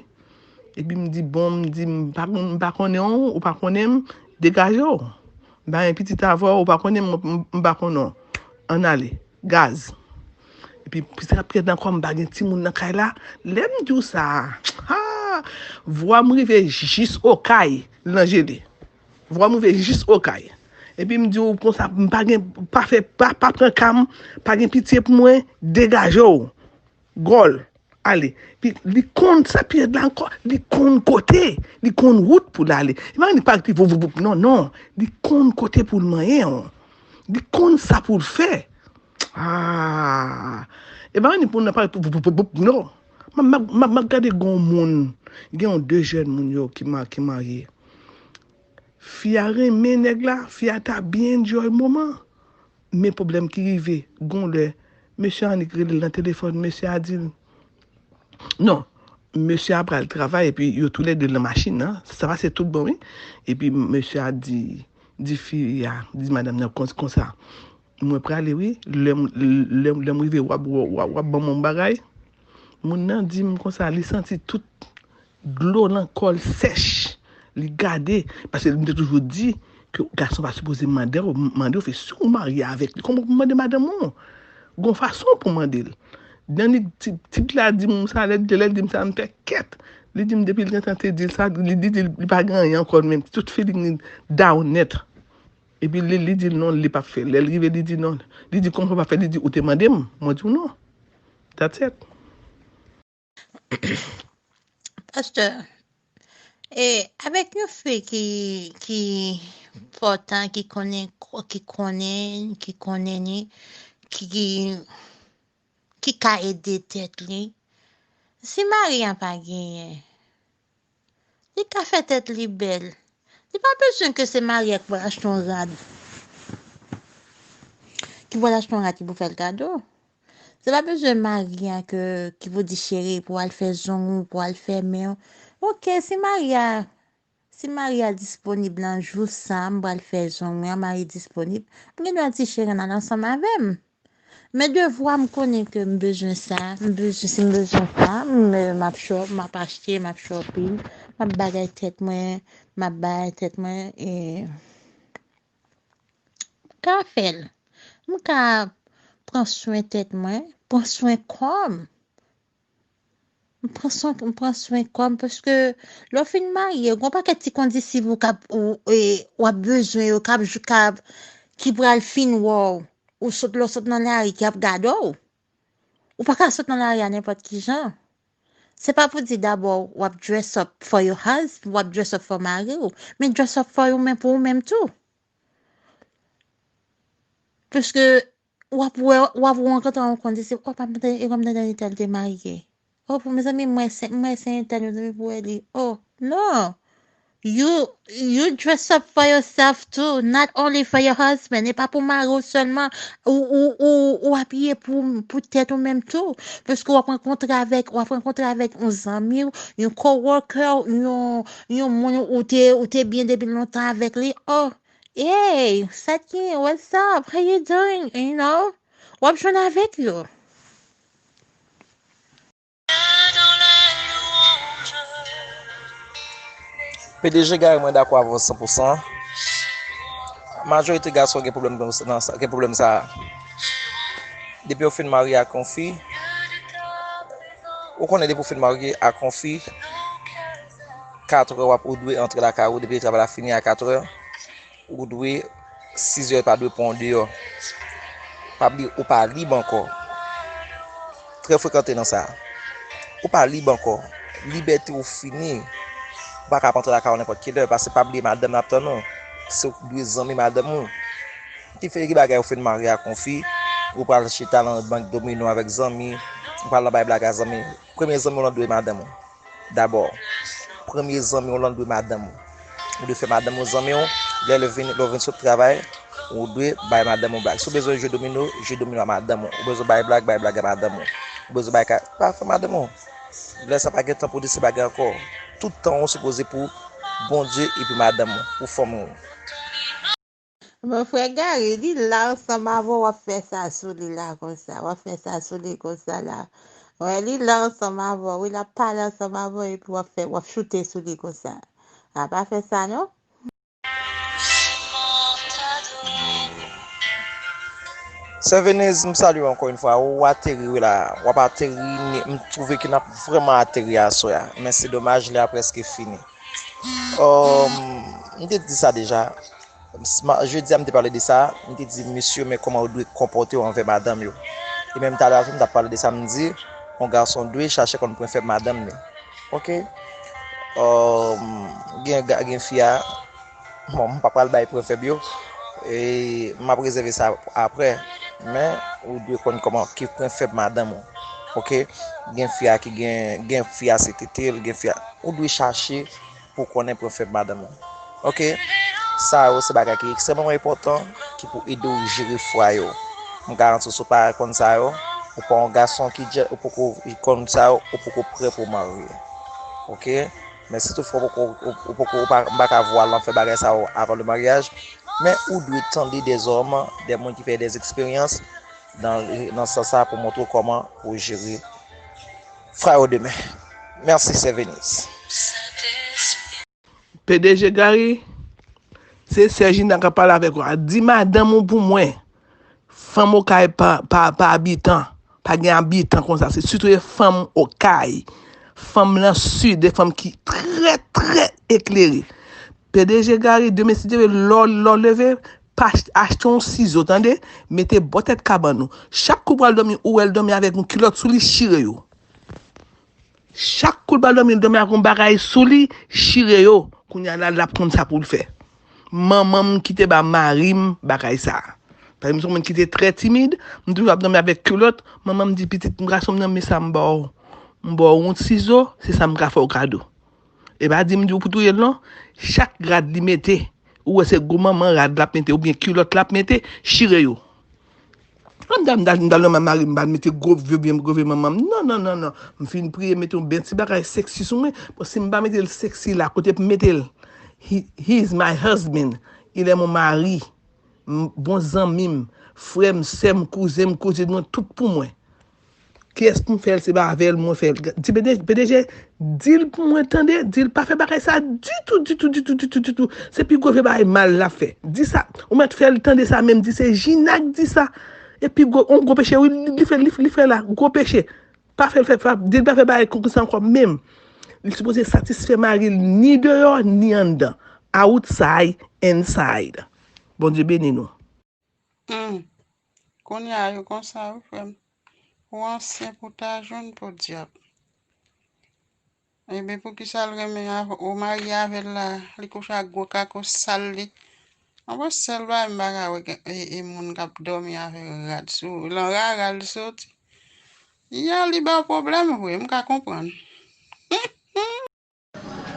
Epi m di, bon, m di, m pa, m pa konnen w, ou pa konnen m, degaje w. M pa gen pitit avè w, ou pa konnen m, m, m pa konnen w. Ann ale, gaz. Epi, pitit ap pèdi ankò, m pa gen timoun nan kay la. Lè m di w sa, ha! Vwa m rive jis Okay, Langele. Vwa m rive jis Okay. Epi m di w konsa, m pa gen, pa fè, pa, pa pran ka m, pa gen pitye pou mwen, degaje w. Gòl, ale. Pi, li konn sa piye la ankò, li konn kote, li konn wout pou l ale. E pa li pa ki voup, voup, voup, non, non. Li konn kote pou l manyen w. Li konn sa pou l fè. Ah! E pa ni pou nan pale pou, pou, pou, pou, pou, non. M ap, m ap, m ap, m ap gade gen yon moun, gen yon de jèn moun yo ki ma-, ki marye. Fi a renmen nèg la, fi a ta byen enjoy moman. Men pwoblèm ki rive, gon lè, mesye Annik rele l nan telefòn, mesye a di l, non, mesye a pral travay, epi yo toulède nan machin nan, sa pase tout bon, wi. Epi mesye a di, di fi a, di madanm nan kon-, konsa, mwen prale, wi, lè m, lè, lè m rive, w ap, w ap, w ap ban m yon bagay. Moun nan di m konsa, li santi tout dlo nan kò l sèch. Li gade, paske m te toujou di ke gason pa sipoze mande w, mande w, fè si w marye avèk li, kòman pou mande madanm ou? Gon fason pou mande l. Nan li, ti, tip la di m sa, lè, lè l di m sa, m fè kèt. Li di m depi l gentan te di l sa, li, li di li pa gen anyen ankò, men tout feeling li down nèt. Epi li, li di l non, li p ap fè. Lè l rive, li di non. Li di, kòman w p ap fè? Li di, ou te mande m? Mwen di w non. That's it. Pastè, e avèk yon fi ki, ki enpòtan, ki konnen, ki konnen, ki konnen li, ki, ki, ki ka ede tèt li, si mari an pa genyen, li ka fè tèt li bèl. Li pa bezwen ke se mari a ki pral achte yon rad, ki pral achte yon rad ki pou fè l kado. Se pa bezwen mari a ke, ki pou di cheri, pou al fè zong ou, pou al fè men w. Oke, si mari a, si mari a disponib nan jou sa, m pral fè zong mwen, mari disponib, m gen dwa di cheri, ann al ansanm avè m. Men devwa m konnen ke m bezwen sa, m bezwen, si m bezwen sa, m, m ap shop, m ap achte, m ap shopping, m ap bagay tèt mwen, m ap bagay tèt mwen, e, m ka fè l. M ka pran swen tèt mwen, pran swen kò m. M pran swen, m pran swen kò m, paske lè w fin marye, gen yon pakèt ti kondisib ou k ap, ou, e, w ap bezwen yo, k ap, k ap, ki pral fin wè w. Ou sot, lè w sot nan lari, ki ap gade w. Ou pa ka sot nan lari a nenpòt ki jan. Se pa pou di dabò w ap dress up for your husband, w ap dress up for mari w, men dress up for ou menm, pou ou menm tou. Paske w ap wè, w ap rankontre yon kondisib, o, pa m te, e kòm tande entèl te marye. O, pou mezanmi, mwen se, mwen se entèl, mezanmi, pou wè li. O, non. You, you dress up for yourself too, not only for your husband. E pa pou mari w sèlman. Ou, ou, ou, ou abiye pou, pou tèt ou menm tou. Paske w ap rankontre avèk, w ap rankontre avèk yon zanmi w, yon coworker, yon, yon moun ou te, ou te byen depi lontan avèk li. Oh, hey, Satki, what's up? How you doing? You know? W ap jwenn avèk yo. P D G Gary, mwen dakò avè w san pou san. Majorite gason gen pwoblèm nan sa, gen pwoblèm sa a. Depi w fin marye ak yon fi, ou konnen depi w fin marye ak yon fi, katrè w ap, ou dwe antre lakay ou, depi travay la fini a katrè, ou dwe, sizè pa dwe pran w deyò. Pa bliye, ou pa lib ankò. Trè frekante nan sa. Ou pa lib ankò. Libète w fini. Ou pa ka ap antre lakay ou nenpòt kilè, paske pa bliye madanm nan ap tann ou. Se ou ki dwe zanmi madanm ou. Ki fè ki bagay ou fin marye ak yon fi, ou pral chita nan bank domino avèk zanmi, ou pral nan bay blag a zanmi. Premye zanmi w lan dwe madanm ou. Dabò, premye zanmi w lan dwe madanm ou. Ou dwe fè madanm ou zanmi w. Lè l vin, lè w vin sot travay, ou dwe bay madanm ou blag. Si w bezwen jwe domino, jwe domino a madanm ou. Ou bezwen bay blag, bay blag a madanm ou. Ou bezwen bay ka, pa fè madanm ou. Lè sa pa gen tan pou di se bagay ankò. Tout tan ou sipoze pou Bondye epi madanm ou, pou fanmi w. Mon frè Gary, li la ansanm avè w, w ap fè sa sou li la konsa, w ap fè sa sou li konsa la. Wè, li la ansanm avè w, wi, l ap pale ansanm avè w, epi w ap fè, w ap choute sou li konsa. A pa fè sa non. Sè Venise, m salye w ankò yon fwa. Ou ateri wi la. W ap ateri, m twouve ke n ap vrèman ateri aswè a. Men se domaj, lè a prèske fini. Um, m te di sa deja. Jedi a, m te pale de sa. M te di, mesye, men kòman yo dwe konpòte yo anvè madanm yo. E menm talè a tou, m t ap pale de sa, m di, yon gason dwe chache konn pwen fèb madanm li. Ok? Um, gen, gen fi a, Bon, m pa pral bay pwen fèb yo. E m ap rezève sa aprè. Men, ou dwe konn kòman ki pwen fèb madanm ou. Ok? Gen fi a ki gen, gen fi a se tete l, gen fi a. Ou dwe chache pou konnen pwen fèb madanm ou. Ok? Sa yo se bagay ki ekstrèmman enpòtan, ki pou ede w jere fwa yo. M garanti w, si w pa konn sa yo, ou pa yon gason ki dje, ou poko konn sa yo, ou poko prè pou w marye. Ok? Men si toutfwa ou poko, ou, ou poko, ou pa, m pa ka vwa lan fè bagay sa yo avan le maryaj, men ou dwe tande dè zòm, dè moun ki fè dè eksperyans nan, nan sans sa pou montre w kòman pou w jere fwa yo demen. Mèsi, Sè Venise. P D G Gary, se Sè Jina k ap pale avèk ou a. Di madanm ou pou mwen, fanm Okay pa, pa, pa abitan. Pa gen abitan konsa. Se sitou e fanm Okay. Fanm nan sid, e fanm ki trè, trè eklere. P D G Gary, demen si Dye vle, lè w, lè w leve, pa ach-, achte yon sizo, tande? Mete bò tèt kabann ou. Chak kou w pral dòmi, ou wè l dòmi avèk yon kilòt sou li, chire yo. Chak kou l pral dòmi, l dòmi ak yon bagay sou li, chire yo. Kounye a la, l ap konn sa pou l fè. Manman m ki te ba mari m bagay sa a. Paske m se yon moun ki te trè timid, m toujou ap dòmi avèk kilòt. Manman m di, pitit m, gason m, nan men sa m ba w. M ba w yon sizo, se sa m ka fè w kado. E pa di m di w pou touye l non. Chak rad li mete, ou wè se gwo manman rad l ap mete oubyen kilòt l ap mete, chire yo. An m t al, m t al, m t al nan men mari m, m pa mete gwo vye, byen gwo vye manman m. Non, non, non, non. M fin priye, mete yon bèl ti bagay sexy sou mwen. Bon, si m pa mete l sexy la, kote pou m mete l? He, he is my husband. Il est mon mari. M, bon zanmi m, frè m, sè m, kouzen m, kouzin mwen, tout pou mwen. Kiyès pou m fè l, se pa avè l mwen fè l. Di P D G, P D G, di l pou mwen tande, di l pa fè bagay sa ditou, ditou, ditou, ditou, ditou. Se pi gwo vye bagay mal l ap fè. Di sa, ou mèt fè l tande sa menm, di se Jina k di sa. E pi gwo, yon gwo peche, wi, li, li fè, li, li fè la, gwo peche. Pa fè l fè, pa, di l pa fè bagay konsa ankò menm. Li sipoze satisfè mari l ni deyò, ni anndan. Outside, inside. Bondye beni nou. Hmm. Kounye a yo konsa wi frè m. Ou ansyen pou ta jwenn podyab. Ebyen poukisa l renmen avè ou marye avè l la, li kouche ak gwo kako sal li. Anben sèl bagay m pa ka wè e, e moun k ap dòmi avè rad sou, lan rara l soti. Ya li ba w pwoblèm vre, m ka konprann.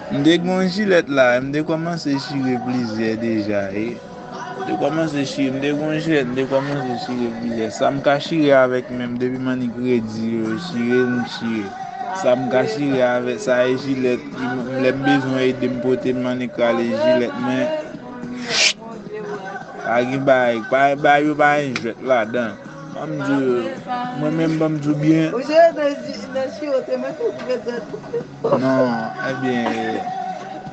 M te gen yon jilèt la, m te kòmanse chire plizyè deja. E, m te kòmanse chire, m te gen yon jilèt, m te kòmanse chire plizyè. Sa m ka chire avèk men m, depi m annik redi yo, chire m chire. Sa m ka chire avèk sa e jilèt, lè m bezwen ede m pote m annik rale jilèt mwen. Pa gen bagay, pa, bagay yo pa gen jwèt ladan. Ban m di w, mwen menm ban m di w byen. Ou jere nan nan chire te mete pou ret dwèt. Non, ebyen,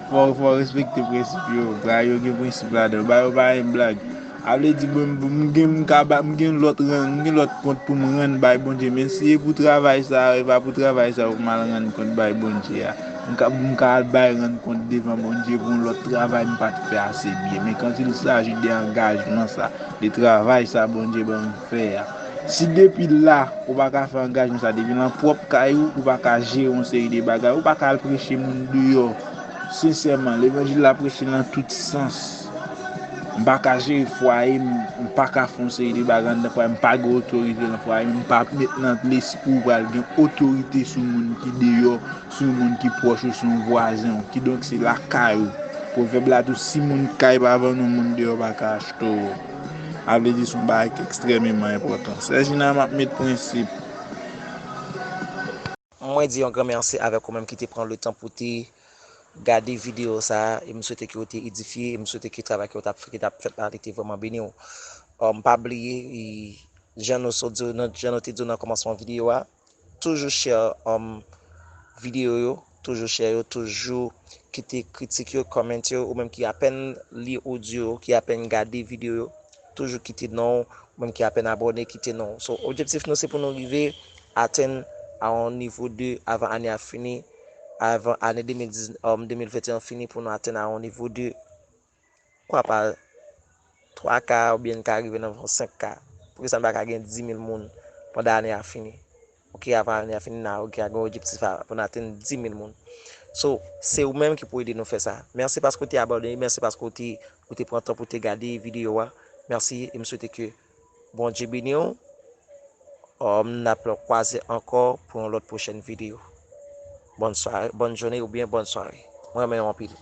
fò, fò w respekte prensip yo. Bagay yo gen prensip ladan yo. Bagay yo pa gen blag. A vle di, bon, m gen, m ka ba, m gen lòt rann, m gen lòt kont pou m rann bay Bondye. Men si e pou travay sa, e pa pou travay sa pou m al rann kont bay Bondye a. M ka, m ka al bay rann kont devan Bondye pou yon lòt travay m pa t fè ase byen. Men quand il s'agit de angajman sa, de travay sa Bondye ban m fè a. Si depi la, ou pa ka fè angajman sa, depi nan pwòp kay ou, ou pa ka jere yon seri de bagay, ou pa ka al preche moun deyò. Sensèman, levanjil la preche nan tout sans. M pa ka jere fwaye m, m pa ka fè yon seri de bagay anndan fwaye m, m pa gen otorite nan fwaye m, m pa met nan lespri w pral gen otorite sou moun ki deyò, sou yon moun ki pwòch ou, sou yon vwazen w. Kidonk, se lakay ou. Pwovèb la tou, si moun kay pa vann ou, moun deyò pa ka achte w. A vle di, se yon bagay ki ekstrèmeman enpòtan. Sèjina, m ap met prensip. Mwen di yon gran mèsi avèk ou menm ki te pran le tan pou te gade videyo sa a, e m swete ke w te edifye, e m swete ke travay ke w t ap fè, ke t ap fèt la, li te vrèman beni w. Um, pa bliye, e, jan nou sot di, nan, jan nou te di w nan kòmansman videyo a, toujou share um, videyo yo, toujou share yo, toujou kite kritik yo, comment yo, ou menm ki apèn li odyo, ki apèn gade videyo yo, toujou kite non, ou menm ki apèn abòne, kite non. So, objektif nou se pou nou rive atenn a yon nivo de avan ane a fini, avan ane de mil dis, um, de mil venteyen fini pou nou atenn a yon nivo de, kwa pa, twa ka oubyen n ka rive nan yon senk ka. Poukisa n pa ka gen dis mil moun pandan ane a fini? Ok, avan ane a fini, n a ok, gen objektif a pou n atenn dis mil moun. So, se ou menm ki pou ede nou fè sa. Mèsi paske w te abòne, mèsi paske w te, w te pran tan pou te gade videyo a. Mèsi, e m swete ke Bondye beni w. Um, n ap kwaze ankò pou yon lòt pwochèn videyo. Bòn sware, bòn jounen oubyen bòn sware. Mwen renmen w anpil.